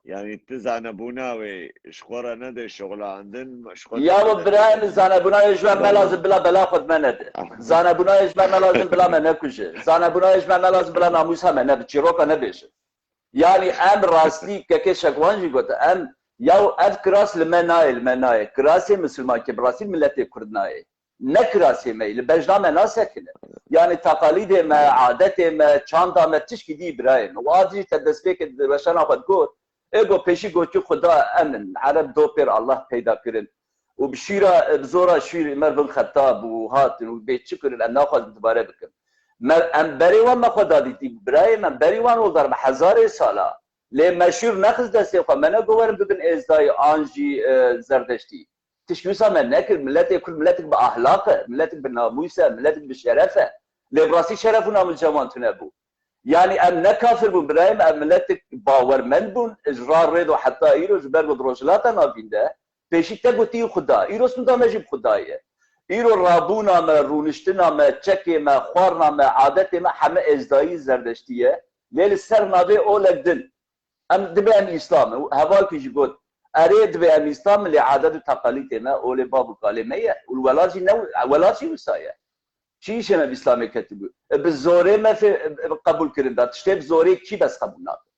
Yani tu zanebûna wê ji xwe re nede şixulandin, ji xwe Ya re bu nede birayê min, şixulandin. zanebûna wê ji me Tamam. Lazim bila bela xwe me nede. Zanebûna wê ji me Lazim bila me nekuje. Zanebûna wê ji me Lazim bila namûsa me nebe. Çîroka nebêje. Yani em rastî kekê Şekwan jî got, em ya ev kiras li me nayê, li me nayê. Kirasê misilman ki bi rastî miletê Kurd nayê. Ne kirasê me yî, li bejna me nasekine. Yani taqalîdê me, adetê me, çanda me, tişkî dî birayê me. Û a dî te destpêkê di weşana xwe digot, ê got pêşî gotî Xuda em in, Ereb do pêr Allah peyda kirin. Û bi şîra, bi zora şîrê me bin xeta bû û hatin û bê çi kirin, em naxwazin dubare bikin. Me, em berê wan me xwe dadîtî, birayê me, berî wan oldar bi hezarê sala. Lê me şîr nexist destê xwe, me negot werin bibin êzdayî an jî, e, zerdeştî. Tişkî wisa me nekir, miletê Kurd miletik bi ahlaq e, miletik bi namûs e, miletik bi şeref e. Lê bi rastî şeref û namûs cewan tune bû. Yani em ne kafir bûn birayê me, em miletik bawermend bûn, ji ra rê do heta îro, ji ber ku di Rojhilata Navîn de, pêşî te gotî Xuda, îro sûnda me jî bi Xuda ye. Îro rabûna me, rûniştina me, çekê me, xwarina me, adetê me heme êzdayî zerdeştî ye. Lê li ser navê olek din. Em dibê em Îslam in. Hevalkî jî got, erê dibê em Îslam in, lê adet û teqalîtê me olê bav û kalê me ye. Û li welat jî ne, welat jî wisa ye. Çi îşê me bi Îslamê ketibû? E, bi zorê me fê-, e, qebûl kirin da. Tiştê bi zorê kî bes qebûl nake?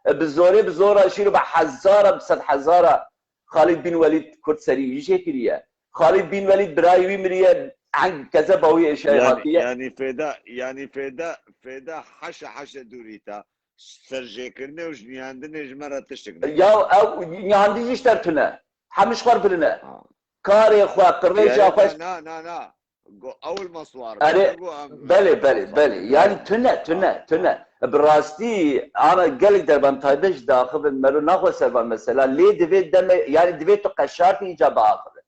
E, bi zorê, bi zora şîr û bi hezara, bi sed hezara Xalid bin Welîd Kurd serî wî jê kiriye. Xalid bin Welîd birayê wî miriye, heng kezeba wî êşayê Yani, hatiye. yani fêda, yani fêda, fêda haşa haşa dûrîta. Serjêkirinê û jiniyandinê ji me re tiştik ne. Ya ew nihandî jî ji te re tune. Hemî ji xwe re birine. Ha. Karê xwe, qirêja xwe. Na, na, na. Go, ew li me siwar be, Erê, ne go em belê, belê, siwar belê. be. Yani tune, tune, tune. Bi rastî, ana gelek derban taybet ji daxivin, mero naxwe servan mesela. Lê divê deme, yani divê tu qeşartî îca biaxive.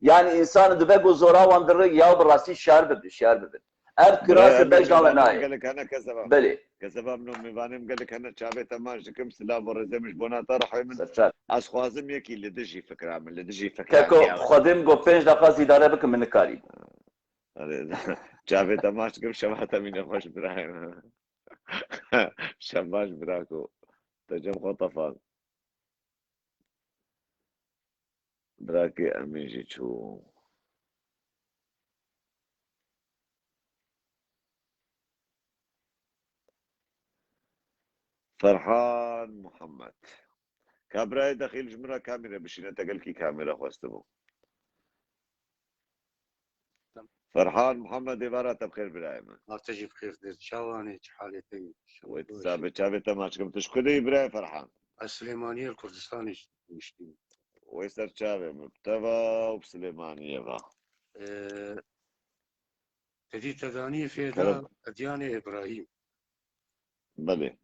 Yani însan dibe ku zora wan diri, ya bi rastî şiyar bibin, şiyar bibin. Ev kiras Birayê li min, bejna me mêvanê min nayê. Gelek hene kezeba. Belê. Kezeba min û mêvanê min gelek hene, çavê te maç dikim, silav û rêzê min ji bona te rihê min. Serçar. Ez xwazim yekî li dijî fikra min, li dijî fikra Keko, min ya. Xwedim ku pênc deqa zî îdare bikim, min nikarî. Erê, çavê te maç dikim, şeva te mîne xweş birayê min. Şev baş birako. Te cem xwe tefan. Birakê Emîn jî çû. Ferhan Muhammed. Ka birayê dexîl ji min re kamîre bişîne, te gelkî kamîre xwestibû. Ferhan Muhammed, êvara te bi xêr birayê min. Êvara te jî bi xêr, dêr çawanê, çi halê te ye? Wê tu sabe çavê te maç kim. Tu ji ku de yî birayê Ferhan? Ez Silêmaniyê li Kurdistanê niştîm. Wê ser çavê min bi te ve û bi Silêmaniyê ve. Ee, te dî te danî fêda Kerem. Edyanê Îbrahîm. Belê.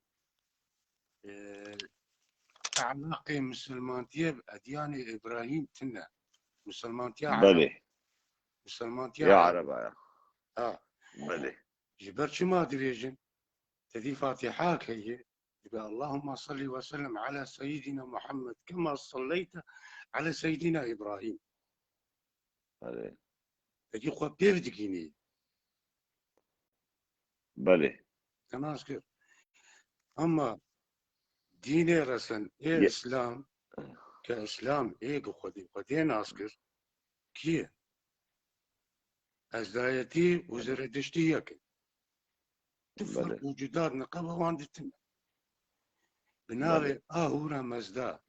Ee, elaqê misilmantiyê bi Edyanê Îbrahîm tune. Misilmantiya Belê. Ereb. Misilmantiya Ya Ereb. Ereba ya. Ha. Belê. Ji ber çima dibêjin? Te dî Fatîha heye. Dibe Allahumma salli ve sellem ala seyyidina Muhammed kema salleyte ala seyyidina Îbrahîm. Belê. Te dî xwe pêv dikînî. Belê. Te nas kir. Ama dînê resen ê Ye- Îslam, ke Îslam ê ku Xwedê, Xwedê nas kir, kî ye? Ezdayetî û Zerediştî yek in. Tu Belê. ferq û cuda niqeba wan ditin. Bi navê Ahura Mezda,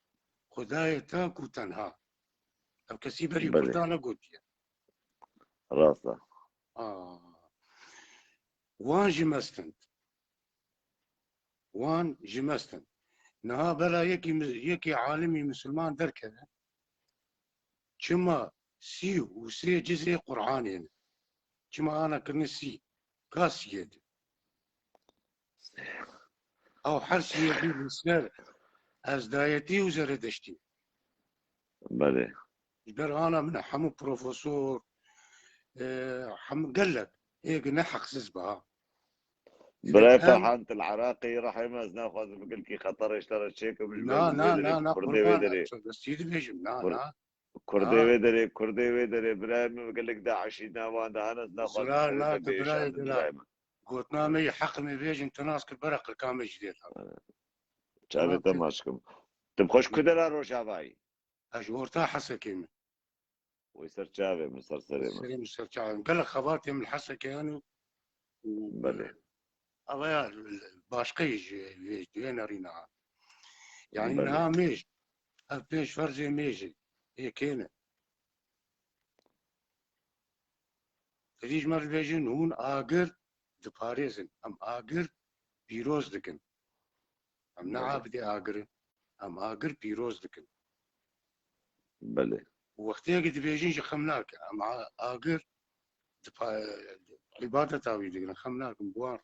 Xwedayê tak û tenha. Ev kesî berî Belê. Kurda negotiye. Rast e. Aa. Wan jî mest in. Wan jî mest in. Niha bela yekî mi-, yekî alimî misilman derkeve. Çima sî û sê cizê Qur'anê ne? Çima ana kirine sî? Ka siyê di? Ew her siyê di li ser Ezdayetî û Zeredeştî. Belê. Ji ber ana min e, hemû profesor, e, hemû gelek. Êk ne heqsiz be ha. Birayê Ferhan, tu li Iraqê yî, rehê me, ez naxwazim gelkî xeterê ji te re çêkim, ji Na, ber na, wê derê na, na, Kurdê wê qurban, derê. Çi destî dibêjim, na, Kur-, na. Kurdê Na. Wê derê, Kurdê wê derê, birayê min, gelek DAIŞî nav wan de hene, ez naxwazim Zira Kurdê na, te tu bêşandin, birayê dila. Birayê min. Gotina me yê heq me bêjin, tu nas kir bera qirka me jî dê. Çavê te maç kim. Tu bi xwe ji ku dera Rojavayî? Ez ji orta Hesekê me. Wê ser çavê min, ser serê min. Serê min, ser çavê min. Gelek xebatê min li Hesekê hene û, û Belê. Avaya başqe jî vê, vê nerîna. Yani Belê. Niha mêj, ev pênc ferzê mêjê, ê kê ne? Tevî ji me dibêjin, hûn agir diparêzin. Em agir pîroz dikin. Em ne Belê. Abidê agir in. Em agir pîroz dikin. Belê. Wextê ki dibêjin jî xem nake. Em a-, agir dipa-, îbadeta wî digirin. Xem nakin bi wan re.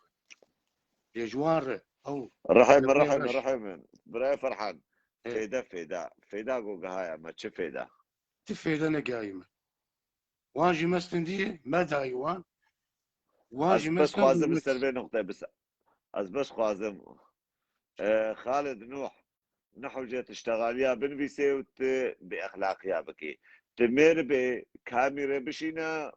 Lê ji wan re ew Rehê min, rehê min, rehê min. Birayê Ferhan. Ê. Fêde, fêde. Fêda ku gihaya me. Çi fêda? Ti fêde negihayî me. Wan jî mestin diyê, me dayî wan. Wan jî mestin diyê. Ez bes xwazim ser vê nuqteyê bis-, ez bes xwazim. E, Xalid Nuh, ne hewce tiştexaliya binivîsê û tu bêexlaqiya bikî. Tu mêr bê kamîrê bişîne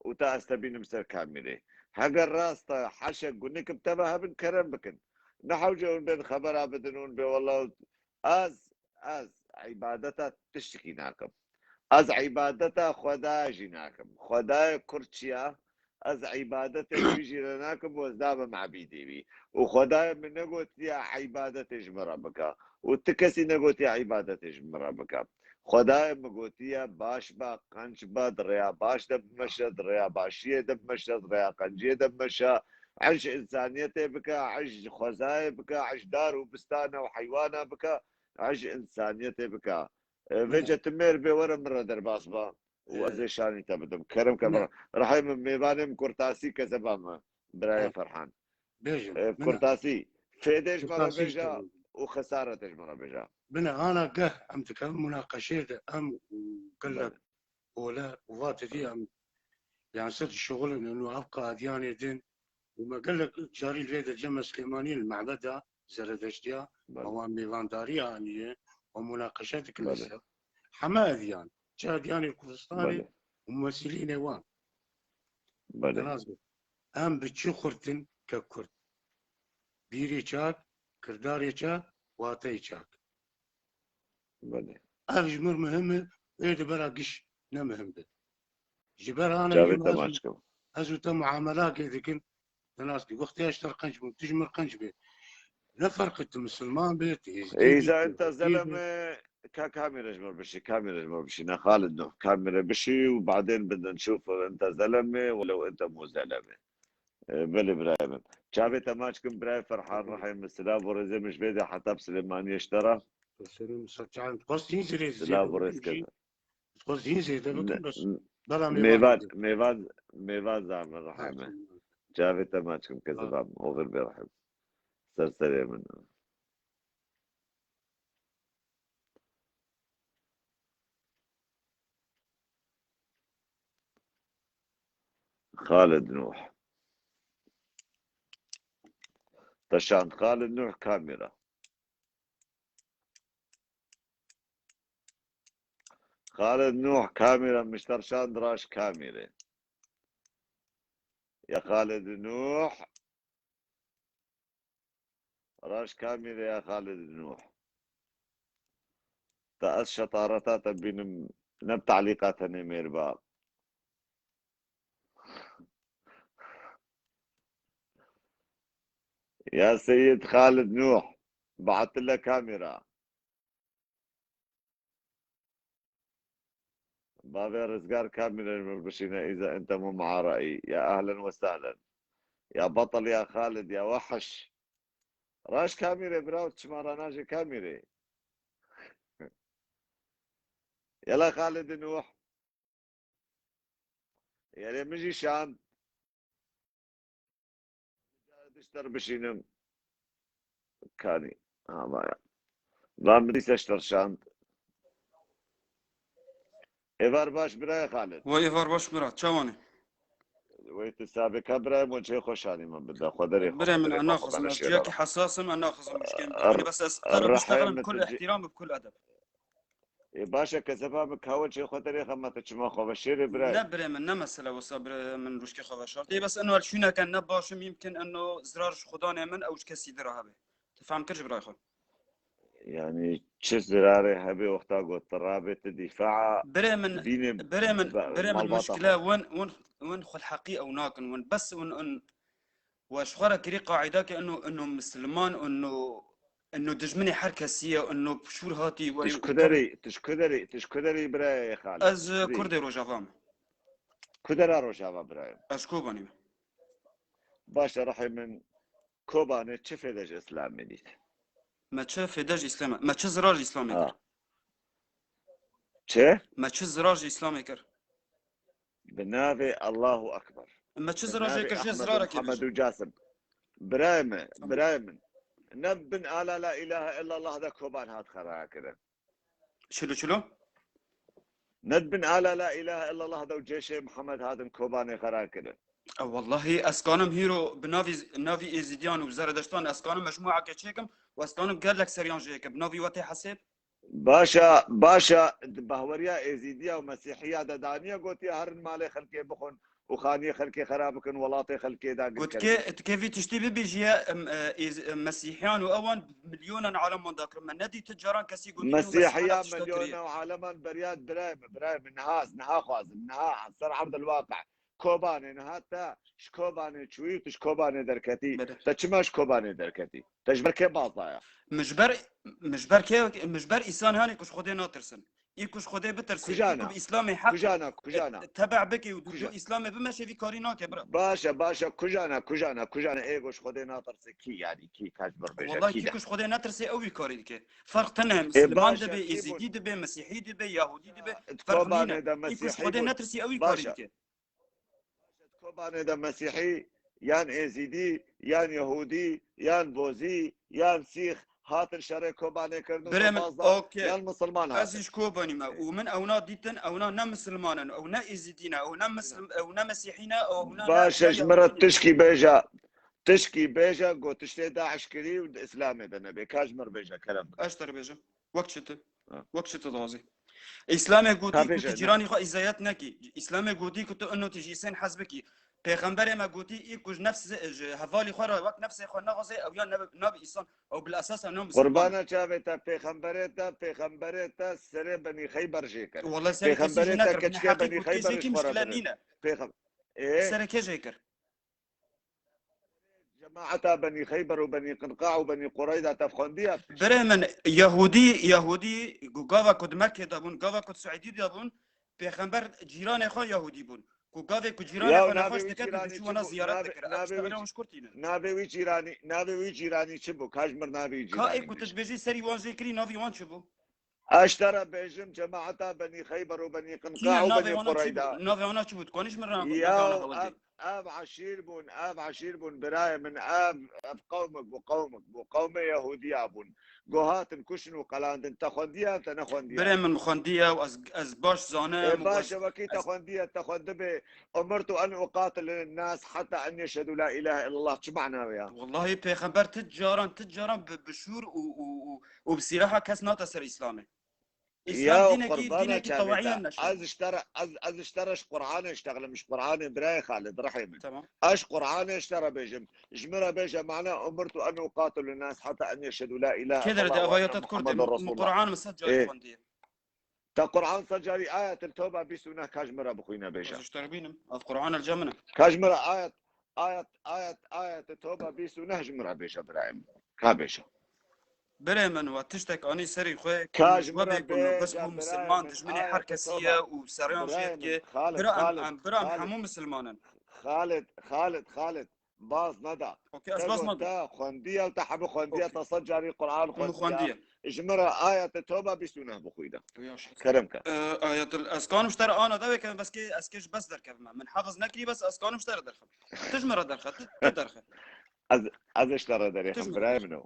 û ta ez te bînim ser kamîrê. Heger rast e, heşek gunik bi te ve hebin, kerem bikin. Ne hewce hûn bên xebera bidin, hûn bê wela ez, ez îbadeta tiştikî nakim. Ez îbadeta Xwedaya jî nakim. Xwedayê Kurd çi ya? Ez îbadetê wî jî re nakim û ez nabim ebîdê wî. Û Xwedayê min negotiye îbadetê ji min re bike. Û ti kesî negotiye îbadetê ji min re bike. Xwedayê min gotiye baş be, qenc be, di rêya baş de bimeşe, di rêya başiyê de bimeşe, di rêya qenciyê de bimeşe. Ij însaniyetê bike, ij xwezayê bike, ij dar û bistana û heywana bike, ij însaniyetê bike. E, Bine. Vêce tu mêr bê were min re derbas be û E, ez ê şanî te bidim. Kerem ke bine. Rehê min, mêvanê min kurtasî kezeba min, birayê Ha. Ferhan. Bêjin, E, bine. Kurtasî. Fêdê ji me re Kurtasî bêje kezeba. Û xesaretê ji me re bêje. Bine, ana geh em dikevin munaqeşê de, em û gelek Bine. Ole û va tevî em, yan ser şixulin û ev qadiyanê din û me gelek carî li vê de Cem Silêmanî li mehbeda Zeredeştiya Belê. Me wan mêvandariya aniye û munaqeşe dikin Belê. Li ser heme ediyan, çi ediyanê Kurdistanê Belê. Û mumesîlînê wan. Belê. Em bi çi xurt in ke Kurd? Bîrê çak, kirdarê çak, wateyê çak. Belê. Ev ji mir muhim e, wê di bera giş ne muhim be. Ji ber ana Çavê jî te ez maç û, kim. Ez û te muamelakê dikin, te nas dî. Wextê ez ji te re qenc bûm, tu ji mir qenc bê. Ne ferq e, tu misilman bê, tu êzidî bî, Îza tu ente hêzî bî. Zeleme, ka kamîre ji mir bişî, kamîre ji mir bişî. Ne Xalid Nuh, kamîre bişî û badên bidin şûf ente zeleme, welew ente mû zeleme. E, belê birayê min. Çavê te maç kim birayê Ferhan Rehê min, silav û rêzê min ji vê de heta bi Silêmaniyê ji te re. Selam, Serçan. Dixwest hîn zêde Silav û rêz bikim. Dixwest hîn zêde bikim, bes. Bela mêvan, mêvan, mêvan zamin Rehê min. Çavê te maç kim kezeba min. Oxir bê Rehê min. Ser serê min. Xalid Nuh. Te şand Xalid Nuh kamîra. Xalid Nuh kamîra, min ji te re şand raş kamîre. Ya Xalid Nuh. Raş kamîre ya Xalid Nuh. Te ez şetareta te bînim, ne bi talîqa tenê mêr ba. Ya Seyid Xalid Nuh, bi Atilla kamîra. Bavê Rizgar Kamîrê ji min bişîne, îza ente mû ma'a ra'yî. Ya ehlen we sehlen. Ya betel ya Xalid ya wehş. Raş Kamîrê biraw, çima ranajê Kamîrê? Yela Xalid Nuh. Yerê min jî şand. Dişter bişînim. Kanî. Ha, vaya. Van min dîse şter şand. Êvar baş birayê Xalid. Wey êvar baş Mirat, çawan e? Wey tu sabê ka birayê min çê xweşanî min bide. Xwe derê xwe Birê min, bide, ez xwe naxizim, bana ez şêra. Ciyakî hesas im, ez naxizim muşkên. Ar-, Bixwînî bes ez, ez rehê ruştexelim min kul tu ci- îhtîram û kul edeb. Ê, baş e, kesefa min kawe çê xwe derê xema te çima xwe ve şêrê birayê. Ne birê min, ne mesele wisa birê min ruşkê xwe veşartê. Bes eno el şûneke ne baş im, yimkin eno zirar ji xudanê min ew ji kesî dira hebe. Tu fehm kir ji birayê xwe. Yani çi zirarê hebe wexta got tu rabê tu dîfaa Birê min, dînê birê min, ba-, birê min malbata muşkile xwe. Win, win, win xwelheqî ew nakin, win bes win, win We ji xwe re kirî qaîda ke ino, ino misilman, ino, ino dijminê her kesî ye, ino pişûr hatî, we Tij kuderî, tij kuderî, tij kuderî birayê Xalid? Ez, e, Kurdê Rojava me. Kudera Rojava birayê? Ez Kobanî me. Baş e, rehê min, Kobanê çi fêde ji Îslamê dît? Me çi fêde ji Îslamê, me çi zirar ji Îslamê Ha. kir? Çi? Me çi zirar ji Îslamê kir? Bi navê Allahu Ekber. Me çi Bi zirar jê navê kir, jê Ehmed û zirarekê Muhammed bêje. û Casim. Birayê me, Tamam. birayê min. Ne bin ala la ilahe illallah de Koban hat xera kirin. Çilo çilo? Ne bin ala la ilahe illallah de û cêşê Muhammed hatin Kobanê xera kirin. E, wellahî ez kanim hîro bi navî, navî Êzidiyan û Zeredeştan ez kanim mecmûeke çêkim û ez kanim gelek seriyan jê kim. Bi navî we tê hesêb? Baş e, baş e, di bahweriya Êzîdiya û Mesîhiya de daniye gotiye herin malê xelkê bixwin û xaniyê xelkê xera bikin, welatê xelkê dagir Gotkê, kerin. Tikê vî tiştî bibêjiye, em, e, êz-, em, Mesîhiyan û ewan milyonan aleman dakirin. Me nedî ti caran kesî gotiye û Mesîhiya Mesîhiya tişta kiriye. Milyona û aleman beriya birayê min, birayê min, niha, niha xwazim, niha, ser erdil waqe. Kobanê niha te ji Kobanê çûyî û tu ji Kobanê derketî. Bele. Te çima ji Kobanê derketî? Te ji ber kê bazaya? Min ji ber, min ji ber kê, min ji ber îsanê hanê ku ji Xwedê natirsin. Î ku ji Xwedê bitirsin, Kuja î ku na? bi Îslamê heq, Kuja na? Kuja na? e, tebe bike û Kuja? dû Îslamê bimeşe vî karî nake bira. Baş e, baş e. Kuja na? Kuja na? Kuja na? Ê ku ji Xwedê natirse kî yanî kî? Kaç bir bêje Wellahî kî kî de? ku ji Xwedê netirse ew vî karî dike. Ferq tine Ê, Misliman baş e, dibe, kî bûn? Êzîdî dibe, Mesîhî dibe, Yahûdî dibe, ferq Kobanê nîne. de Î ku ji Xwedê Mesîhî bûn. netirse ew vî Baş karî e. dike. Kobanê de Mesîhî yan Êzîdî, yan Yehûdî, yan Bozî, yan Sîx hatin şerê Kobanê kirin û Birê min, bazda okey. yan Misilman Ez hatin. jî ji Kobanî me û min ewna dîtin, ewna ne Misilman in, ew ne Êzîdî ne, ew ne Mislim-, ew ne Mesîhî ne, ew ne, ne Baş e, ji min re Yahûdî ne. tişkî bêje, tişkî bêje, got tiştê DAIŞ kirî û di Îslamê de nebe. Ka ji min re bêje, kerem bike. Ez te re bêjim. Wek çi tu? Ha. Wek çi tu dixwazî? Îslamê gotî Ka ku tu bêje, ne? cîranî xwe îzayet nekî. Îslamê gotî ku tu ino tu ji Îsên hez bikî. Pêxemberê me gotî, î ku ji nefs-, ji hevalî xwe re wek nefsê xwe nexwazê, ew ya nebe, nabe îsan. Ew bil esas ew ne Misliman. Qurbana çavê te, pêxemberê te, pêxemberê te serê Benî Xeyber jê kir. Wele serê kesî Pêxemberê jê te nekir. Bi keçikê neheqî Benî gotî Xeyber jê ji kim xwe re muşkile birin. nîne. Pêxem-, Ê? Serê kê jê kir? Cemaeta Benî Xeyber û Benî Qinqa û Benî Qureyza te fxwendiye? Birê min, Yahûdî, Yahûdî, ku gava ku di Mekkê de bûn, gava ku di Suîdî de bûn, pêxember cîranê xwe Yahûdî bûn. Ku gavê ku cîranê Ya xwe navê nexweş wî dikir, cîranî diçû çi wana bû? ziyaret Navê, dikir. Ev navê tiştê wî bira cî-, hûn ji kur tînin. navê wî cîranî, navê wî cîranî çi bû? Ka ji mir navê wî Ka ê cîranî ku tu bêje. dibêjî serî wan jê kirî, navî wan çi bû? Ez te re bêjim, cemaeta Benî Xeyber û Benî Qinqa Kî ne û navê Benî wana çi Qureyda. bû? Navê wana çi bû? Dikwanî ji min re Ya, bigihana hewldê. ev, ev eşîr bûn, ev eşîr bûn, birayê min, ev, ev qewmek bû, qewmek bû, qewmê Yehûdiya bûn. Go hatin kuştin û qelandin. Te xwendiye, te nexwendiye? Birê min xwendiye û ez, ez baş zanim Ê, û baş ez, e, wekî te ez xwendiye, te xwendibê, "Umirtu en uqatile nas heta en yeşhedû la ilahe illallah." Çi mana wê ya? Wellahî pêxember ti caran, ti caran bi, bi şûr û, û, û, û bi sîlaha kes nate ser Îslamê. Îslam Ya dînekî, qurbana dînekî çavê tewaiyen te. neşe. Ez ji te re, ez, ez ji te re ji Qur'anê ştexlim, ji Qur'anê birayê Xalid, rihê min. Tamam. Ez ji Qur'anê ji te re bêjim. Ji min re bêje mana, "Umirtu en uqatile nas heta en yeşhedû la ilahe Kê dere illallah te ve ev ayeta enne dikur de, Muhammeden min Resulullah." Qur'an min sed carî Ê. xwendiye. Te Qur'an sed carî Ayetil Tewba bîst û neh ka ji min re bixwîne bêje. Ez ji te re bînim. Ev Qur'an el cem min e. Ka ji min re ayet, ayet, ayet, Ayetil Tewba bîst û neh ji min re bêje birayê min. Ka bêje. Birê min, we tiştek anî serî xwe, ka ji min re bê, bes bû misilman, dijminê her kesî ye û seriyan jê dike. Bira em, em, bira em hemû misilman in. Xalid, Xalid, Xalid, baz neda. Okey, ez baz nadim. Te xwendiye û te hemû xwendiye, te sed carî Quran xwendiye. Ji min re ayete Toba bîst û neh bixwîne. Kerem ke. Ayet, ez kanim ji te re ana dawê kevim, bes kê, ez kê ji bes derkevim. Min hefiz nekirî, bes ez kanim ji te re derxim. Tu ji min re derxe, tu, tu derxe. Ez, ez ji te re derêxim, birayê min o.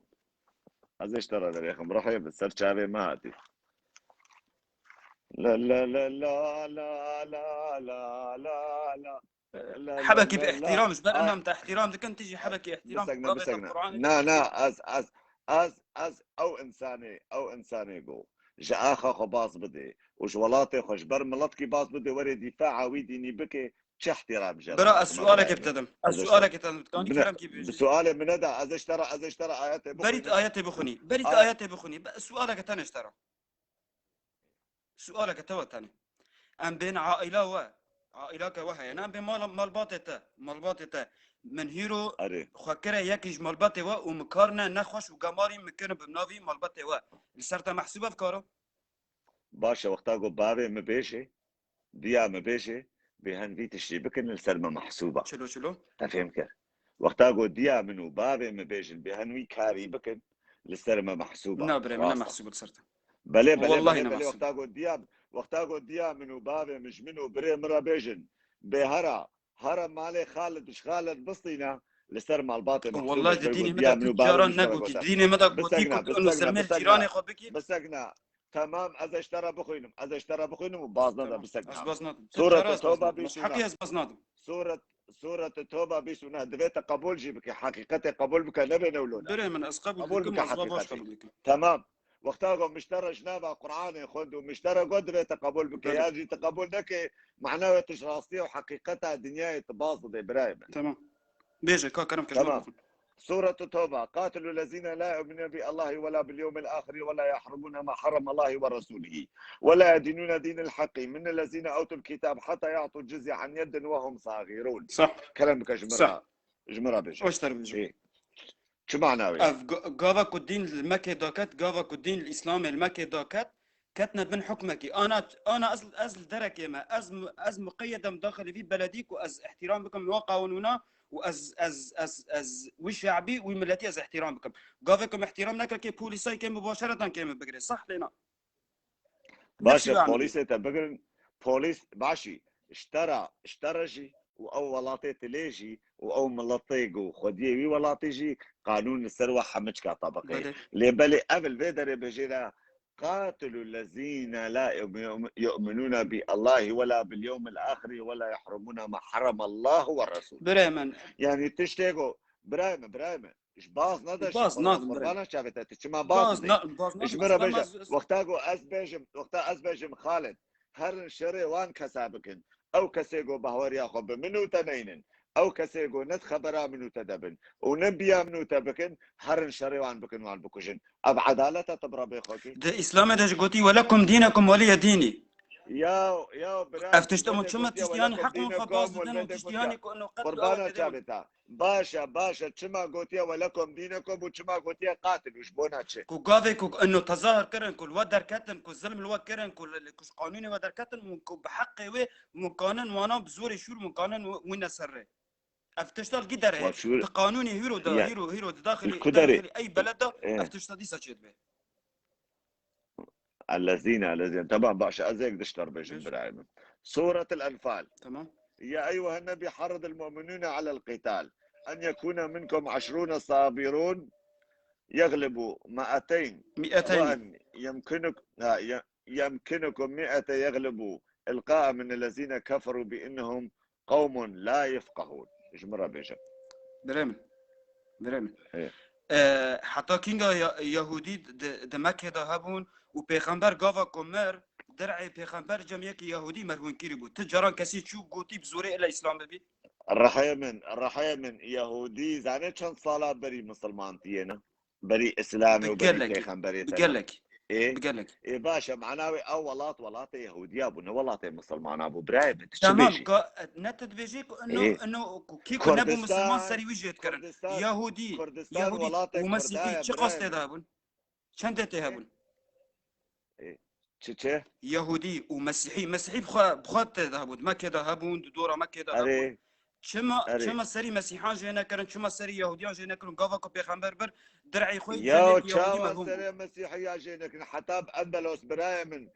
Ez ji te re derêxim. Ruhê min ser çavê me hatî. La la la la la la la la la. Hebekî bi îhtîram, ji ber em te îhtîram dikin, tu jî hebekî îhtîram. Bisegna, bisegna. Na, na, ez, ez, ez, ez ew insanê, ew insanê go ji axa xwe baz bidê û ji welatê xwe, ji ber miletkî baz bidê, were dîfaa wî dînî bike, çi îhtîram ji... Bira, ez sualekê bi te dim. Ez sualekê te dim. Dikanî kerem kî bêjî. Bi sualê min neda, ez ji te re, ez ji te re ayetê bixwînim. Berî tu ayetê bixwînî. Berî tu ayetê bixwînî. Sualeke tenê ji te re. Sualeke te we tenê. Em bên aîla we. Aîlake we heye. Ne, em bên mal, malbatê te. Malbatê te. Min hîro xwe kire yekî ji malbatê we û min kar ne nexweş û gemarî min kirin bi navî malbatê we. Li ser te mehsûb e karo? Baş e, wexta ku bavê min bêjê, diya min bêjê, bêhen vî tiştî bikin, li ser me mehsûb e. Çilo, çilo. Te fêm kir. Wexta ku diya min û bavê min bêjin, bêhen wî karî bikin, li ser me mehsûb e. Na birê min, ne mehsûb e li ser te. Belê, belê, belê, belê. Wexta ku diya, wexta ku diya min û bavê min ji min û birê min re bêjin, bê hera, hera malê Xalid, ji Xalid bistîne, li ser malbatê mehsûb e. Wellahî di dînê me de tu caran negotî. Di dînê me de gotî ku tu ino sermêl cîranê xwe bikî. Bisegna. Temam, ez ji te re bixwînim. Ez ji te re bixwînim û baz neda, bisegna. Ez baz nadim. Sûret Toba bîst û neh. Heqî ez baz nadim. Sûret, Sûret Toba bîst û neh. Divê te qebûl jî bike. Heqîqetê qebûl bike, nebe newlo ne. Birê min, ez qebûl dikim, ez baş qebûl dikim. Temam. Wexta ku min ji te re ji nava Qur'anê xwend û min ji te re got divê te qebûl bike, yan jî te qebûl neke, mana wê tu ji rastiya û heqîqeta dinyayê tu baz didê, birayê min. Temam. Bêje, ka kerem ke ji me bixwin. سورة التوبة. قاتلوا الذين لا يؤمنون بالله ولا باليوم الآخر ولا يحرمون ما حرم الله ورسوله ولا يدينون دين الحق من الذين أوتوا الكتاب حتى يعطوا الجزية عن يد وهم صاغرون. Sah. Kerem bike ji min re. Ji min re bêje. Ê. Çi mana wê? Ev ga-, gava ku dîn li Mekê daket, gava ku dîn li Îslamê li Mekê daket, ketine bin hukmekî. Ana, ana ez, ez li derekê me, ez, ez muqeyyedem daxilî vî beledî ku ez îhtîram bikim wan qanûna û ez, ez, ez, ez wî şe'bî, wî miletî ez îhtîram bikim. Gavê ku min îhtîram neke, kê polîsay kê mubaşeretan kê min bigire. Sah lê na. Baş e, polîsê te bigirin, polîs, başî, ji te re, ji te re jî û ew welatê tu lê jî û ew miletê ku xwediyê wî welatê jî qanûn li ser we hemiçka tebiqê. Belê. Lê belê ev li vê derê bêjê de, قاتلوا الذين لا يؤمنون بالله ولا باليوم الآخر ولا يحرمون ما حرم الله ورسوله. Birê min. Yanî tiştê ku, birayê min, birayê min. Ji baz nade, ji baz nadim, birayê. Qurbana çavê te, tu çima baz didî? Ji min re bêje, wexta ku ez bêjim, wexta ez bêjim Xalid, herin şerê wan kesa bikin. Ew kesê ku bahweriya xwe bi min û te neynin, ew kesê ku ne di xebera min û te de bin û ne biya min û te bikin, herin şerê wan bikin, wan bikujin. Ev edalet e tu bi Rebê xwe kî? Di Îslamê de jî gotî, "Welekum dînekum weliyye dînî." Ya, ya, bira, ev tişt, em çima tiştiyanî heq wan xwe baz didin û tiştiyanî ku eno qet... Qurbana çavê te. Baş e, baş e. Çima gotiye welekum dînekum û çima gotiye qatilû? Ji bona çi? Ku gavê ku ino tezahir kirin, ku li we derketin, ku zilm li we kirin, ku li, ku ji qanûnê we derketin, û ku bi heqê wê mumkanin wana bi zorê şûr mumkanin wîne ser rê. Ev tişta li kî derê heye? Di qanûnê hîro de, hîro, hîro di daxilî, daxilî ey beled de ev tişta dîsa çêdibe. Ellezîne, ellezîne. Temam, baş e. Ez êk dişter bêjim, birayê min. Sûretul Enfal. Tamam. يا أيها النبي حرض المؤمنين على القتال أن يكون منكم عشرون صابرون يغلبوا مائتين. مائتين. وأن يمكنك-، ها، ي-، يمكنكم مائة يغلبوا القاء من الذين كفروا بأنهم قوم لا يفقهون. Ji min re bêje. Birê min. Birê min. Ê. E, heta kînga Ya-, Yahûdî di, di Mekkê de hebûn û pêxember gava ku mir, dirê pêxember cem yekî Yahûdî merhûn kirî bû. Ti caran kesî çû gotî bi zorê ila Îslam bibî? Rihê min, rihê min, Yahûdî zanê çend sala berî misilmantiyê ne? Berî Îslamê û berî pêxemberê te ne? Bi gelek. Ê? Bi gelek. Ê, baş e, mana wê ew welat, welatê Yahûdiya bû, ne welatê misilmana bû. Birayê min, tu çi bêjî? Tamam, ka-, ne tu dibêjî ku ino, ê, ino ku kî ku nebû misilman serî wî jê dikirin. Kurdistan, Yahûdî, Kurdistan Yahûdî welatê û Mesîhî çi qastê de hebûn? Çendê tê hebûn? Ê, çi çi? Yahûdî û Mesîhî. Mesîhî bi xwe, bi xwe tê de hebûn. Di Mekkê de hebûn, di dora Mekkê de hebûn. Erê, Çima, erê. Çima serî Mesîhan jê nekirin, çima serî Yahûdiyan jê nekirin? Gava ku pêxember bir, dir'ê xwe yî Ya, cengekî Yahûdî çawa mehûm bû. Serê Mesîhiya jê nekirin? Heta bi Endelos birayê min,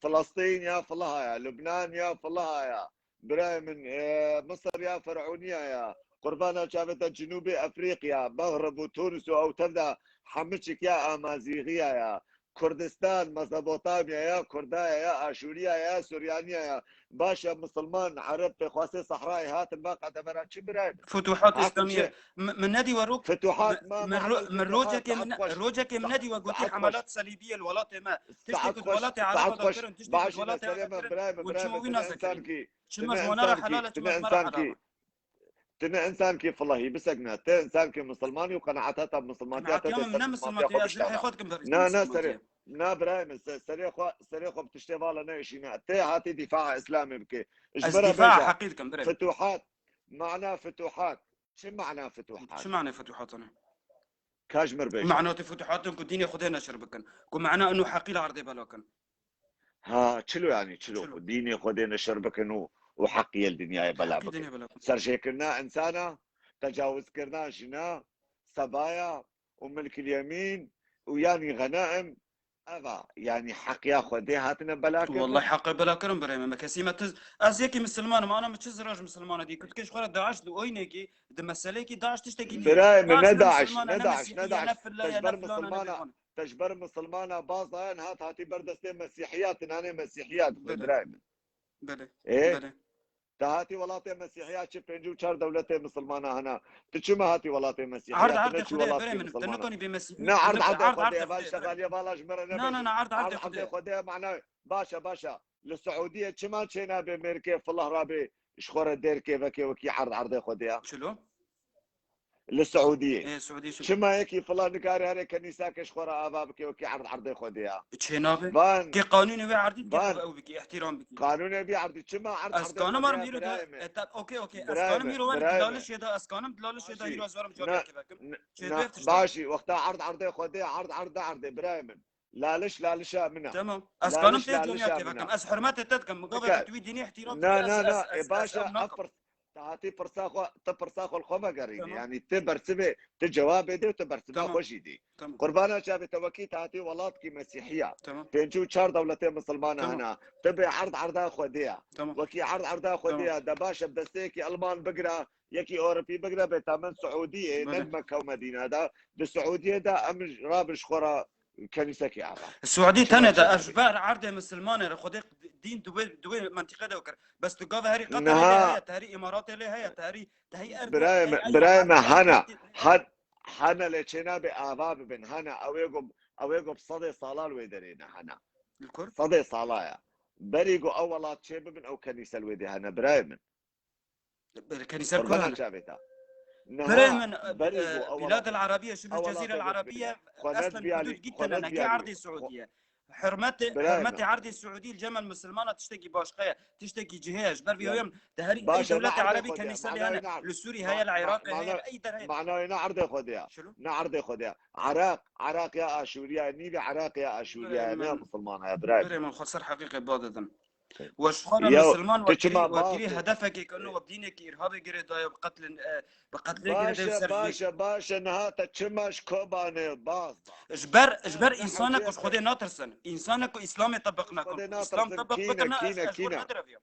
Filistîn ya Filaha ya, Lubnan ya Filaha ya. Birayê min, e, Misir ya Fer'ûniya ya. Qurbana çavê te Cinûbê Efrîqiya, Mexrib û Tunis û ew tev de hemiçik ya Amazîxiya ya. Kurdistan, Mezopotamya ya, Kurdaya ya, Aşûriya ya, Suryaniya ya. Baş e, Misilman, Ereb, pêxwasê Sehrayê hatin va qedevera çi birayê min? Futuhat Hakim Îslamiye. çi? M-, Min nedî we rok. Futuhat ma Min ro-, mahal min futuhat, rocekê min, saet xweş. Rocekê min Saet, nedî we gotî saet xweş. Hemelat Selîbiyê li welatê me. Tiştê Saet ku di xweş, welatê saet Ereba de xweş. kirin, tiştê ku Baş di e, welatê serê Ereba min, kirin. birayê min, Hûn birayê çima min, wî tine nazekirin? insankî, Çima tine ji wana insankî, helal e, çima tine ji me re helal insankî, e? tine insankî filahî bisekine. Te insankî misilmanî û qenaeta te misilmantiya te Qenaetiya dê min ser ne misilmantiya xwe misilmantiya, ez ji biştera. lehê xwe dikim, berê Na, min na, misilmantiye. Serê, na, birayê min, se-, serê xwe, serê xwe bi tiştê vala neişîne. Te hatî dîfaa Îslamê bike. Ji Ez bira dîfaa bêje. Heqî dikim, birayê min. Futuhat, mana futuhat. Çi mana futuhat? Çi mane futuhatane? Ka ji mir bêje. Manatê futuhatin ku dînê Xwedê neşir bikin. Ku mana inu heqî li erdê bela kin. Ha, çilo yani, çilo. Çilo. Dînê Xwedê neşir bikin û, û heqiyê li dinyayê bela Heqî bikin. Dînê bela kin. Serjêkirina insana, tecawizkirina jina, sebaya û milkil yemîn û yanî xenaim, eva, yani heqiya Xwedê hatine bela kirin. Wallahi heqê bela kirin birê me. Me kesî me tiz. Ez yekî misilman im, ana min çi zira ji misilmana dî. Kutkê ji xwe re DAIŞ di oynekî, di meseleyekî DAIŞ tiştekî dî. Birayê min, DAIŞ ne ne DAIŞ, misilman e, ne ne DAIŞ, mesîhiye, ne DAIŞ. Ne filla Te ye, ji ne ber filana, ne misilmana, bêfana. Te ji ber misilmana baz dayan hat hatî ber destê mesîhiya, tinanê mesîhiya dibê Bile. birayê min. Bele. Ê? Bele. Te hatî welatê mesîhiya çi pêncî û çar dewletê misilmana hene. Tu çima hatî welatê mesîhiya? Erd Tu erdê neçî Xwedê welatê birê min. Tu misilmana. nikonî bê mesîhiya. Ne erd Erd erdê erdê Xwedê, Xwedê va birê. şexaliye vala ji me re Na, na, nebêjin. na, erd erdê Erd erdê Xwedê. Xwedê mana, baş e, baş e. Li Siûdiyê çima çênabe mêrikê filah rabê ji xwe re dêrkê vekê wekî erd erdê Xwedê ya? Çilo? Li Siûdiyê. Ê, Siûdî çi? Çima yekî filah nikare here kenîsake ji xwe re ava bike wekî erd erdê Xwedê ya? Çênabe. Van, Kê qanûnê wê erdî dike Van. Ew bike, îhtîram bike. Qanûnê vî erdî çima erd Ez erdê kanim Xwedê arm ya îro de, birayê me? e, ta-, okey, okey. Ez Birayê kanim me, îro werim birayê me. dilalişê de, ez kanim dilalişê de Jî, îro ez werim na, cariyekê vekim. na, Çêdibê na, ev tiştan. Başî, wexta erd erdê Xwedê, erd erd erdê birayê min. Laliş lalişa min e. Tamam. Ez Laliş kanim tê lalişa cariyekê min e. vekim. Ez hurmetê te dikim. Min gava Bike. te tu wî dînî îhtîram Na, dike, ez, na, ez, na, ez, e, ez, baş e, ev ev nakim. pirs-, te hatî pirsa xwe, te pirsa xwe li xwe vegerînî. Tamam. Yani te bersivê, te cevabê dê, te bersiva Tamam. Xwe jî dî. Tamam. Qurbana çavê te wekî te hatî welatkî mesîhiya. Tamam. Pêncî û çar dewletê misilmana Tamam. hene. Te bê erd erda Xwedê ya. Tamam. Wekî erd erda Xwedê Tamam. ya. De baş e bi destê yekî Elman bigira, yekî Ewropî bigira bê ta min Siûdiyê, Bele. ne Mekke û Medîne de. Di Siûdiyê de em rabin ji xwe re kenîsekê ava. Siûdî Çima tenê de çênabe? Ez ji ber erdê misilmanê re Xwedê dîn di wê, di wê mentiqê de kir. Bes tu gava herî Qeterê Niha. lê heye, te herî Îmaratê lê heye, te herî, te herî Erdê, Birayê te me, herî birayê me Erdê, hene. Erdê. Hen, hene lê çênabe ava bibin, hene. Ew ê go, ew ê go bi sedê sala li wê derê ne, hene. Li kur? Sedê sala ye. Berî go ew welat çê bibin, ew kenîse li wê dê hene, birayê min. Ber-, kenîse li kur Qurbana hene? çavê te. Birê Niha, min, e, berî e, go ew Bilad welat. el Arabiye, şibî Ew Cezîre welat el ê Arabiye, Xwe ne eslen dibiyalî, hudud xwe ne gitene, ne ki dibiyalî. erdê Siûdiye. Hurmetê, Birayê hurmetê min. Erdê Siûdî li cem el misilmana tiştekî başqa ye, tiştekî cihê ye. Ji ber vî Yani, heyem, te herî baş e, dewletê ne erdê Erebî Xwedê, kenîse lê manayê hene. ne erd-, Li Sûrî heye, li ma-, Iraqê ma-, heye, manayê, ey der heye. manayê ne erdê Xwedê ya. Şilo? Ne erdê Xwedê ya. Iraq, Iraq ya Aşûriya, nîvê Iraq ya Aşûriya, Birayê ne min. misilmana ya, birayê. Birê min, xwe ser heqîqê ba didin. We ji xwe re Ya, misilman tu we çima kirî, we baz kirî didin? Hedefekê kirino, we bi dînekî îrhabê girê daye, bi qetlin, e, bi qetlê girê daye Baş e, ser baş jê. E, baş e, niha te çima ji Kobanê baz da? Ji ber, ji ber Niha însanek ku çê ji Xwedê natirsin. Însanek ku Îslamê tebiq nakin. Xwedê Ku Îslam natirsin, tebiq kî ne, bikirine, kî ez, ne, ez ji kî xwe ne? re nedireviyam.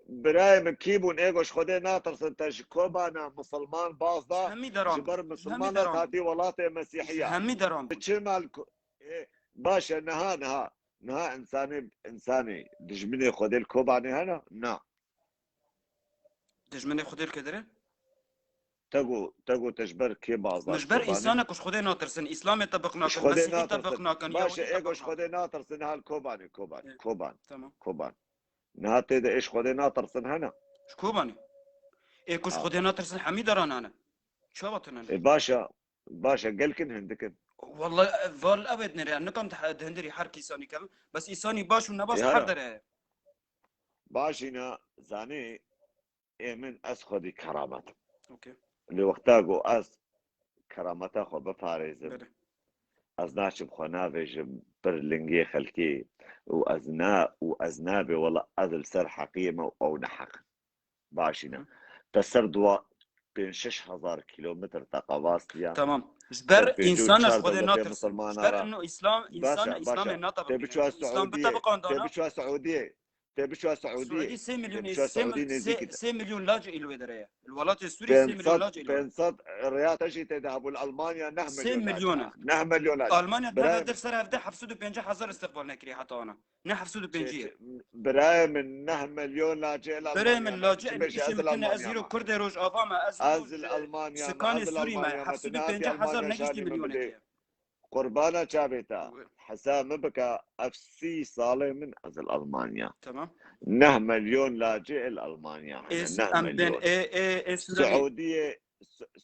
Birayê min, kî bûn ê go ji Xwedê natirsin, te ji Kobana misilman baz da, Hemî deran ji ber bû. Hemî misilman deran hatî bû. welatê Mesîhiya. Hemî deran bû. Çima li Ko-, ê, baş e, niha, niha, niha insanê, insanê dijminê Xwedê li Kobanê hene? Na. Dijminê Xwedê li kê derê? Te got, te got te ji ber kê baz da? Min ji ber Kobanê? Însanek ku ji Xwedê natirsin, Îslamê tebiq Ji nakin, Xwedê Mesîhî natirsin. tebiq nakin, Baş e, Yahûdî ê go tebiq ji nakin. Xwedê natirsin, niha li Kobanê, Kobanê, Ê, Koban, tamam. Koban. Niha tê de ê ji Xwedê natirsin hene? Ji Kobanê. Ê ku ji Ha. Xwedê natirsin hemî deran hene. Çawa tune ne? Ê, baş e, baş e, gelkin hindikin. Wallahî, e, val ev ê dinêre, em nikan di he-, di hindirî her kîsanî kevin. Bes îsanî baş û nebaş Ya. her derê heye. Baş îna zanî, ê min ez xwedî keramet im. Okey. Lê wexta ku ez kerameta xwe biparêzim, Belê. Ez naçim xwe navêjim pir lingê xelkê û ez na û ez nabê wela ez li ser heqiyê me û ew neheq in. Başî ne. Te ser dua pênc şeş hezar kilometr te qevastiya. Tamam. Ji ber Ser pêncî û însan ez çar xwedê dewletê natirsim. Ji musulmana ber re. Ino Îslam, însan Başa, Îslamê başa. Nata Te biçûya bibînin. Îslam Siûdiyê, bite te biqandana. Biçûya Siûdiyê. Te biçûya Siûdiyê. Siûdî sê Te milyon, biçûya sê, Siûdî sê, nêzîkî te. sê milyon lacê îlwê de ye. Li welatê Sûrî sê milyon Pênc sed, lacê îlwê. Pênc sed riyata jî tê de hebû li Almanya neh Sê milyon lacê. Milyon. Neh milyon lacê. Almanya Birayê tev hevdir min. ser hevdir heft sed û pêncî hezar istiqbal nekiriye heta ana. Ne heft sed û pêncî ye. Çi, çi, birayê min neh milyon lacê li Birayê Almanya min ne. lacê Çi bêje ez li Almanya ma. Birayê min lacê, ez îro Kurdê Rojava me, ez îro Ez li Almanya me, Sikanê ez li Sûrî me, Almanya me. Tu heft sed û pêncî hezar negiştî milyonekê. Qurbana çavê te. Hesa min bike, ev sî salê min ez li Almanya. Tamam. Neh milyon lacê li Almanya. Ê, Hene, neh em bên, milyon. ê, ê, ê, Sûrî. Siûdiyê,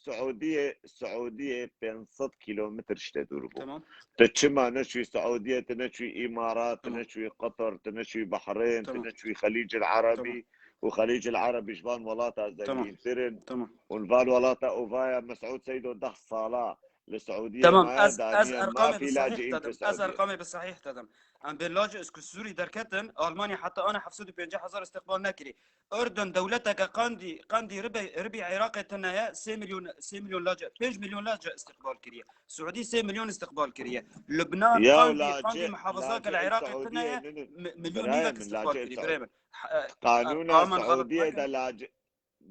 Siûdiyê, Siûdiyê pênc sed kilometr ji te dûr bû. Tamam. Tu çima neçûyî Siûdiyê, tu neçûyî Îmarat, tu Tamam. neçûyî Qetar, tu neçûyî Behrên, tu Tamam. neçûyî Xelîcil Erebî Tamam. û Xelîcil Erebî ji van welata Tamam. zengîntir in. Tamam. Û li van welata û vaya Mesûd Seydo deh sala li Siûdiyê Tamam, maye ez, ez daniye erqamê mafî bi lacî sahîh te dim. Ez întîsadiyê. erqamê bi sahîh te dim. Em bê lacê ez ku Sûrî derketin, Almanya heta ana heft sed û pêncî hezar istiqbal nekirî. Urdun dewleteke qandî, qandî ribê, ribî Iraqê tune ye, sê milyon, sê milyon lacê, pênc milyon lacê istiqbal kiriye. Siûdî sê milyon istiqbal kiriye. Lubnan Ya qandî, lacê, qandî muhafazake li lacê Iraqê tune ye, Siûdiyê ninin. mi-, milyon Birayê nîvek min, istiqbal lacê kirî, Siûdî. birayê min. Qanûna Siûdiyê de lacê,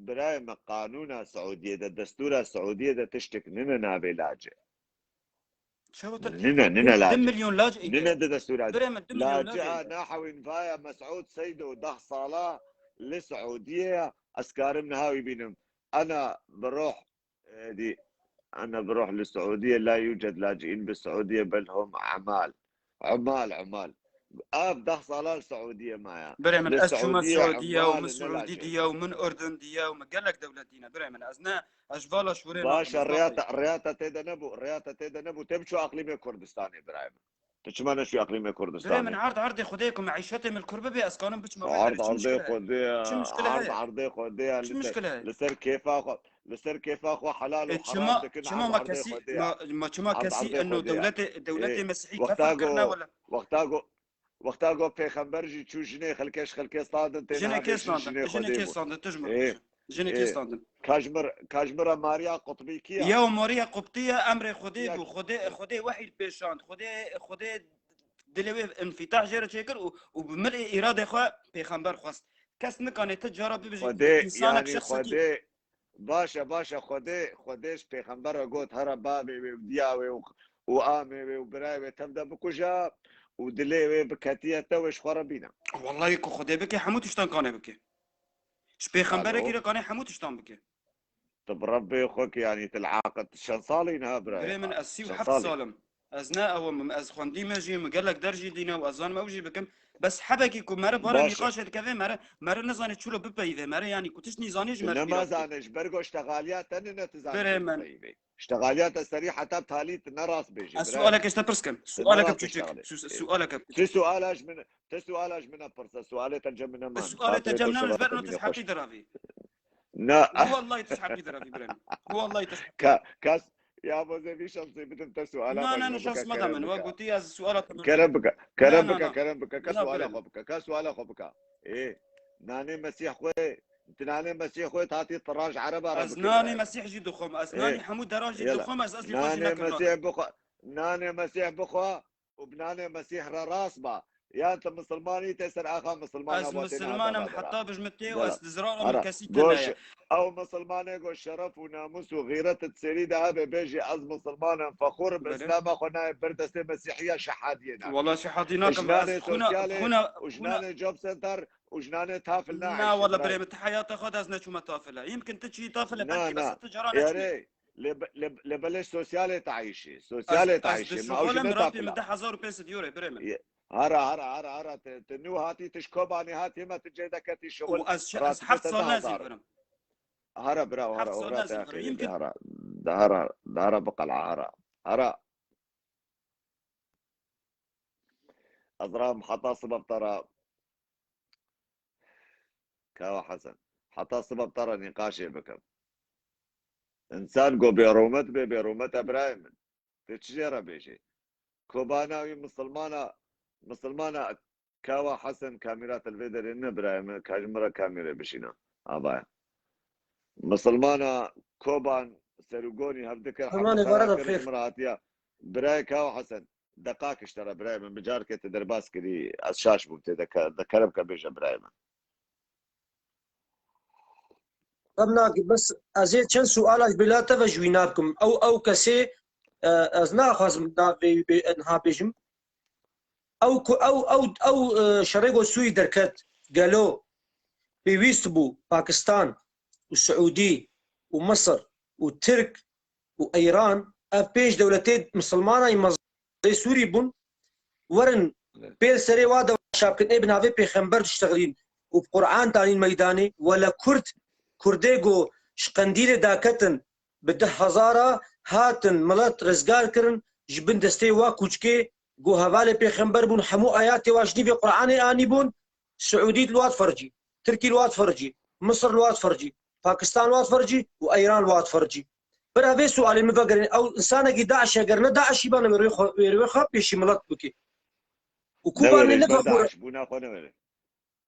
birayê min, qanûna Siûdiyê de, destûra Siûdiyê de tiştek nine navê lacê. Çawa te Nine, nine du, du lacê. milyon lacê Nine de destûra de. Birê min, du milyon Lacê lacê a êdî. nahewîn vaya Mesûd Seydo deh sala li Siûdiyê ye, ez karim niha wî bînim. Ana bi ruh, e, dî, ana bi ruh li Siûdiyê la yûced laciîn bi Siûdiyê bel hum emal. Emal, emal. Ev deh sala li Siûdiyê maye. Birê min, Li ez çûme Siûdiyê Siûdiyê û emal min ne Siûdî lacê. diye û min Urdun diye û min gelek dewlet dîne. Birê min, ez ne, ez ji vala şûrê Baş e, nakim, ez riyata, nakim. riyata tê de nebû, riyata tê de nebû. Tê biçû eqlîmê Kurdistanê, birayê min. Tu çima neçû eqlîmê Kurdistanê? Birê min, erd erdê Xwedê ku meîşetê min li kur bibê, ez kanim biçime wê Erd derê. Çi erdê muşkile heye? Xwedê ya, Çi muşkile erd heye? erdê Xwedê ya, Çi li ser, muşkile heye? li ser kêfa xwe, li ser kêfa xwe helal û E, heram çima, dikin, çima erd ma erdê kesî, Xwedê ya. ma, ma çima Erd kesî erdê eno Xwedê ya. dewletê, dewletê Ê, Mesîhî wexta kefir kirine go, wele? wexta go, wexta go pêxember jî çû jinê xelkê ji xelkê standin, tê Jinê niha kê bê jin standin? jinê Jinê Xwedê kê bû. standin? Tu ji min Ê, bêje. Jinê kê ê. standin? Ka ji min re, ka ji min re Mariya Qutbî kî ya? Ya Mariya Qubtî ya, emrê Xwedê Ya bû. Xwedê, Xwedê wehî li pê şand. Xwedê, Xwedê dilê wê infîtah jê re çêkir û, û bi milê îradê xwe pêxember xwest. Kes nikane ti cara bibêje Xwedê, însanek yanî şexsekî. Xwedê, baş e, baş e, Xwedê, Xwedê ji pêxember re got, here bavê wê û diya wê û, û amê wê û birayê wê tev de bikuje û dilê wê biketiye te wê ji xwe re bîne. Wellahî ku Xwedê bike, hemû tiştan kanê bike. Ji pêxemberekî Alo. re kanê hemû tiştan bike. Tu bi Rebbê xwe ki, yanî, tu li aqil, tu çend salî niha, birayê Birê min, xwe? ez sî û heft Çend salî? sal im. Ez ne ew im, ez xwendî me jî, min gelek der jî dîne û ez zanim ew jî bikim. Bes hebekî ku mere bare Baş e. nîqaşê dikeve, mere, mere nizane çilo bipeyivê. Mere, yanî, ku tişt nîzanî ji Tu mere nema pîra dike. zane, ji ber ku ştexaliya te nine, tu zanî Birê min. bipeyivê. Ştexaliya te serî heta talî tu ne rast bêjî, Ez birayê sualeke ji te pirs kim. Tu ne Sualeke rast biçûçik. bêjî. Su-, Ê. sualeke biçûçik. Tu suala ji min, tu suala ji min e pirse. Sualê te cem min e man. Sualê te Xatirê cem xwe ne, ji şerefê ber min no tu ji xweş. heqî diravî. Na. Wallahî tu ji heqî diravî, birê min. Wallahî tu ji heqî Ka, kas, ya bo zevî şansê bidim te suala Na, xwe na, ji na, min şans bike, mede kerem min. Wa bike. gotî ez suala te Kerem bike, kerem Na, na, bike, na. kerem bike. Ka Na, suala birê xwe min. bike, ka suala xwe bike. Ê, nanê Mesîh xwe, tu nanê Mesîh xwe hatî tiran ji Ereba re Ez bike, nanê birayê min. Mesîh jî dixwim, ez Ê, nanê hemû deran jî yela. dixwim, ez, ez nîqaşê Nanê nekim Mesîh nakim. bixwe, nanê Mesîh bixwe û bi nanê Mesîh re rast ba. Yan tu misilmanî tê ser axa misilmana Ez bo tê misilman im, niha heta bijim tê û Dela. ez dizranim Ara, kesî goş, tune ye. Ew misilmanê go şeref û namûs û xîret di serî de hebe bêjî, ez misilman im, fexûr im, Belê. Îslama xwe nayê ber destê Mesîhiya şehadiyê nake. Wala şehadî nakim, ez Jinanê xwina, sosyalê xwina, û xwina jinanê job center û jinanê tafil Na, nayê wala birê birayê. min, ti heyata xwe de ez neçûme tafile. Yimkin ti çî tafile, Na, belkî na. bes ti cara neçûyî. Yarê, lê be-, lê, lê belê sosyalê tayîşî. Sosyalê Ez, ez tayîşî. Ma ew jî dişuxulim, ne rapî tafil min e. deh hezar û pênc sed euro, birê min. Ye, hara, hara, hara, hara. Te, te nû hatî, tu ji Kobanê hatî, me tu cê de ketî şuxul. Û ez şi-, ez Rapî heft te sal ne nazî zîvirim. birim. Hara bira, hara, Heft sal oxira ne te zîvirim. axirî de Yimkin hara, de hara, de hara biqela, hara. Hara. Ez ram heta sibe bi te re. Kawa Hesen. Heta sibe bi te re nîqaşê bikim. Însan go bêrûmet bê, bêrûmet e birayê min. Tê çi jê re bêjê? Kobana wî misilmana, misilmana Kawa Hesen kamîra te li vê derê ne birayê min, ka ji min re kamîrê bişîne. Avaya. Misilmana Koban serûgonî hev dikir, Aman, hemû êvara xera de kir, xêr. Min re hatiya. Birayê Kawa Hesen, deqak ji te re birayê min, bi carkê te derbas kirî, ez şaş bûm tê de ke-, de kerem ke bêje birayê min. Xem nake, bes ez ê çend suala ji bila te ve ji wî nakim. Ew, ew kesê, e, ez naxwazim navê wî bê-, niha bêjim. Ew ku, ew, ew, ew, e, şerê ku Sûrî derket, gelo pêwîst bû Pakistan û Siûdî û Misir û Tirk û Îran, ev pênc dewletê misilmana yî mezê Sûrî bûn, werin Evet. pêl serê wa de şa bikin, ê bi navê pêxember diştexilîn û bi Qur'an danîn meydanê, wele Kurd, Kurdê ku ji qendîlê daketin, bi deh hezara hatin milet rizgar kirin, ji bin destê wa kûçkê ku hevalê pêxember bûn, hemû ayatê wa ji nîvê Qur'anê anîbûn, Siûdî li wa difercî, Tirkî li wa difercî, Misir li wa difercî, Pakistan li wa difercî û Îran li wa difercî. Bira vê sualê min vegerin, ew insanekî DAIŞ eger ne DAIŞî bane, wê rê xwe, wê rê xwe pêşî milet bike. Û Kubanê Newêre, ji ber nexwe xwe DAIŞ bûna xwe newêre.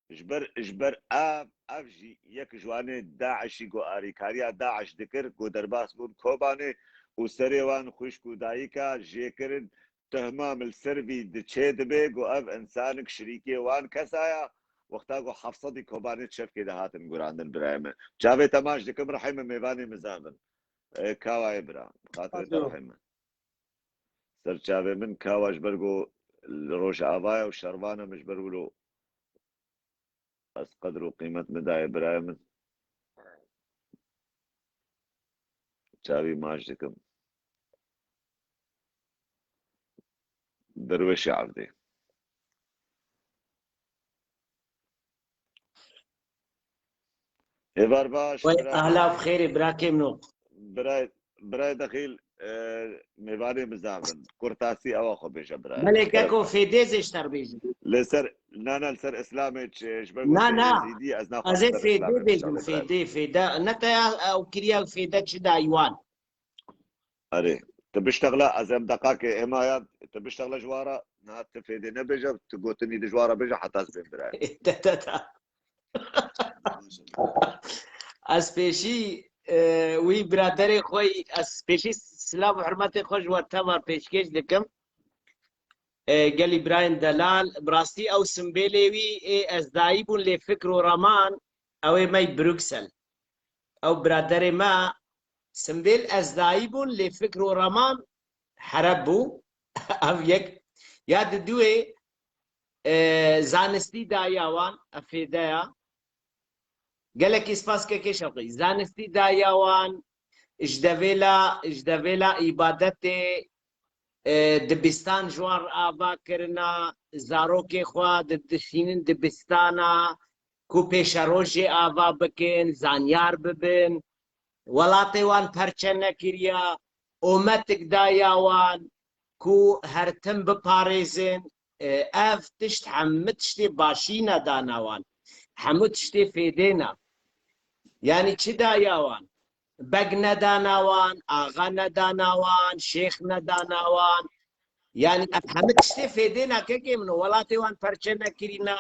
Ji ber, ji ber ev, ev jî yek ji wanê DAIŞî ku arîkariya DAIŞ dikir, ku derbas bûn Kobanê û serê wan xwişk û dayika jê kirin, tehma min li ser vî diçê dibe, ku ev insanek şirîkê wan kesa ya, wexta ku heft sedî Kobanê çefkê de hatin gurandin birayê min. Çavê te maç dikim, rehê min mêvanê min zavin. E, Kawayê bira, bi xatirê te Alo. rehê min. Ser çavê min Kawa ji ber ku li Rojava ye û şervan e, min ji ber wilo ez qedr û qîmet min daye birayê min. Çavî maç dikim. Derweşê erdê. Êvar baş, Wey bira. Ahla bi xêrê, birakê min o. Biray, biray Dexîl, e, mêvanê min zavin. Kurtasî ewa xwe bêje, biray. Belê keko, fêdê zê ji te re bêjin. Li ser, na, na, li ser Îslamê çi, ji ber Na, na. Êzîdî, ez naxwazim Ez ê ser fêdê Îslamê bêjim, biştexile, biray. Fêdê, fêde. Ne te ya ew kiriya fêde çi daywan. Erê. Tu biştexile, ez em deqakê êma ya, tu biştexile ji wara, na, tu fêdê nebêje, tu gotinî di ji wara bêje, heta ez bêm birayê. Te, te, te. Ez pêşî, e, wî biraderê xwe, ez pêşî silav û hurmetê xwe ji we teva pêşkêş dikim. E, gelî birayên delal, bi rastî ew simbêlê wî ê ez dayî bûn lê fikr û raman, ew ê me yî Bruksel. Ew biraderê me simbêl ez dayî bûn lê fikr û raman hereb bû. Ev yek. Ya diduê, e, zanistî dayiya wan, ev fêde ya. Gelekî spas kekê Şewqî. Zanistî dayiya wan, ji devêla, ji devêla îbadetê, e, dibistan ji wan re ava kirina, zarokê xwe di-, dişînin dibistana, ku pêşerojê ava bikin, zanyar bibin. Welatê wan perçe nekiriya, ometik dayiya wan, ku her tim biparêzin. E, ev tişt hemû tiştê başî nedana wan. Hemû tiştê fêdê ne. Yanî çi dayiya wan? Beg nedana wan, axa nedana wan, şêx nedana wan. Yanî ev hemû tiştê fêdê ne kekê min o. Welatê wan perçe nekirîna.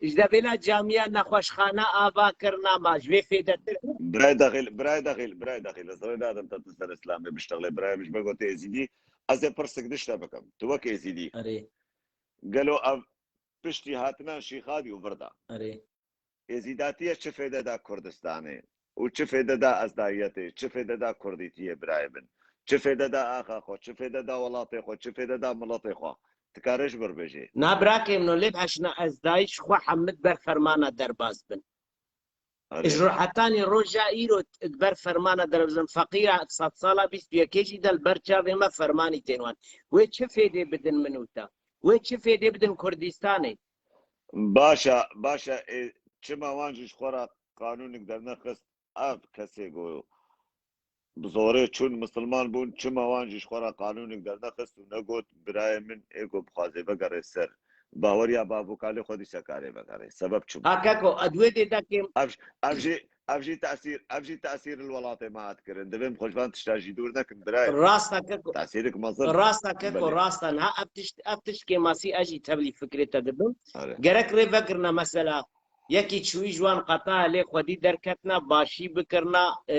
Ji devêla camiya nexweşxane ava kirina, ma ji vê fêdetir. Birayê Dexîl, birayê Dexîl, birayê Dexîl. Ez rê nadim te tu ser Îslamê biştexilê, birayê min, ji ber ku tu Êzîdî. Ez ê pirsik dişte bikim. Tu wek Êzîdî. Erê. Gelo ev piştî hatina Şîxadî û vir da. Erê. Êzîdatiyê çi fêde da Kurdistanê? Û çi fêde da ezdayiyetê? Çi fêde da Kurdîtiyê birayê min? Çi fêde da axa xwe? Çi fêde da welatê xwe? Çi fêde da miletê xwe? Dikare ji vir bêjê. Na birakê min o, lê bi heşna ezdayî ji xwe hemû di ber fermana derbas bin. Erê. Ji ro-, hetanî roja îro di ber fermana derbas bin. Feqîra sedsala bîst û yekê jî de li ber çavê me fermanî tên wan. Wê çi fêdê bidin min û te? Wê çi fêdê bidin Kurdistanê? Baş e, baş e, ê, çima wan jî ji xwe re qanûnek dernexist? Ev kesê ku bi zorê çûn misilman bûn, çima wan jî ji xwe re qanûnek dernexist û negot, birayê min ê ku bixwaze vegere ser baweriya bavûkalê xwe dîsa kare vegere? Sebeb çi bû? Ha keko, ez wê dê dekêm. Ev, ev jî, Ev jî tesîr, ev jî tesîr li welatê me hat kirin. Divê em xwe ji van tişta jî dûr nekin, birayê. Rasta keko. Tesîrik mezin. Rasta keko, rasta. Niha ev tişt, ev tişt kêmasî ez jî tevlî fikrê te dibim. Gerek rê vekirina mesela. Yekî çûyî ji wan qata lê xwedî derketina, başî bikirina, e,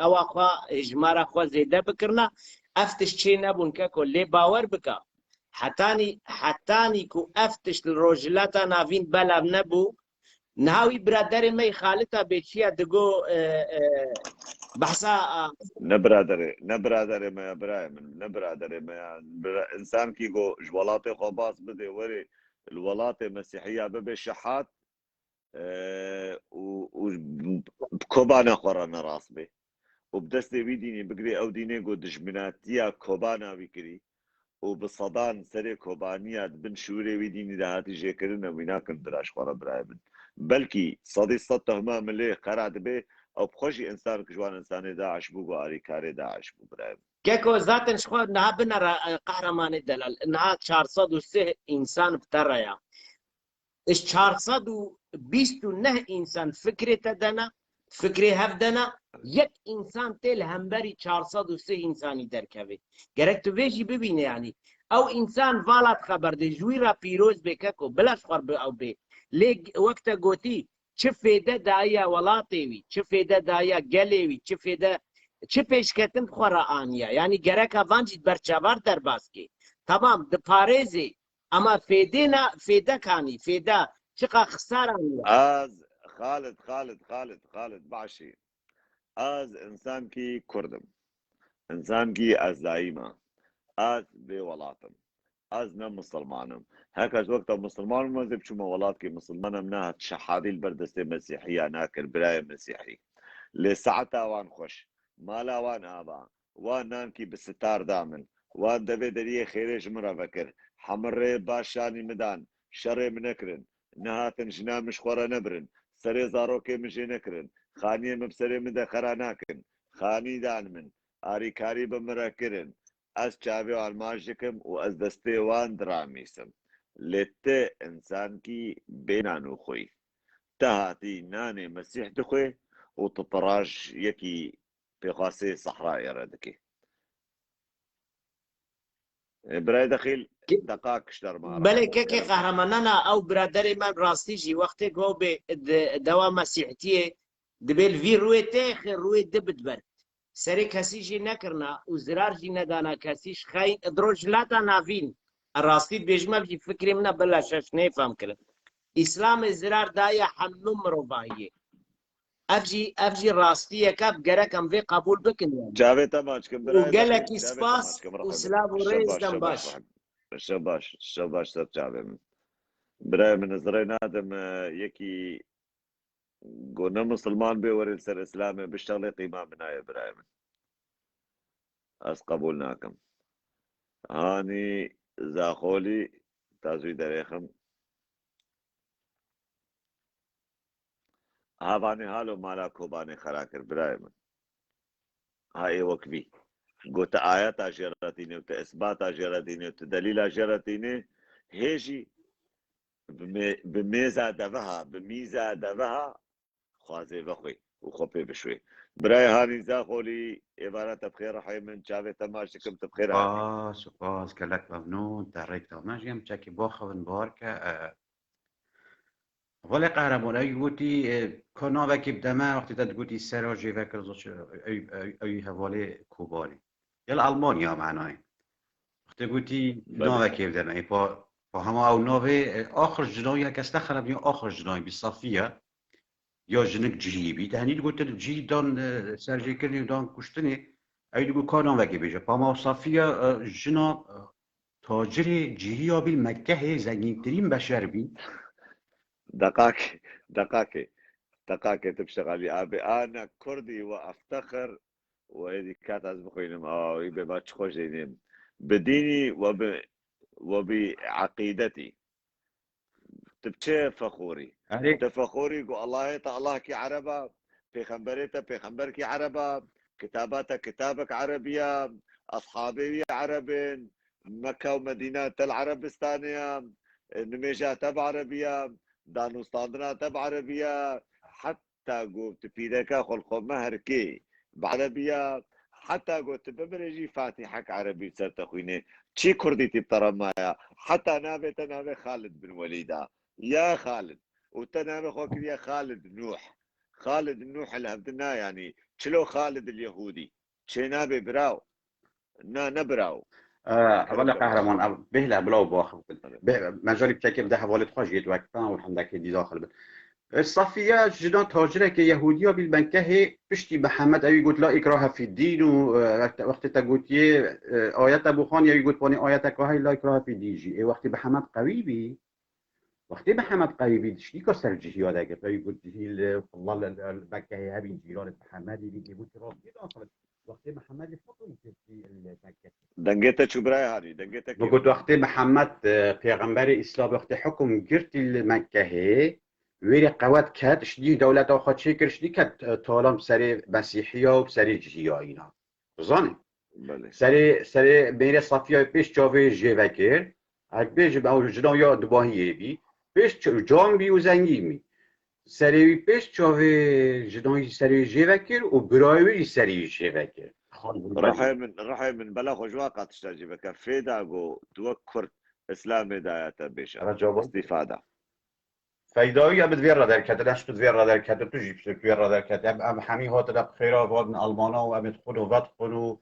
ewa xwe, hejmara xwe zêde bikirina. Ev tişt çê nebûn keko. Lê bawer bike. Hetanî, hetanî ku ev tişt li Rojhilata Navîn belav nebû, niha wî biraderê me yî Xalita Bêçiya digo, e, e, behsa, a, Ne biraderê, ne biraderê me ya, birayê min, ne biraderê me ya. Bira-, însan kî go ji welatê xwe bas bidê, werê li welatê Mesîhiya bibe şehat, e, û, û bi Kobana xwe re nerast bê. Û bi destê wî dînî bigirê, ew dînê ku dijminatiya Kobana wî kirî û bi sedan serê Kobaniya di bin şûrê wî dînî de hatî jêkirin, em wî nakin bira ji xwe re birayê min. Belkî sedî sed tehma min lê xera dibe, ew bi xwe jî însan ji wan însanê DAIŞ bû, ku arîkarê DAIŞ bû birayê min. Keko, zaten ji xwe niha binera, e, qehremanê delal. Niha çar sed û sih însan bi te re ya. Ji çar sed û bîst û neh însan fikrê te dena, fikrê hev dena, yek însan tê li hemberî çar sed û sih însanî derkevê. Gerek tu vê jî bibîne yanî. Ew însan vala dixeber dê, ji wî re pîroz bê keko, bila ji xwe bi ew bê. Lê g-, wek te gotî, çi fêde daye welatê wî, çi fêde daye gelê wî, çi fêde, çi pêşketin bi xwe re aniye. Yanî gereka van jî di ber çavar derbas kê. Tamam, diparêzê, ama fêdê na, fêde kanî, fêde çiqa xisar aniye. Ez, Xalid, Xalid, Xalid, Xalid, başî. Ez însankî Kurd im. Însankî Ezdayî me. Ez bê welat im. Ez ne misilman im. Heke ez wek te misilman bûm, ez ê biçûme welatkî misilman, em nehat şehadî li ber destê Mesîhiya nakir, birayê Mesîhî. Lê saeta wan xweş, mala wan ava, wan nankî bi sitar da min, wan devê deriyê xêrê ji min re vekir, hemû rê baş şanî min dan, şerê min nekirin, nehatin jina min ji xwe re nebirin, serê zarokê min jê nekirin, xaniyê min bi serê min de xera nakin, xanî dan min, arîkarî bi min re kirin, ez çavê wan maç dikim û ez destê wan diramîsim. Lê ti însankî bê nan û xwî. Te hatî nanê Mesîh dixwê û tu tiraj yekî pêxwasê sehrayê re dikê. E, birayê Dexîl, Ke-, deqak ji derma re. Belê kekê qehreman, nana, ew biraderê me rastî jî wextê ku ew bê di dewa Mesîhitiyê dibê li vî rûyê têxê rûyê di bidber. Serê kesî jî nekirina û zirar jî nedana kesî ji xeyn di Rojhilata Navîn. E, rastî dibêjim, ev jî fikrê min e, bila şeş nêfem kirin. Îslamê zirar daye hemû mirovahiyê. Ev jî, ev jî rastiyek e, gerek em vê qebûl bikin yani. Çavê te maç kim, birayê Dexîl, çavê te maç kim. Û gelekî spas û silav û rêz dem baş. Şev baş, şev baş ser çavê min. Birayê min, ez rê nadim, e, yekî ku ne misilman bê, were li ser Îslamê biştexlê, qîma min nayê birayê min. Ez qebûl nakim. Hanî Zaxolî, ta zû derêxim. Havanê halo mala Kobanê xera kir, birayê min. Ha ê wek vî. Got, tu ayeta jê re tînê û tu isbata jê re tînê û tu delîla jê re tînê, hê jî bi mê-, bi mêza deveha, bi mîza deveha xwazê vexwê û xwe pê bişwê. Birayê Hanî Zaxolî, êvara te bi xêr, rihê min, çavê te maç dikim, tu bi xêr hatî. Spas, spas, gelek memnûn, te rêk da me jî em çekî baxivin, bar ke, e, Valê Qehreman, ew gotî, e, ka navekê bide me, wextê te digotî sera jê vekir, ew, ew, ew hevalê Kobanê. Ya li Almanya manayê. Wextê gotî Belê. navekê bide me, ê pa, pa hema ew navê, e, axir jinayê, kes nexeribî, axir jinayê bî, Safiye, ya jinik cihî bî. Te henî digot, te cihî dan, e, serjêkirinê û dan kuştinê, ew digot ka navekê bêje. Pa hema ew Safiye, e, jina, e, Tacirê cihî ya bî li Mekkehê, zengîntirîn beşer bî. Deqakê, deqakê, deqakê tu biştexelî. Abi, ana Kurdî we eftexir û êdî kat ez bixwînim, a, wî bê ba çi xweş dînim. Bi dînî we bi, we bi eqîdetî. Tu bi çi fexûrî? Erê. Tu fexûrî ku Allahê te Allahkî Ereb a, pêxemberê te pêxemberkî Ereb a, kitaba te kitabek Erebî ya, eshabê wî Ereb in, Meka û Medîna te li Erebistanê ya, nimêja te bi Erebî ya, danûstandina te bi Erebî ya, heta heta ku tu pîreka xwe li xwe mehr kê, bi erebiya, heta ku tu bimirê jî Fatîhek erebî ser te xwînê. Çi kurdî tî bi te re maye? Heta navê te navê Xalid bin Welîd a. Ya Xalid. Û te navê xwe kiriye Xalid Nuh. Xalid Nuh li hevdin na, yanî çilo Xalid el Yehûdî. Çênabê biraw. Na, ne biraw. Ee, Hevalê Qehreman, ev bêhle bila û biaxivin. Evet. Bê, mejalî biçekê bide hevalê xwe jê wektan û hendekê dî daxil bin. E, Safiye jinan tacirekê Yehûdiya bî li Mekkehê piştî Mihemed ewî got la îkrahe fî dîn û, e, wextê te gotiye, e, ayete bû xan ewî got panê ayeteka hey la îkrahe fî dîn jî. Ê wextê Mihemed qewî bî, Wextê Mihemed qewî bî, diştîka ser cihiya de girt. Ewî got cihî li, li, li Mekkehê hebîn cîranê Mihemedî bî, ê got rastî daxil. Wextê Mihemedî hukum girtî li Mekkehê. Dengê te çû birayê Harî, dengê te Min kêm. Got wextê Mihemed, e, pêxemberê Îslam wextê hukum girtî li Mekkehê, wê rê qewet ket, ji dî dewleta xwe çêkir, ji dî ket, e, talan bi serê Mesîhiya û bi serê cihiya îna. Bizanî. Belê. Serê, serê mêrê Safiya pêş çavê jê vekir. Ek bêjim ew jinan ya dibahiyê bî. Pêş ç-, can bî û zengîn bî. Serê wî pêş çavê jinan jî serê jê vekir û birayê wî jî serê jê vekir. Xan Rihê min, rihê min bela xwe ji wa qatişta jî veke. Fêda go tu wek Kurd Îslamê daya te bêşe. Recaba. Îstîfada. Feydawî em bi vê re derketin, ez tu di vê re derketin, tu jî tu vê re derketin. Em, em hemî hatine bi xêra vadin Almana û em ê dixwin û vedixwin û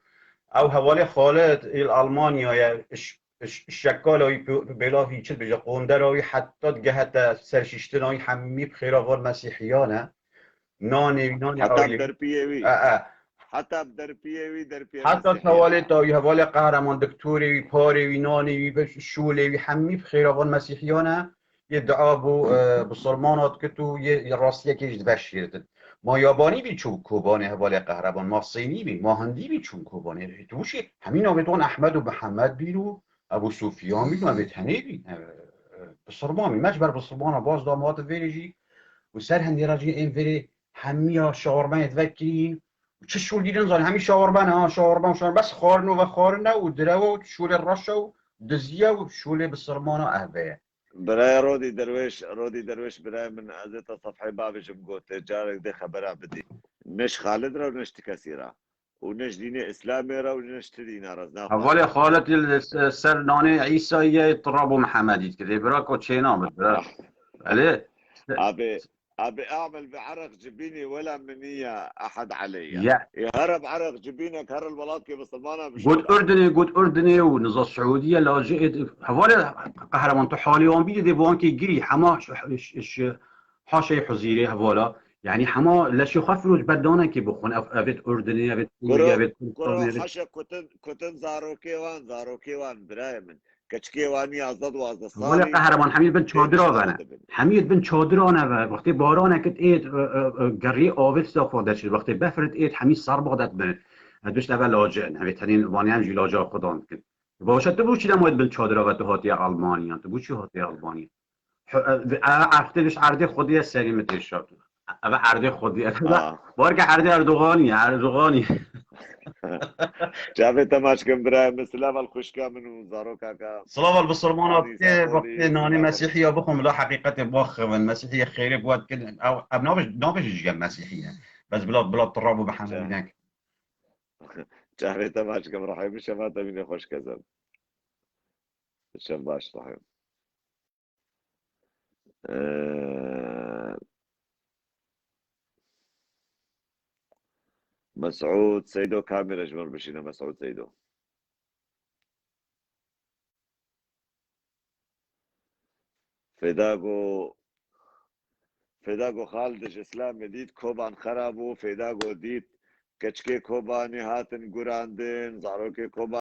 ew hevalê Xalid ê li Almanyayê iş, iş, şekala wî pê-, pêlav wî çi dibêje, qondera wî heta digehete ser şiştina wî hemî bi xêra van mesîhiyan e. Nanê wî, nanê Heta bi ailê wî. derpiyê wî. E, e. Heta bi derpiyê wî, derpiyê Heta mesîhiyan. hevalê te wî, hevalê qehreman, diktorê wî, parê wî, nanê wî, şûlê wî, hemî bi xêra van mesîhiyan e. Yê dua bû, e, bisilmana dikit û yê, yê rastiyekê jî diveşêrtin. Ma yabanî bî çû Kobanê hevalê qehreman, ma sênî bî, ma hindî bî çûn Kobanê. Tu wişî hemî navê wan Ehmed û Mihemed bîn û Ebû Sufyan bîn û em ê tenê bîn. E, e, bisilman bîn. Me ji ber bisilmana baz da, ma tu vêrê jî û ser hindê re jî ên vêrê hemiya şawarmenê divekirîn. Çi şûl dî nizanî, hemî şawarmen, ha, şawarmen, şawarmen. Bes xwarin û vexwarin e û direw e û şûlê reş e û diziye û şûlê bisilmana ehve ye. Birayê Rodî Derwêş, Rodî Derwêş birayê min, ez ê te sefheyê bavêjim, gotê carek dê xebera bidî. Ne ji Xalid re û ne ji ti kesî re. Û ne ji dînê Îslamê re û ne ji ti dîna re, ez naxwazim. Hevalê Xalid li se-, ser nanê Îsayê ye, tirab û Mihemedî dikir. Ê bira ko çêna min, bira. Ah. Elê. Abi, abi amel bi erek cibînê wela min ya ehed aleyya. Ya. Ê here bi erek cibînek here li welatkê bisilmana bijî. Got Urdinê, got Urdinê û niza Siûdiye lacê ê di-, hevalê qehreman tu halê wan bî dê bi wan kê girî hema ş-, ş-, ş-, haşê huzîrê hevala. Yanî hema leşê xwe firoş ber danekê bixwin. Ev, evêt Urdinê, evêt Sûriye, Kuro, evêt kuro Kurdistanê, evêt haşa kutin, kutin zarokê wan, zarokê wan birayê min. Keçikê wan ya zed wazdeh Wele salî qehreman, hemî bin pênc çadira ve ne. Dibin. Hemî bin çadira ne ve. Wextê baranekit êt, e, e, e, gerî avêt safa deşir. Wextê befrit êt, hemî serba det bin. E, duşt eve lacin. Evê tenên vaniyan jî laca xwe dan dikin. Baş e, tu bo çi demayet bin çadira ve tu hatiye Almanya? Tu bo çi hatiye Almanya? He-, e, e, heftê diş erdê xwedî ye serî min tê şart. Eve erdê xwedî ye. Ah. Barke erdê Erdoganî ye, Erdoganî. Çavê te maç kim birayê min, silav al xwişka min û zarokaka. Silav al bisilmana Anî te, Zaxolî, wextê nanê Zaxolî. Mesîhiya bixwin, bila heqîqetê biaxivin, Mesîhiye xêrê bi we dikin, ew, ev nabêj-, nabêjin ji gel Mesîhiye. Bes bila, bila tirab û bi hemû Ça-, binek. Çavê te maç kim, rehê min şeva te bîne xweş kezem. Şev baş, rehê. Ee, Mesûd Seydo, kamera ji min bişîne, Mesûd Seydo. Fêda go, Fêda go Xalid ji Îslamê dît, Koban xera bû, Fêda go dît, keçikê Kobanê hatin gurandin, zarokê Kobanê